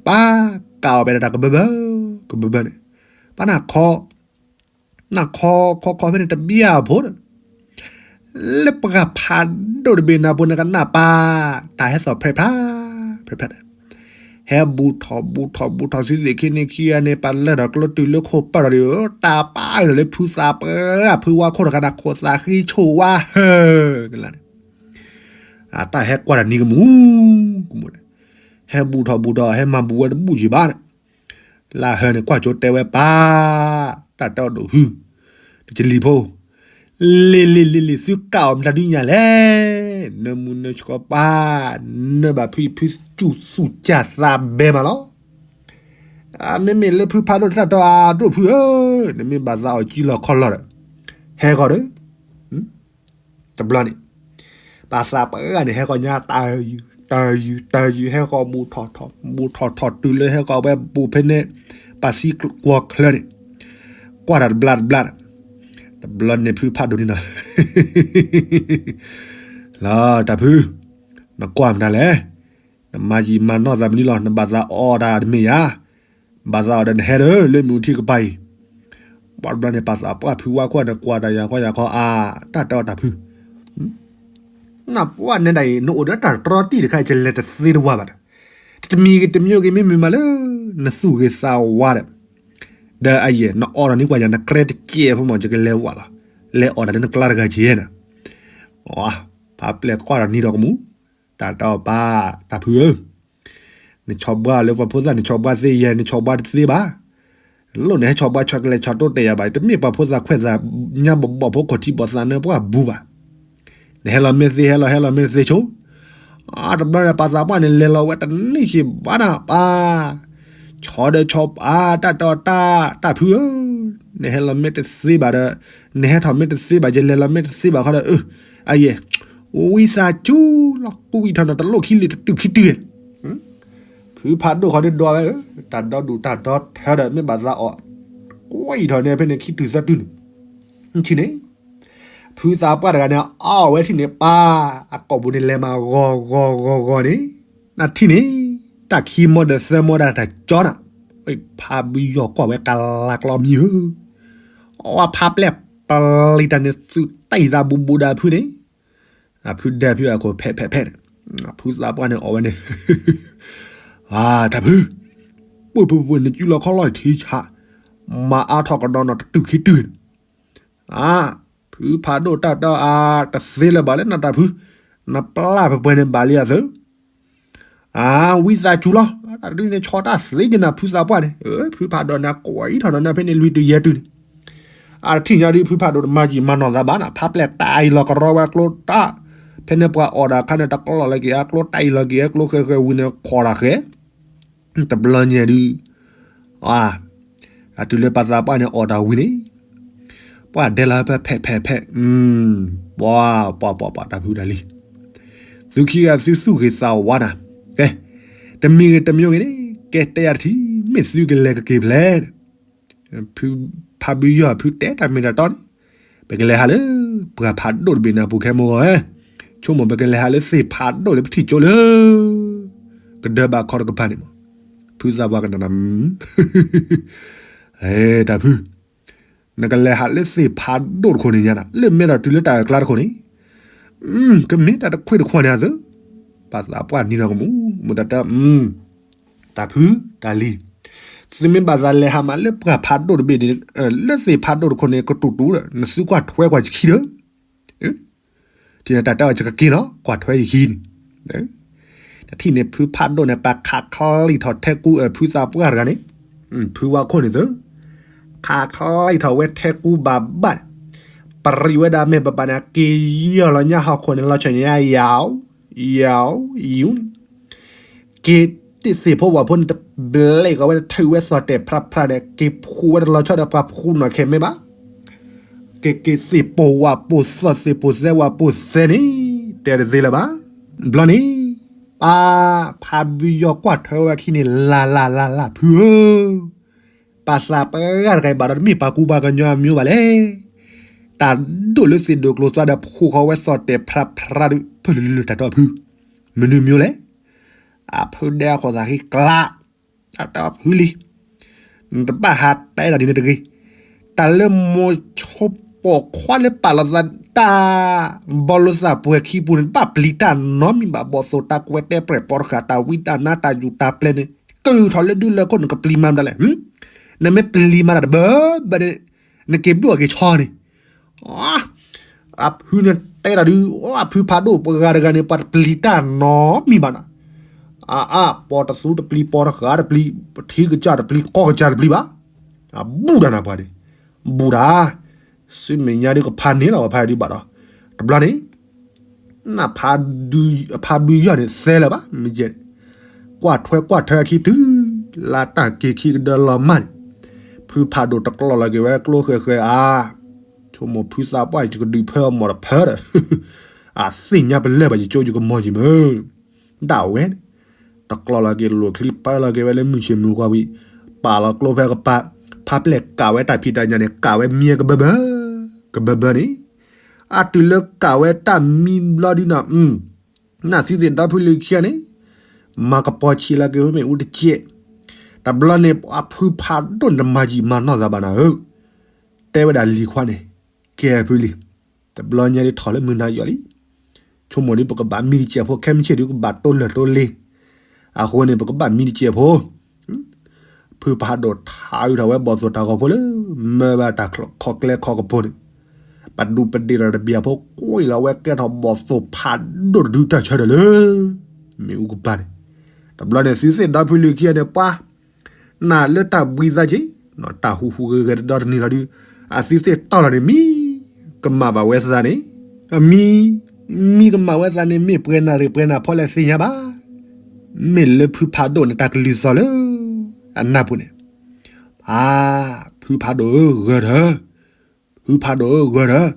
ပၢ်ကးအီၤပတၢ်ကဘၢဘၢ, ကဘၢဘၢန့ၣ်, ပၢ်နၢ်ခီ, နၢ်ခီခီခီဖဲန့ၣ်တဘျီဖိဒီး လၢပှၤဖးဒိၣ်တဘ့ၣ်နၤပူၤနကနၢ်ပၢ်, တၢ်ဟဲသီၣ်ဖဲးဖျါ, ဖဲးဖျါဒီး, ဟဲဘူးထီၣ်ဘူးထီၣ်ဘူးထီၣ်သုသ့ၣ်ခံန့ၣ်ခံဂၤန့ၣ် ပာ်လၢထီၣ်ကျိတုၤလၢခိၣ်ပၢၢ်ဒီး, တၢ်ပာ်အုးထီၣ်လၢဖုသးပှၢ်, ဖုဝါခိၣ်တဂၤန့ၣ် ခိၣ်သးဃံဆိၣ်ဝါဟၢ, ကလါန့ၣ်, အတၢ်ဟဲကွၢ်တၢ်နံၤကမူၣ်, ကမူၣ်န့ၣ်, ဟဲဘူးထီၣ်ဘူးထီၣ် ဟဲမၤဘူးဝဲတဘူးယံၤဘၣ်န့ၣ် လၢဟၢန့ၣ် ကွၢ်ကၠိတဲဝဲပၢ်, တၢ်တဲအီၤဒိၣ်ဟု, တကလံၤဖိ, လ့ၤလ့ၤလ့ၤလ့ၤ သုကးအီၤမတၤဒုညါလဲၣ်, နၢမူနၢဆှီပၢ်, နၢဘၣ်ဖုဖုသူၣ်စူၢ်သးဘဲမးလီၤ. မ့မ့ၢ်လၢဖုဖးဒိၣ်တၢ်တဲအီၤဒိၣ်ဖုဧၢ, နမ့ၢ်ဘၣ်သးအီၤကံလီၤခီလီၤဒီး, ဟဲဃီၤဒီး တဘျီန့ၣ်, ပှၤသးပှၢ်တဂၤန့ၣ် ဟဲဃီၤညါတၢ်ယုၢ်, တၢ်ယုၢ်, တၢ်ယုၢ် ဟဲဃီၤဘူးထီၣ်ထီၣ်, ဘူးထီၣ်ထီၣ်တုၤလၢဟဲဃီၤဝဲဘူးဖဲန့ၣ်, ပှၤစံကွီၤချၢန့ၣ်, ကွၢ်တၢ်တဘျါတဘျါ, တဘျီန့ၣ်ဖုဖးဒိၣ်န့ၣ်နီၤ, လီၤတၢ်ဖု, နကွၢ်မတၤလဲၣ်, နမၤယံာ်မၤနီၢ်သးမနုၤလီၤ, နဘၣ်သးအီၣ်တၢ်တမ့ၢ်ဧါ, ဘၣ်သးအီၣ်ဒီးနဟဲဒီး လၢမုၢ်ထံကပၤအံၤ ဘၣ်တဘျီန့ၣ် ပှၤသးပှၢ်ဖုဝါခိၣ်န့ၣ် ကွၢ်တၢ်ယၤခီယၤခီအါ, တၢ်တဲအီၤတၢ်ဖု, နပှၢ်နဲဒၣ်အံၤ နအိၣ်ဒီးတၢ်တြီတံၢ်တခါအံၤ ယလဲၤတသ့တဝါဘၣ်ဒီး, တမံၤဂ့ၤတမံၤဂ့ၤ မ့မ့ၢ်မးလၢ နသူၣ်ဂ့ၤသးဝါဒီး, ဒီးအယဲၢ် နအီၣ်ဒီးန့ၢ်ကွၢ်ယၤ နကြဲတကဲးဖိမး ယကလဲၤဝဲလီၤ, လဲၤအီၣ်တၢ်လၢနကျါတဂၤကဲနၤ, ဖးပျဲၢ်ကွၢ်ဒီးနံၤဒီးကမူၣ်, တၢ်တဲအီၤပၢ်, တၢ်ဖုဧၢ နဆီၣ်ဘှါလၢပှၤဖိသၣ် နဆီၣ်ဘှါသ့ယဲၢ် နဆီၣ်ဘှါတသ့ဘၣ်. လိၣ်နဟဲဆီၣ်ဘှါဆီၣ်ကလဲၤဆီၣ်တိတဲာ်ယၤဘၣ် တမ့ၢ်ပှၤဖိသၣ်ခွဲးသၣ်ညါဘီၣ်ဘီၣ်ဖိ ခိၣ်ထံဘီၣ်သးနၢပှၢ်ဘူးဘၣ်. နဟဲလီၤမ့ၢ်သ့ဟဲလီၤ ဟဲလီၤမ့ၢ်တသ့ဆိ. အတဘျီန့ၣ် ပှၤသးပှၢ်န့ၣ် လဲၤလီၤဝဲတန့ၢ်ဆံးဘၣ်နၤပၢ်, ဆီၣ်ဒီးဆီၣ်ပၢ် တၢ်တီတၢ် တၢ်ဖုဧၢ, နဟဲလီၤမ့ၢ်တသ့ဘၣ်ဒီး, နဟဲထီၣ်မ့ၢ်တသ့ဘၣ် ယလဲၤလီၤမ့ၢ်တသ့ဘၣ်ဃီဒီး အယဲၢ် ဝံသးစူၤလီၤ ကွံာ်ထီၣ်နတလိၣ်ခံလံၤတတုၤခံတုၤ, ဖုဖးဒိၣ်ဃီဒုးဒွးဝဲဧၢ, တၢ်ဒီဒူၣ်တၢ်ဒီထၢဒီး မ့ၢ်ဘၣ်သးအီၣ်, ကွံာ်ထီၣ်န့ၣ်ဖဲန့ၣ်ခံတုၤသၢတုၤန့ၣ်, ထံၣ်န့ၣ်, ဖုသးပှၢ်တဂၤန့ၣ် အီၣ်ဝဲထံၣ်န့ၣ်ပၢ်, အကိာ်ပူၤန့ၣ်လဲၤမးဂီၤဂီၤဂီၤဂီၤန့ၣ်, နထံၣ်န့ၣ်, တၢ်ခံမီဒီးသၢမီဒၣ်တၢ်ကၠီနၤ, ဖးဘုယီၢ်ကွၢ်ဝဲကလါကျီမံၤဧၢ, အဝဲဖးပျဲၢ်ပျံၤတၢ်န့ၣ် သုးတၢ်အံၤသးဘူးဘူးဒီးဖုန့ၣ် အဖုဒဲဖုအခိၣ်ဖဲးဖဲးဖဲးန့ၣ်, ဖုသးပှၢ်န့ၣ်အီၣ်ဝဲန့ၣ်, တၢ်ဖု, ပှ့ၤပှ့ၤပှ့ၤ နစုလီၤခီလီၤထံဆး, မၤအါထီၣ်ကဒီးနီၤတတုၤခံတုၤန့ၣ်, အါ, ဖုဖးဒိၣ်တၢ်တီအါ တသ့လၢၤဘၣ်လၢနတၢ်ဖု, နပျၢ်ပှဲၤပှဲၤန့ၣ်ဘၣ်လံအသၢ အါ, ဝံသးစူၤလီၤ, တၢ်တဒုန့ၣ် ဆီတၢ်သ့က့ၤနၤဖုသးပှၢ်န့ၣ်, ဖုဖးဒိၣ်န့ၣ် ကွံာ်ထီၣ်ဒီးနၤဖဲန့ၣ်လွံၢ်တုၤယဲၢ်တုၤန့ၣ်, အတထံၣ်ညါဒုး ဖုဖးဒိၣ်တမၤယံာ်မၤနီၢ်သးဘၣ်နၤ, ဖးပျဲၢ်တၢ်အံၤလီၤကရီဝဲကျိတၢ်, ဖဲန့ၣ်ပှၤအီၣ်တၢ်အခါန့ၣ် တကျီလီၤက့ၤအကျိ တၢ်အံၤလီၤက့ၤအကျိ ဃဲဃဲဝံၤန့ၣ် ခိးတၢ်ဃဲ တဘျီညါဒုး, အါ, အတုၤလၢပှၤသးပှၢ်န့ၣ်အီၣ်တၢ်ဝံၤန့ၣ်, ပှၤဒဲလီၤဖဲဖဲဖဲဖဲ, ပှၤ ပှၤ ပှၤ ပှၤ တၢ်ဖုတၢ်လံၤ, သုခံဂၤသုသူၣ်ဂ့ၤသးဝါနၤ, ကဲ, တမံၤဂ့ၤတမံၤဂ့ၤန့ၣ်, ကဲတဲယၤတထံၣ်, မ့ၢ်သုကလဲၤကက့ၤဖဲလဲၣ်, ဖုဖးဘုယီၢ်ဖုတဲတၢ်မ့ၢ်တၢ်တီန့ၣ်, ပကလဲၤဟးလၢ ပှၢ်ဖးဒိၣ်တဘ့ၣ်န့ၣ်အပူၤခဲမိၢ်ဂီၤဧၢ, ဆိကမိၣ်ပကလဲၤဟးလၢသ့ၣ်ဖးဒိၣ်လၢပထံၣ်ကၠိလၢ ကဒၢဘၣ်ခီတကပၤန့ၣ်မး, ဖုသးပှၢ်ကနၣ်နၤ, တၢ်ဖု နကလဲၤဟးလၢသ့ၣ်ဖးဒိၣ်တခိၣ်န့ၣ်ညါနၤ, လၢမဲဒီးတုၤလၢတၢ်အကျါတခိၣ်န့ၣ်, ကမ့ၢ်တၢ်တခွ့ၣ်တခွါန့ၣ်အသိး, ပှၤသးပှၢ်နံၤနီၢ်ကမူၣ်, မ့ၢ်တၢ်တၢ်, တၢ်ဖု, တၢ်လံၤ, သုမ့ၢ်ဘၣ်သးလဲၤဟးမးလၢပှၢ်ဖးဒိၣ်တဘ့ၣ်န့ၣ်, လၢသ့ၣ်ဖးဒိၣ်တခိၣ်န့ၣ် ကတူၢ်တူၢ်ဒီး နသုကွၢ်ထွဲကွၢ်ယခံဒီး ထံၣ်န့ၣ်တၢ်တဲအီၤယကက့ၤလီၤ, ကွၢ်ထွဲယခံန့ၣ်, တထံၣ်န့ၣ်ဖုဖးဒိၣ်န့ၣ် ပှၤခးချံထီၣ်ထဲကူ ဖုသးပှၢ်တဂၤန့ၣ်, ဖုဝါခိၣ်န့ၣ်သု, ခးချံထီၣ်ဝဲထဲကူဘၣ်ဘၣ်န့ၣ်, ပရံးဝဲဒၣ်မ့ၢ်ပပာ်န့ၣ် က့ၤယီၢ်လီၤညါဟီၣ်ခိၣ်န့ၣ် လီၤဆီၣ်ညါယၤ, ယၤ, ယၤန့ၣ် က့ၤတ့ၢ်သ့ၣ်ဖိဝၣ်ဖိန့ၣ် တဘျဲးကီးဝဲ တထုးဝဲသီၣ်တဲာ်ဖြးဖြးဒီး က့ၤဖှူဝဲတလီၤဆီဒီးပှၤဖှူနီၢ်ခဲမ့ၢ်ဘၣ်, က့ၤက့ၤသ့ၣ်ပိာ်ဝၣ်ပိာ်သီၣ် သ့ၣ်ပိာ်သဲဝၣ်ပိာ်သဲန့ၣ် တဲတသ့လၢၤဘၣ်. ဘျီန့ၣ် ပၢ်ဖးဘုယီၢ်ကွၢ်ထွဲဝဲခံန့ၣ် လၢ်လၢ်လၢ်လၢ် ဖုဧၢ, ပှၤသးပှၢ်တဂၤအံၤဘၣ်ဒီး တမ့ၢ်ပှၤကူပှၤကညီအမျိုးဘၣ်လဲၣ်. တၢ်ဒိၣ်လၢသ့ၣ်ဒိၣ်ကျိၤသွါဒီး ဖှူဃီၤဝဲသီၣ်တဲာ်ဖြးဖြးဒီး ဖဲလၢလၢတၢ်တီၢ်ဖု, မနုၤမျိုးလဲၣ်. အဖုဒဲအခိၣ်သးဟ့ကျး, တၢ်တီၢ်ဖုလံ, နတဘၣ်ဟးတဲတၢ်ဒ်န့ၣ်တဂ့ၤ. တၢ်လၢမိၤဆိပိာ်ခွါလၢပာ်လီၤသးတၢ် ဘီလိာ်သးပှဲၤခံပူၤန့ၣ် တဘၣ်ပျံၤတၢ်နီတမံၤဘၣ်. ဘီၣ်သိၣ်တၢ်ကွဲးတဲပြဲၢ်ပီတဃာ် တၢ်ဝံတၢ်နါတၢ်ယူၢ်တၢ်ပျဲၢ်န့ၣ် ကုၢ်ထီၣ်လၢဒုလၢခိၣ် နကပျံၤမၤမတၤလဲၣ်. နမ့ၢ်ပျံၤမၤတၢ်တဘၢဘၢန့ၣ် နက့ၤဘျုးအီၣ်က့ၤဆီန့ၣ် အဖုန့ၣ်တဲတၢ်ဒုး, အဖုဖးဒိၣ်ပှၤဂၤတဂၤန့ၣ် ပှၤတပျံၤတၢ်နီတမံၤဘၣ်နီၤ. အါအါ ပီတသူတပျံၤ ပီတဃာ်တပျံၤ ပထံကစၢ်တပျံၤ ကီၢ်ကစၢ်တပျံၤဘၣ်. အဘူၣ်တၢ်နၤပှၤန့ၣ်, ဘူၣ်တၢ်, ဆူမဲာ်ညါဒုးကဖးန့ၢ်လီၤ ပှၤဖးဒုးဘၣ်ဒီး, တဘျီန့ၣ် နဖးဒုး ဖးဘုယီၢ်န့ၣ် သဲလၢၤဘၣ် မ့ၢ်ယဲၢ်န့ၣ်, ကွၢ်ထွဲကွၢ်ထွဲအခံတုၤ လါတၢ်က့ၤခံကဒၢလီၤမၢ်န့ၣ်, ဖုဖးဒိၣ်တကျီလီၤက့ၤဝဲကျိဃဲၤဃဲၤအါ, ဆိကမိၣ်ဖုသးပှၢ် ယကဒုးဖၢအီၤမီၢ်တဖၢဒီး, အသ့ၣ်ညါပလဲၢ်ဘၣ် ယကၠိယကမီၤယံၤမ့ၢ် ဒၣ်ဝဲန့ၣ်, တကျီလီၤက့ၤလိာ်ချံ ပၢလီၤက့ၤဝဲလၢမုၢ်ဆ့ၣ်မုၢ်ဂီၤဝံၤ, ပာ်လီၤကျိဖဲကပၤ, ဖးပျဲၢ်ကးဝဲတၢ်ဖံးတၢ်ညၣ်န့ၣ် ကးဝဲမံကဘၢဘၢ, ကဘၢဘၢန့ၣ်, အတုၤလၢကးဝဲတၢ်မံဘျီဒုနီၤ, နသုသ့ၣ်ဒီဖုလံၤခံဂၤန့ၣ်, မၤကပီၤဆံးလီၤက့ၤဝဲမ့ၣ်အူတကဲး, တဘျီန့ၣ် အဖုဖးဒိၣ်န့ၣ်တမၤယံာ်မၤနီၢ်သးဘၣ်နၤဧၢ, တဲဝဲဒၣ်လံၤခွါန့ၣ်, ကဲဖုလံၤ, တဘျီညါဒ်ထီၣ်လၢမုၢ်နၤယီၤလံ, ဆိကမိၣ်ဒ်ပကဘၣ်မံတစဲးဖိ ခဲမုၢ်ဆ့ၣ်ဒုးကဘၣ်တိလဲၢ်တိလ့, အဃိန့ၣ် ပကဘၣ်မံတစဲးဖိ, ဖုဖးဒိၣ်ထးအုးထီၣ်ဝဲဘီၣ်သိၣ်တၢ်ဂီၤဖိလၢ မၢဘၣ်တၢ်ခီကျဲခီကပူၤန့ၣ်, ပဒူးပဒ့ၣ်ဒီးတဘျီဖိကွံာ်လီၤဝဲ ကဲထီၣ်ဘီၣ်သိၣ်ဖးဒိၣ်တဒုတၢ်ဆၢဒီးလၢ မ့ၣ်အူကပၤန့ၣ်, တဘျီန့ၣ် သုသ့ၣ်ဒီဖုလံၤခံဂၤန့ၣ် ပှၤ နၢ်လၢတၢ်ဘှံးသးက့ၤ, တၢ်ဟူးဟူးဂဲၤဂဲၤတဒီတနံၤလီၤဒုး, အသုသ့ၣ်တီၢ်လီၤန့ၣ် မံကမၣ်ဘၣ်ဝဲသးန့ၣ်, အမံ, မံကမၣ်ဝဲသးန့ၣ် မ့ၢ်ပှဲၤနၢ်ရ့ၣ်ပှဲၤနၢ်ဖီလဲၣ်သ့ၣ်ညါဘၣ်, မ့ၢ်လၢဖုဖးဒိၣ်န့ၣ် တၢ်ကလုၢ်သီၣ်လၢ အနၢ်ပူၤန့ၣ်, အါ, ဖုဖးဒိၣ်ဧၢ ဂၢၢ်ထၢၣ်, ဖုဖးဒိၣ်ဧၢ ဂၢၢ်ထၢၣ်,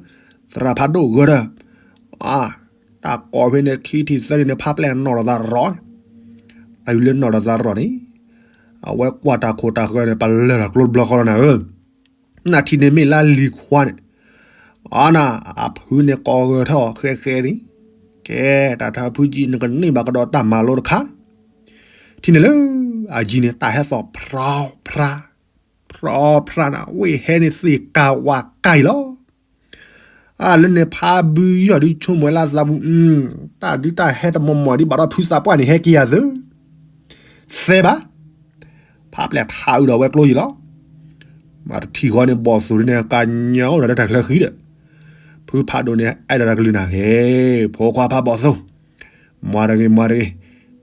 သရၣ်ဖးဒိၣ်ဂၢၢ်ထၢၣ်, အါ, တၢ်ကိးဖဲန့ၣ် ခံထံၣ်သၢထံၣ်န့ၣ် ဖးပျဲၢ်နီၣ်ထီၣ်သးရီၣ်န့ၣ်, တၢ်ယူၤလၢနီၣ်ထီၣ်သးရီၣ်န့ၣ်, အဝဲကွၢ်တၢ်ခိၣ်တၢ်ဃၢၤန့ၣ် ပလၢၢ်ထီၣ်ကျိတဘျီဃီလီၤနၤဧၢ, နထံၣ်န့ၣ်မ့ၢ်လၢလံၤခွါန့ၣ်, အါနၤ, အဖုန့ၣ်ကိးဂၢၢ်ထၢၣ်ဃဲဃဲန့ၣ်, ကဲ, တၢ်ထၢဖုကံ နကန့ၢ်ဘၣ်ကဒီးတၢ်မၤလိတခါ, ထံၣ်န့ၣ်လၢ အယံၤန့ၣ် တၢ်ဟဲသီၣ်ဖြီဖြါ, ဖြီဖြါနၤ ဝ့ၢ်ဟဲန့ၣ်သ့ၣ်ကးဝးကါအံၤလီၤ. အါ လၢန့ၣ်ဖးဘုယီၢ်ဒုးဆိကမိၣ်ဝဲလၢသးပူၤ, တၢ်ဒုးတၢ်ဟဲတမီၢ်မီၢ်ဒ်ဘၣ်ဒီးဖုသးပှၢ်န့ၣ် ဟဲက့ၤယၤသု, သဲဘၣ်, ဖးပျဲၢ်ထးအုးဒီးဝဲကျိယံၤလီၤ. မၤတထံၣ်ဃီန့ၣ် ဘီၣ်သိၣ်ဒ်န့ၣ် ကညါအိၣ်ဒီးတၢ်ချၢဃံဒီး, ဖုဖးဒိၣ်န့ၣ် အဲၣ်ဒိးတၢ်ကလုၢ်နၤဂ့ၤ, ဖိခွါဖးဘီၣ်သိၣ်, မၤတဂ့ၤ မၤတဂ့ၤ,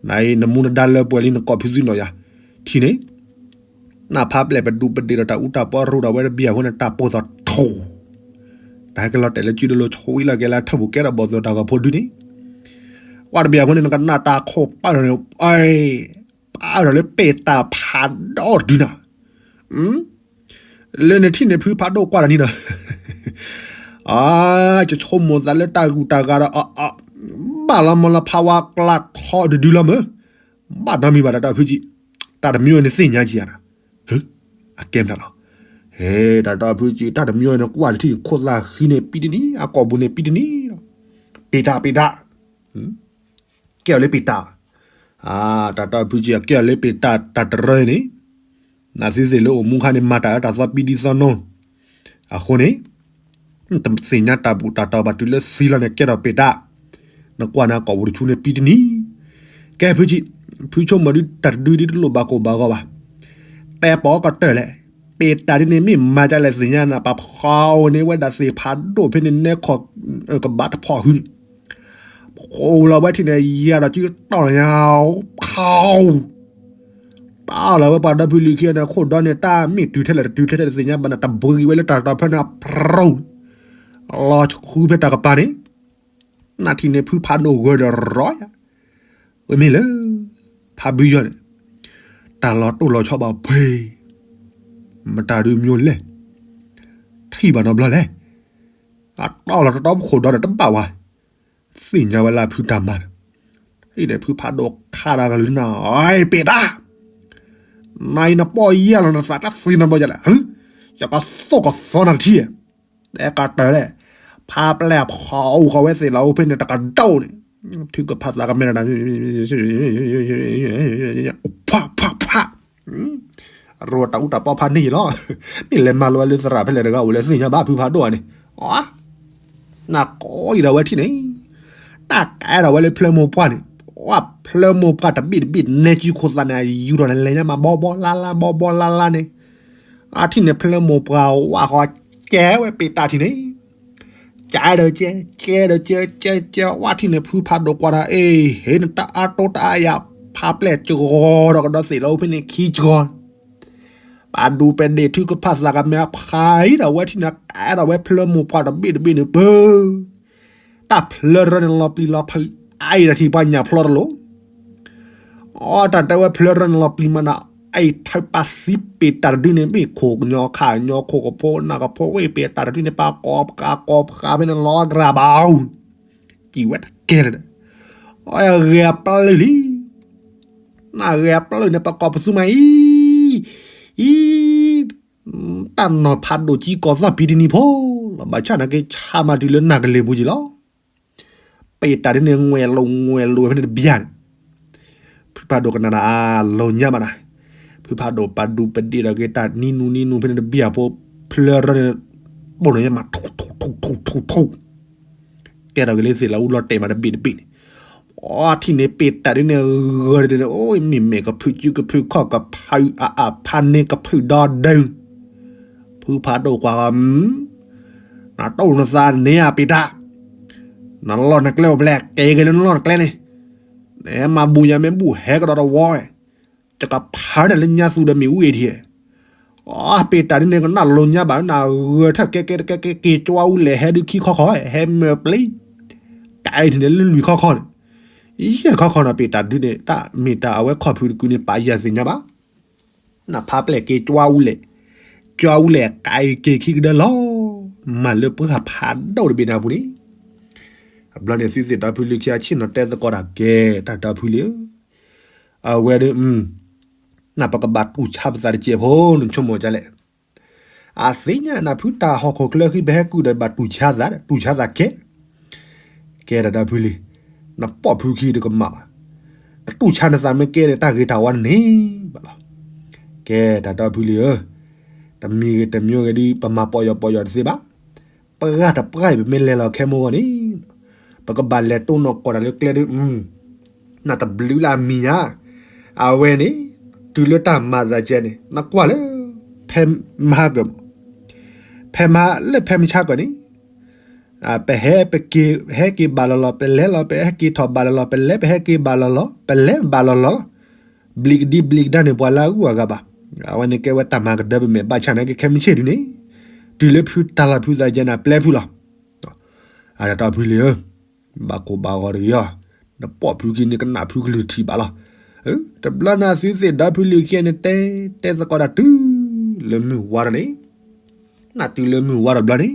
နအံၤ နမူနဒါလၢပှဲၤလံ နကိးဖုသံနီၣ်ယၤ, ထံၣ်န့ၣ် နဖးပျဲၢ်ပဒူးပဒ့ၣ်ဒီးတၢ်အူတၢ်ပီရူးဒီးဝဲတဘျီအဃိန့ၣ် တၢ်ပိၢ်သီၣ်ထိၣ်, တၢ်ဟဲက့ၤလီၤတဲာ်လၢစုဒိၣ်လိၤ ဆှံလီၤက့ၤလၢထၢၣ်ပူၤကဲထီၣ်ဘီၣ်သိၣ်တၢ်ဂီၤဖိဒုန့ၣ်, ကွၢ်တဘျီအဃိန့ၣ် နကနၣ်တၢ်ခိၣ်ပာ်ထီၣ်န့ၣ်, ပာ်ထီၣ်လၢပဲာ်တၢ်ဖးဒိၣ်တဒုနီၤ လၢန့ၣ်ထံၣ်န့ၣ် ဖုဖးဒိၣ်ကွၢ်တၢ်န့ၣ်ဒီး, အါ, ယဆိကမိၣ်သးလၢတၢ်ဂုၤတၢ်ဂၤဒီး ဘၣ်လီၤမၢ်လီၤဖးဝါကျါထီဒုဒုလီၤမၢ်, ဘၣ်နီတမံၤဘၣ် တၢ်တီဖုကံ, တၢ်တမံၤန့ၣ်သ့ၣ်ညါကံယၤနီၤ, အကဲမတၤလီၤ, ဟဲ တၢ်တီဖုကံ တၢ်တမံၤန့ၣ်ကွၢ်တထံၣ်ခိၣ်သၣ်ဃံန့ၣ်ပံတနံၤ အကိာ်ပူၤန့ၣ်ပံတနံၤလီၤ, ပ့ၤတၢ်ပ့ၤတၢ် ကဲအီၤလၢပ့ၤတၢ်, တၢ်တီဖုကံ အကဲအီၤလၢပ့ၤတၢ် တၢ်တရၢန့ၣ်, နသုသ့ၣ်လၢအိၣ်မူခါန့ၣ် မၤတၢ်အၢတၢ်သီပံဒံသီနိ, အဃိန့ၣ် တသ့ၣ်ညါတၢ်ဘူၣ်တၢ်တီဘၣ်တုၤလၢသံလီၤန့ၣ် ကဲထီၣ်ပ့ၤတၢ်, နကွၢ်န့ၣ်ကိာ်ပူၤတဆူန့ၣ်ပံတနံၤ, ကဲဖုကံ, ဖုဆိကမိၣ်ဒု တၢ်တဒုဒ်တလိၣ်ဘၣ်ကိၢ်ဘၣ်ဂီၤဘၣ်, တဲပိာ်ကတၢၢ်လဲၣ်, ပ့ၤတၢ်ဒ်န့ၣ်မ့ၢ်မၤဒ်လဲၣ်သ့ၣ်ညါနၤ ပှၤဖီၣ်န့ၢ်ဝဲဒၣ်သ့ၣ်ဖးဒိၣ်ဖဲန့ၣ် နဲခီၣ်ကဘၣ်တဖီၣ်ဟုန့ၣ် ဃိလီၤဝဲထံၣ်န့ၣ် ယၤဒီးကံတီၢ်လီၤညါ, ဖီၣ်, တီၢ်လီၤဝဲပှၤဒီဖုလံၤခံန့ၣ် ခိၣ်ဒီန့ၣ် တၢ်မ့ၢ်တုၤထဲလဲၣ်တတုၤထဲလဲၣ်တသ့ၣ်ညါဘၣ်န့ၣ် တဘှံးဝဲလၢတၢ်တီဖဲန့ၣ် ဖရီ, လီၤဆှုဖဲတၢ်ကပၤန့ၣ်, နထံၣ်န့ၣ်ဖုဖးဒိၣ်ဂၢၢ်ဒီးရီယၤ, ဝဲမ့ၢ်လၢ ဖးဘုယီၤန့ၣ်, တၢ်လီၤတိၢ်လီၤဆီဘၣ်ဖဲ မတၤဒုးမ့ၢ်လဲၣ်, ထံၣ်ဘၣ်နီတဘျီလဲၣ်, အတီၢ်လီၤတတီခိၣ်ဒီဒီးတဘၣ်ဝဲ သ့ၣ်ညါဝဲလၢဖုတၢ်မၤန့ၣ်, ဟံၣ်န့ၣ်ဖုဖးဒိၣ်ခးတၢ်ကလုၢ်နၤ, အ့ ပ့ၤတၢ်, နအံၤနပီၢ်ယၢ်လီၤနသးတၢ်သံနဘျီယလဲၣ်, ယကသိၣ်ကသီနၤတထံၣ်, တဲကတၢၢ်လဲၣ်, ဖးပျဲၢ်ဖီၣ်အိၣ်ဃီဝဲသ့ၣ်လီၤအိၣ်ဖဲန့ၣ် တကဒိၣ်န့ၣ်, ထုကဖၣ်သးကမဲတၢ် ဖးဖးဖး, ရိတၢ်အူတၢ်ပီဖးန့ၢ်ယလီၤ, မ့ၢ်လဲၤမၤလိဝဲလၢသရၣ်ဖဲလဲၣ်တဂၤအိၣ်လဲၣ်သ့ၣ်ညါဘၣ်ဖုဖးဒိၣ်ဧါန့ၣ်, နကိးအံၤဒီးဝဲထံၣ်န့ၣ်, တၢ်ကဲဒီးဝဲလၢဖျၢမိၢ်ပှၢ်န့ၣ်, ဝဲဖျၢမိၢ်ပှၢ်တဘ့ၣ်တဘ့ၣ်နဲကံခိၣ်သးန့ၣ် ယူၤဒီးလဲၤညါမးဘီဘီလါလါဘီဘီလါလါန့ၣ်, အထံၣ်န့ၣ်ဖျၢမိၢ်ပှၢ်ဝဲဃီ ကဲဝဲပ့ၤတၢ်ထံၣ်န့ၣ် ကဲဒီးကဲ, ကဲဒီးကဲ, ကဲကဲဝဲထံၣ်န့ၣ် ဖုဖးဒိၣ်ကွၢ်ဒီး အ့ ဟ့ၣ်နတၢ်အါတိတၢ်အါယၤ, ဖးပျဲၢ်စှီၤဒီးကဒီးသ့ၣ်လီၤအိၣ်ဖဲန့ၣ် ခံစှီၤ, ပဒူပဒ့ၣ်ထုကဖၣ်သးကမဲဖးအံၤဒီးဝဲထံၣ်န့ၣ် ကဲဒီးဝဲဖျၢမိၢ်ပှၢ်တဘ့ၣ်တဘ့ၣ်န့ၣ်ပၢ တၢ်ဖျၢရၢန့ၣ်လီၤပျံၤလီၤဖုး, အအံၤဒီးထံၣ်ပှၤညၣ်ဖျီတလိၤ, အတၢ်တဲဝဲဖျၢရၢန့ၣ်လီၤပျံၤမးနီၤ, အအံၤထၢပာ်သံပ့ၤတၢ်တဒုန့ၣ် မ့ၢ်ခိၣ်ကညီခါကညီခိၣ်ကဖိနၢ်ကဖိဝဲ ပ့ၤတၢ်တဒုန့ၣ် ပကိးဖးကိးဖးဖဲန့ၣ်လီၤကရၢ်ဘၣ်, ကံၤဝဲတကဲလၢာ်ဒီး, အဂဲၤပျုၢ်လံ နဂဲၤပျုၢ်န့ၣ် ပကိးပသူမးအံၤ, အံၤ, တၢ်နီၤဖးဒိၣ်ကံကိးသီၣ်ပံၤတနံၤဖိလီၤ, ဘၣ်ဆၣ်နာ်က့ဆါမးတုၤလၢနၢ်ကလ့ၤပူၤက့ၤလီၤ, ပ့ၤတၢ်ဒ်န့ၣ် ငွဲၣ်လိာ်ငွဲၣ်လိာ်ဖဲန့ၣ်တဘျီန့ၣ်, ဖုဖးဒိၣ်ကနၣ်ဒၣ်အလိၤညါဘၣ်နၤ, ဖုဖးဒိၣ်ပဒူပဒ့ၣ်ဒီးက့ၤတၢ်နံနူနံနူဖဲန့ၣ်တဘျီဖိ, ဖျၢရၢန့ၣ်, ဘိၣ်န့ၣ်မး ထူၣ်ထူၣ်ထူၣ်ထူၣ်ထူၣ် ကဲထီၣ်က့ၤလၢသ့ၣ်လီၤအူလီၤတဲာ်မးတဘ့ၣ်တဘ့ၣ်န့ၣ်, အထံၣ်န့ၣ်ပ့ၤတၢ်ဒ်န့ၣ် ဂၢၢ်ဒ်န့ၣ် အိၣ်မ့ၢ်မဲာ်ကဖုးစုကဖုးခီၣ်ကဖုး အအဖးန့ၣ်ကဖုးဒီဒူၣ်, ဖုဖးဒိၣ်ကွၢ်ဂီၤ, နတိၢ်နသးန့ၣ်ဧါပ့ၤတၢ်, နလီၢ်နကျဲအိၣ်ဖဲလဲၣ် က့ၤက့ၤလၢနလီၢ်နကျဲန့ၣ်, နမၤဘူၣ်ယၤမ့ၢ်ဘူၣ်ဟဲကဒီးတဝီ, ယကဖးနၤလၢညါသူဒီးမ့ၣ်အူအ့ၣ်ထံၣ် အပ့ၤတၢ်ဒ်န့ၣ် ကနၣ်လိၤညါဘၣ် နဂၢၢ်ထၢၣ်ကဲကဲကဲကဲ က့ၤကၠွါအူလဲၣ် ဟဲဒုးခံခီခီ ဟဲမၢပျံၤ, ကဲထံၣ်န့ၣ်လၢလွံၢ်ခီခီန့ၣ်, ယဲၢ်ခီခီန့ၣ် ပ့ၤတၢ်ဒုးန့ၣ် တၢ်မ့ၢ်တၢ်အဝဲခီၣ်ဖုးတကုန့ၣ် ပာ်ယၤသ့ၣ်ညါဘၣ်, နဖးပျဲၢ်က့ၤကၠွါအူလဲၣ်, ကၠွါအူလဲၣ် ကဲက့ၤခံကဒၢလီၤ, မၤလၢပှၤဖးဒိၣ်တဘ့ၣ်နၢ်ပူၤန့ၣ်, အဘျီန့ၣ် သုသ့ၣ်ဒီဖုလံၤခံအဆ့ၣ်နီၤတဲသကိးတၢ်ကဲ တၢ်ဒီဖုလံၤဧၢ, အဝဲဒၣ် နပကဘၣ်တူၢ်ဆါပသးတစဲးဖိ နဆိကမိၣ်ဒ်လဲၣ်, အသ့ၣ်ညါနဖုတၢ်ဟီၣ်ခိၣ်ချၢဃံ ပဟဲကုၢ်ဒီးဘၣ်တူၢ်ဆါသး တူၢ်ဆါသးကဲ, ကဲတၢ်ဒီဖုလံၤ, နပိာ်ဖုခံတကမၣ်ဘၣ်, နတူၢ်ဆါနသးမ့ၢ်ကဲဒီးတၢ်ဂ့ၤတၢ်ဝါန့ၣ်ဘၣ်လီၤ, ကဲတၢ်ဒီဖုလံၤဧၢ, တမံၤဂ့ၤတမံၤဂ့ၤဒ် ပမၤပီၢ်ယီၢ်ပီၢ်ယီၢ်တသ့ဘၣ်, ပဂၢ်တပှၢ်အံၤ ပမ့ၢ်လဲၤလီၤခဲမိၢ်ဂီၢ်န့ၣ်, ပကဘၣ်လဲၤတိၢ်နီၣ်ကီၢ်တၢ်လၢကျဲဒ်, နတဘျုးလၢအမံၤညါ, အဝဲန့ၣ်, တုၤလၢတၢ်မၤသးကဲန့ၣ် နကွၢ်လၢ, ဖဲမဟါကၢၢ်မး, ဖဲမဟါလၢဖဲမဆါကၢၢ်န့ၣ် ပဟဲပက့ၤ ဟဲက့ၤဘၣ်လီၤလီၤ ပလဲၤလီၤ ပဟဲက့ၤထီၣ်ဘၣ်လီၤလီၤ ပလဲၤ ပဟဲက့ၤဘၣ်လီၤလီၤ ပလဲၤဘၣ်လီၤလီၤလီၤ, ဘျံးကဒံဘျံးကဒါန့ၣ် ပှၤလၢအဂုၤအဂၤဘၣ်, အဝဲန့ၣ်ကဲဝဲတၢ်မၤကဒၢပမဲာ်ဘၣ်ဆၣ်နာ်က့ခဲမုၢ်ဆ့ၣ်ဒုန့ၣ်, တုၤလၢဖုတၢ်လီၤဖုသးကဲန့ၣ် ပျဲဖုလီၤ, အတၢ်ဒီဖုလံၤဧၢ, ဘၣ်ကိၢ်ဘၣ်ဂီၤတဂ့ၤအီၤ, နပိာ်ဖုခံန့ၣ်ကနၣ်ဖုကလုၢ်ထံၣ်ဘၣ်လီၤ, တဘျီန့ၣ်သုသ့ၣ်ဒီဖုလံၤခံန့ၣ်တဲ, တဲသကိးတၢ်တုၤလၢမုၢ်ဝါဒီးန့ၣ်, နတုၤလၢမုၢ်ဝါဒီးဘျီန့ၣ်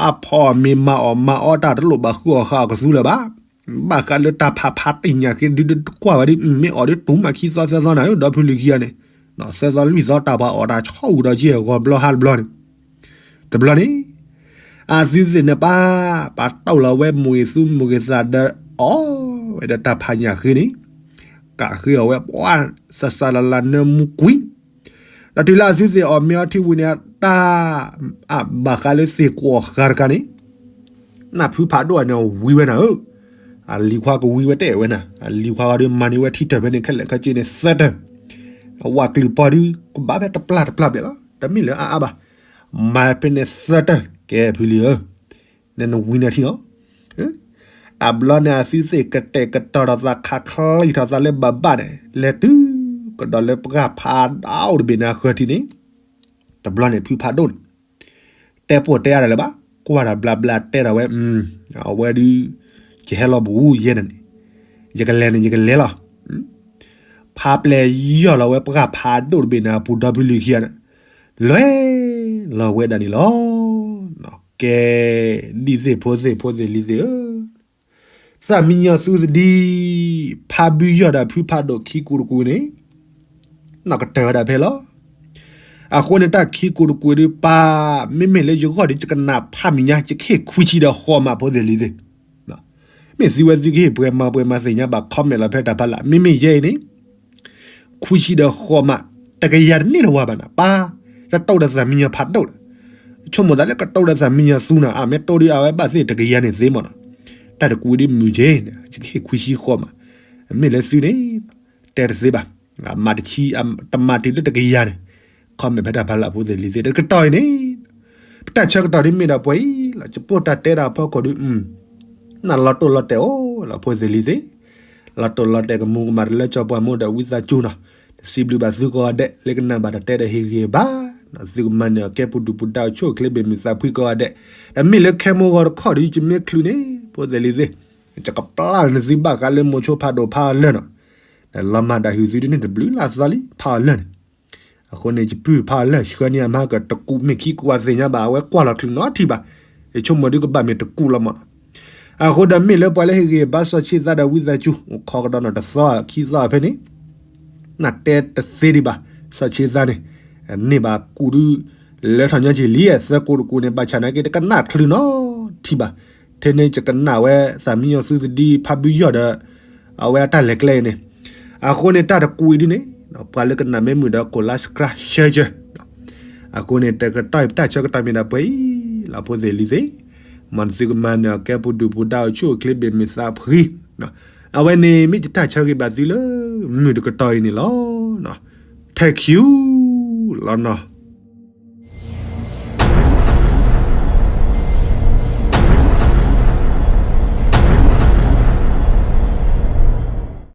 အဖီအီၣ်မ့ၤမၤအီၣ်မၤအီတၢ်တလိၣ်ဘၣ်ဃုအီၣ်ဃာ်အီၣ်ကသူလၢၤဘၣ်. ဘၣ်ဃးလၢတၢ်ဖးဖးတ့ၢ်ညၣ်ဃ့ဒုးတကွၢ်ဘၣ်ဒီး မ့ၢ်အီၣ်ဒုးတူၢ်မးခံသီသၢသီနၤဧၢ ဒီဖုလံၤခံဂၤန့ၣ်, သၢသီလွံၢ်သီတၢ်ပှၤအီၣ်တၢ်ဆီအူဒီးက့ၢ်ဂီၤဘျီဟါတဘျီန့ၣ်, တဘျီန့ၣ် အသုသ့ၣ်န့ၣ်ပၢ် ပာ်တီၢ်လီၤဝဲမိၢ်ဂ့ၤသူမိၢ်ဂ့ၤသးဒီး အီၣ်ဝဲဒီးတၢ်ဖးညၣ်ဃ့န့ၣ်, ကးဃ့အီၣ်ဝဲပှၤ စးစးလၢ်လၢ်နၢမူကွံာ် ဒီးတုၤလၢအသုသ့ၣ်အီၣ်မ့ၤအီထံဝံၤန့ၣ် တၢ် အဘၣ်ဃးလၢသ့ၣ်ကွီၢ်ဃာ်တခါန့ၣ်, နၢ်ဖုဖးဒိၣ်အန့ၣ်ဝံဝဲနၤဧၢ, အလံၤခွါကဝံဝဲတဲဝဲနၤ, အလံၤခွါဂီၤဒီးမၤန့ၢ်ဝဲထံတၢၢ်ဖဲန့ၣ်ခဲလၢာ်ခဲဆ့န့ၣ် သၢတၢၢ်, အဝၣ်ကလုၢ်ပီၤဒုး ကဘၣ်ဖဲတပျၢ်တပျၢ်ဘျဲၣ်လီၤ, တမ့ၢ်လၢအါအါဘၣ်, မၤဖဲန့ၣ်သၢတၢၢ် ကဲဖုလံၤဧၢ နနဝံနၤထံလီၤ. တဘျီန့ၣ်အသုသ့ၣ်ကတဲာ်ကတီၤထီၣ်သးခးချံထီၣ်သးလၢဘၣ်ဘၣ်န့ၣ် လဲၤတုၤကဒီးလၢပှၢ်ဖးဒိၣ်တဘ့ၣ်န့ၣ်အဃၢၤထံန့ၣ်, တဘျီန့ၣ်ဖုဖးဒိၣ်န့ၣ် တဲပိာ်တဲအါဒီးလၢၤဘၣ်, ကွၢ်ဒီးဘျါဘျါတဲဒီးဝဲ, အဝဲဒုး ယဟဲလီၤဘူးယဲန့ၣ်, ယကလဲၤန့ၣ်ယကလဲၤလီၤ. ဖးပျဲၢ်ယီၢ်လီၤဝဲပှၢ်ဖးဒိၣ်တဘ့ၣ်န့ၣ် အပူၤဒီဖုလံၤခံဂၤန့ၣ်, လဲၤလီၤဝဲဒၣ်န့ၣ်လီၤ. ကဲ ဒ်သ့ၣ်ဖိသ့ၣ်ဖိသ့ၣ်လံၤသ့ၣ်ဧၢ, သၣ်မံယီၤသူသဒံ ဖးဘုယီၢ်ဒီးဖုဖးဒိၣ်ခံကူတကူန့ၣ် နီၢ်ကတၢၢ်ဝဲဒၣ်ဖဲလီၤ. အဃိန့ၣ်တၢ်ခံကူတကူဒုးပၢ်, မ့မ့ၢ်လၢယဂီၢ်ဒီးယကနၣ်ဖးမံၤညါ ယကဟ့ၣ်ခွံဆံဒီးဃိးမး ဖိသ့ၣ်လံၤသ့ၣ်, မ့ၢ်သုဝဲသုကဟ့ၣ်ပှဲၤမၤပှဲၤမၤသ့ၣ်ညါဘၣ် comment လီၤဖဲတၢ်ဖးလၢ်, မ့မ့ၢ်ယဲအံၤန့ၣ် ခွံဆံဒီးဃိးမး, တကယၤတန့ၢ်လၢၤဝဲဘၣ်နၤ ပၢ်, တတိၢ်ဒီးသၣ်မံယီၤဖးဒိၣ်လီၤ. ဆိကမိၣ်သးလၢကတိၢ်ဒီးသၣ်မံယီၤသူနၤ အမ့ၢ်တိၢ်ဒုးအဝဲဘၣ်သ့ၣ်တကယၤန့ၣ်သ့မးနီၤ. တၢ်တကူဒုးမုာ်က့ၤ, ယကဟ့ၣ်ခွံဆံဃိးမး, မ့ၢ်လၢသုန့ၣ် တဲတသ့ဘၣ်, မၤတဆံ, တမၤတုၤလၢတကယၤန့ၣ်, comment ဖဲတၢ်ဖးလၢ် ဖိသ့ၣ်လံၤသ့ၣ် တကတီၢ်အံၤန့ၣ် ပတၢ်ဆၢကတီၢ်ဒ်မ့ၢ်ဒၣ်ပှဲၤအံၤလီၤ, ယပိာ်တၢ်တဲတၢ်အဖီခိၣ်ဒုး, နလီၤတိၢ်လီၤတဲာ်အိၣ်လီၤ ဖိသ့ၣ်လံၤသ့ၣ်, လီၤတိၢ်လီၤတဲာ်ကမူၤကမၣ်တလၢကၠီပှၢ်မိၢ်ဒီးဝံသးစူၤနီၤ, တစံးဘျုးဘၣ်သုကိးဂၤဒဲး လၢကနၣ်ဘၣ်တၢ်တဲဒီးဟ့ၣ်ဂံၢ်ဘါ, သုကမၤနၢၤအီၤကဲပူၤဒုၣ်ပူၤဒါအိၣ်ဆူၣ်အိၣ်ချ့ဘ့ၣ်မုၢ်သးဖှံကိးဂၤဒဲး, တမ့ၢ်လၢခဲမိၢ်ဂီၤတခီဒုး ယမ့ၢ်ချုးန့ၣ် ဖိသ့ၣ်လံၤသ့ၣ်, ယကပျၢ်နသုဘၣ်ဃးလၢမိၤဆိဖးဒိၣ်ဖးအီၤလၢာ်နီၤ, ဒီးလီၤမၢ်ဒၣ်ဟုၣ်သုဒ်န့ၣ်တဘျုးလၢ်သီလံ ဖးအီၤလၢာ်န့ၣ် အဃိန့ၣ် ယပုၢ်ဖးအီၤလၢာ် ဆှၢန့ၢ်အမါကတကူးမ့ၢ်ခံကူးအသ့ၣ်ညါဘၣ် အဝဲကွၢ်လီၤချုးနီတထံၣ်ဘၣ်, ယဆိကမိၣ်ဒုးကဘၣ်မ့ၢ်တကူးလီၤမးနီၤ. အဃိဒီးမ့ၢ်လၢပှၤလၢဟ့ၣ်ဂံၢ်ဘါစီၤဆ့သးဒီးဝံသးစူၤ အိၣ်ခိးကဒီးနီၤတသီခံသီဖဲန့ၣ်, နတဲတသ့ဒံးဘၣ်, စီၤဆ့သးန့ၣ် န့ၢ်ဘၣ်ကူးဒုး လၢထီၣ်ညီက့ၤလံ သၢကူးတကူးန့ၣ် ဘၣ်ဆၣ်နာ်က့ တကနၣ်ချုးနီတထံၣ်ဘၣ်, ထဲန့ၣ်ယကနၣ်ဝဲသၣ်မံယီၤသူသဒံဖးဘုယီၢ်ဒီး အဝဲအတၢ်လဲၤကျဲအံၤန့ၣ်, အဃိန့ၣ်တၢ်တကူးအံၤဒ်န့ၣ် ပှၤလၢကနၣ်မ့ၢ်မုာ်ဒီး ကိး like subscribe share အဃိန့ၣ် တကတီၢ်အံၤ ပတၢ်ဆၢကတီၢ်မ့ၢ်ဒၣ်ပှဲၤအံၤလီၤ ဖိသ့ၣ်လံၤသ့ၣ်, မ်သုကမၤနၢၤအီၤကဲပူၤဒုၣ်ပူၤဒါအိၣ်ဆူၣ်အိၣ်ချ့ဘ့ၣ်မုၢ်သးဖှံ, အဝဲန့ၣ်မ့ၢ်ယတၢ်ဆၢဂ့ၤဘၣ်သုလၢ မုၢ်တကတီၢ်အံၤန့ၣ်လီၤ. ဖဲခံလီၤနီၤ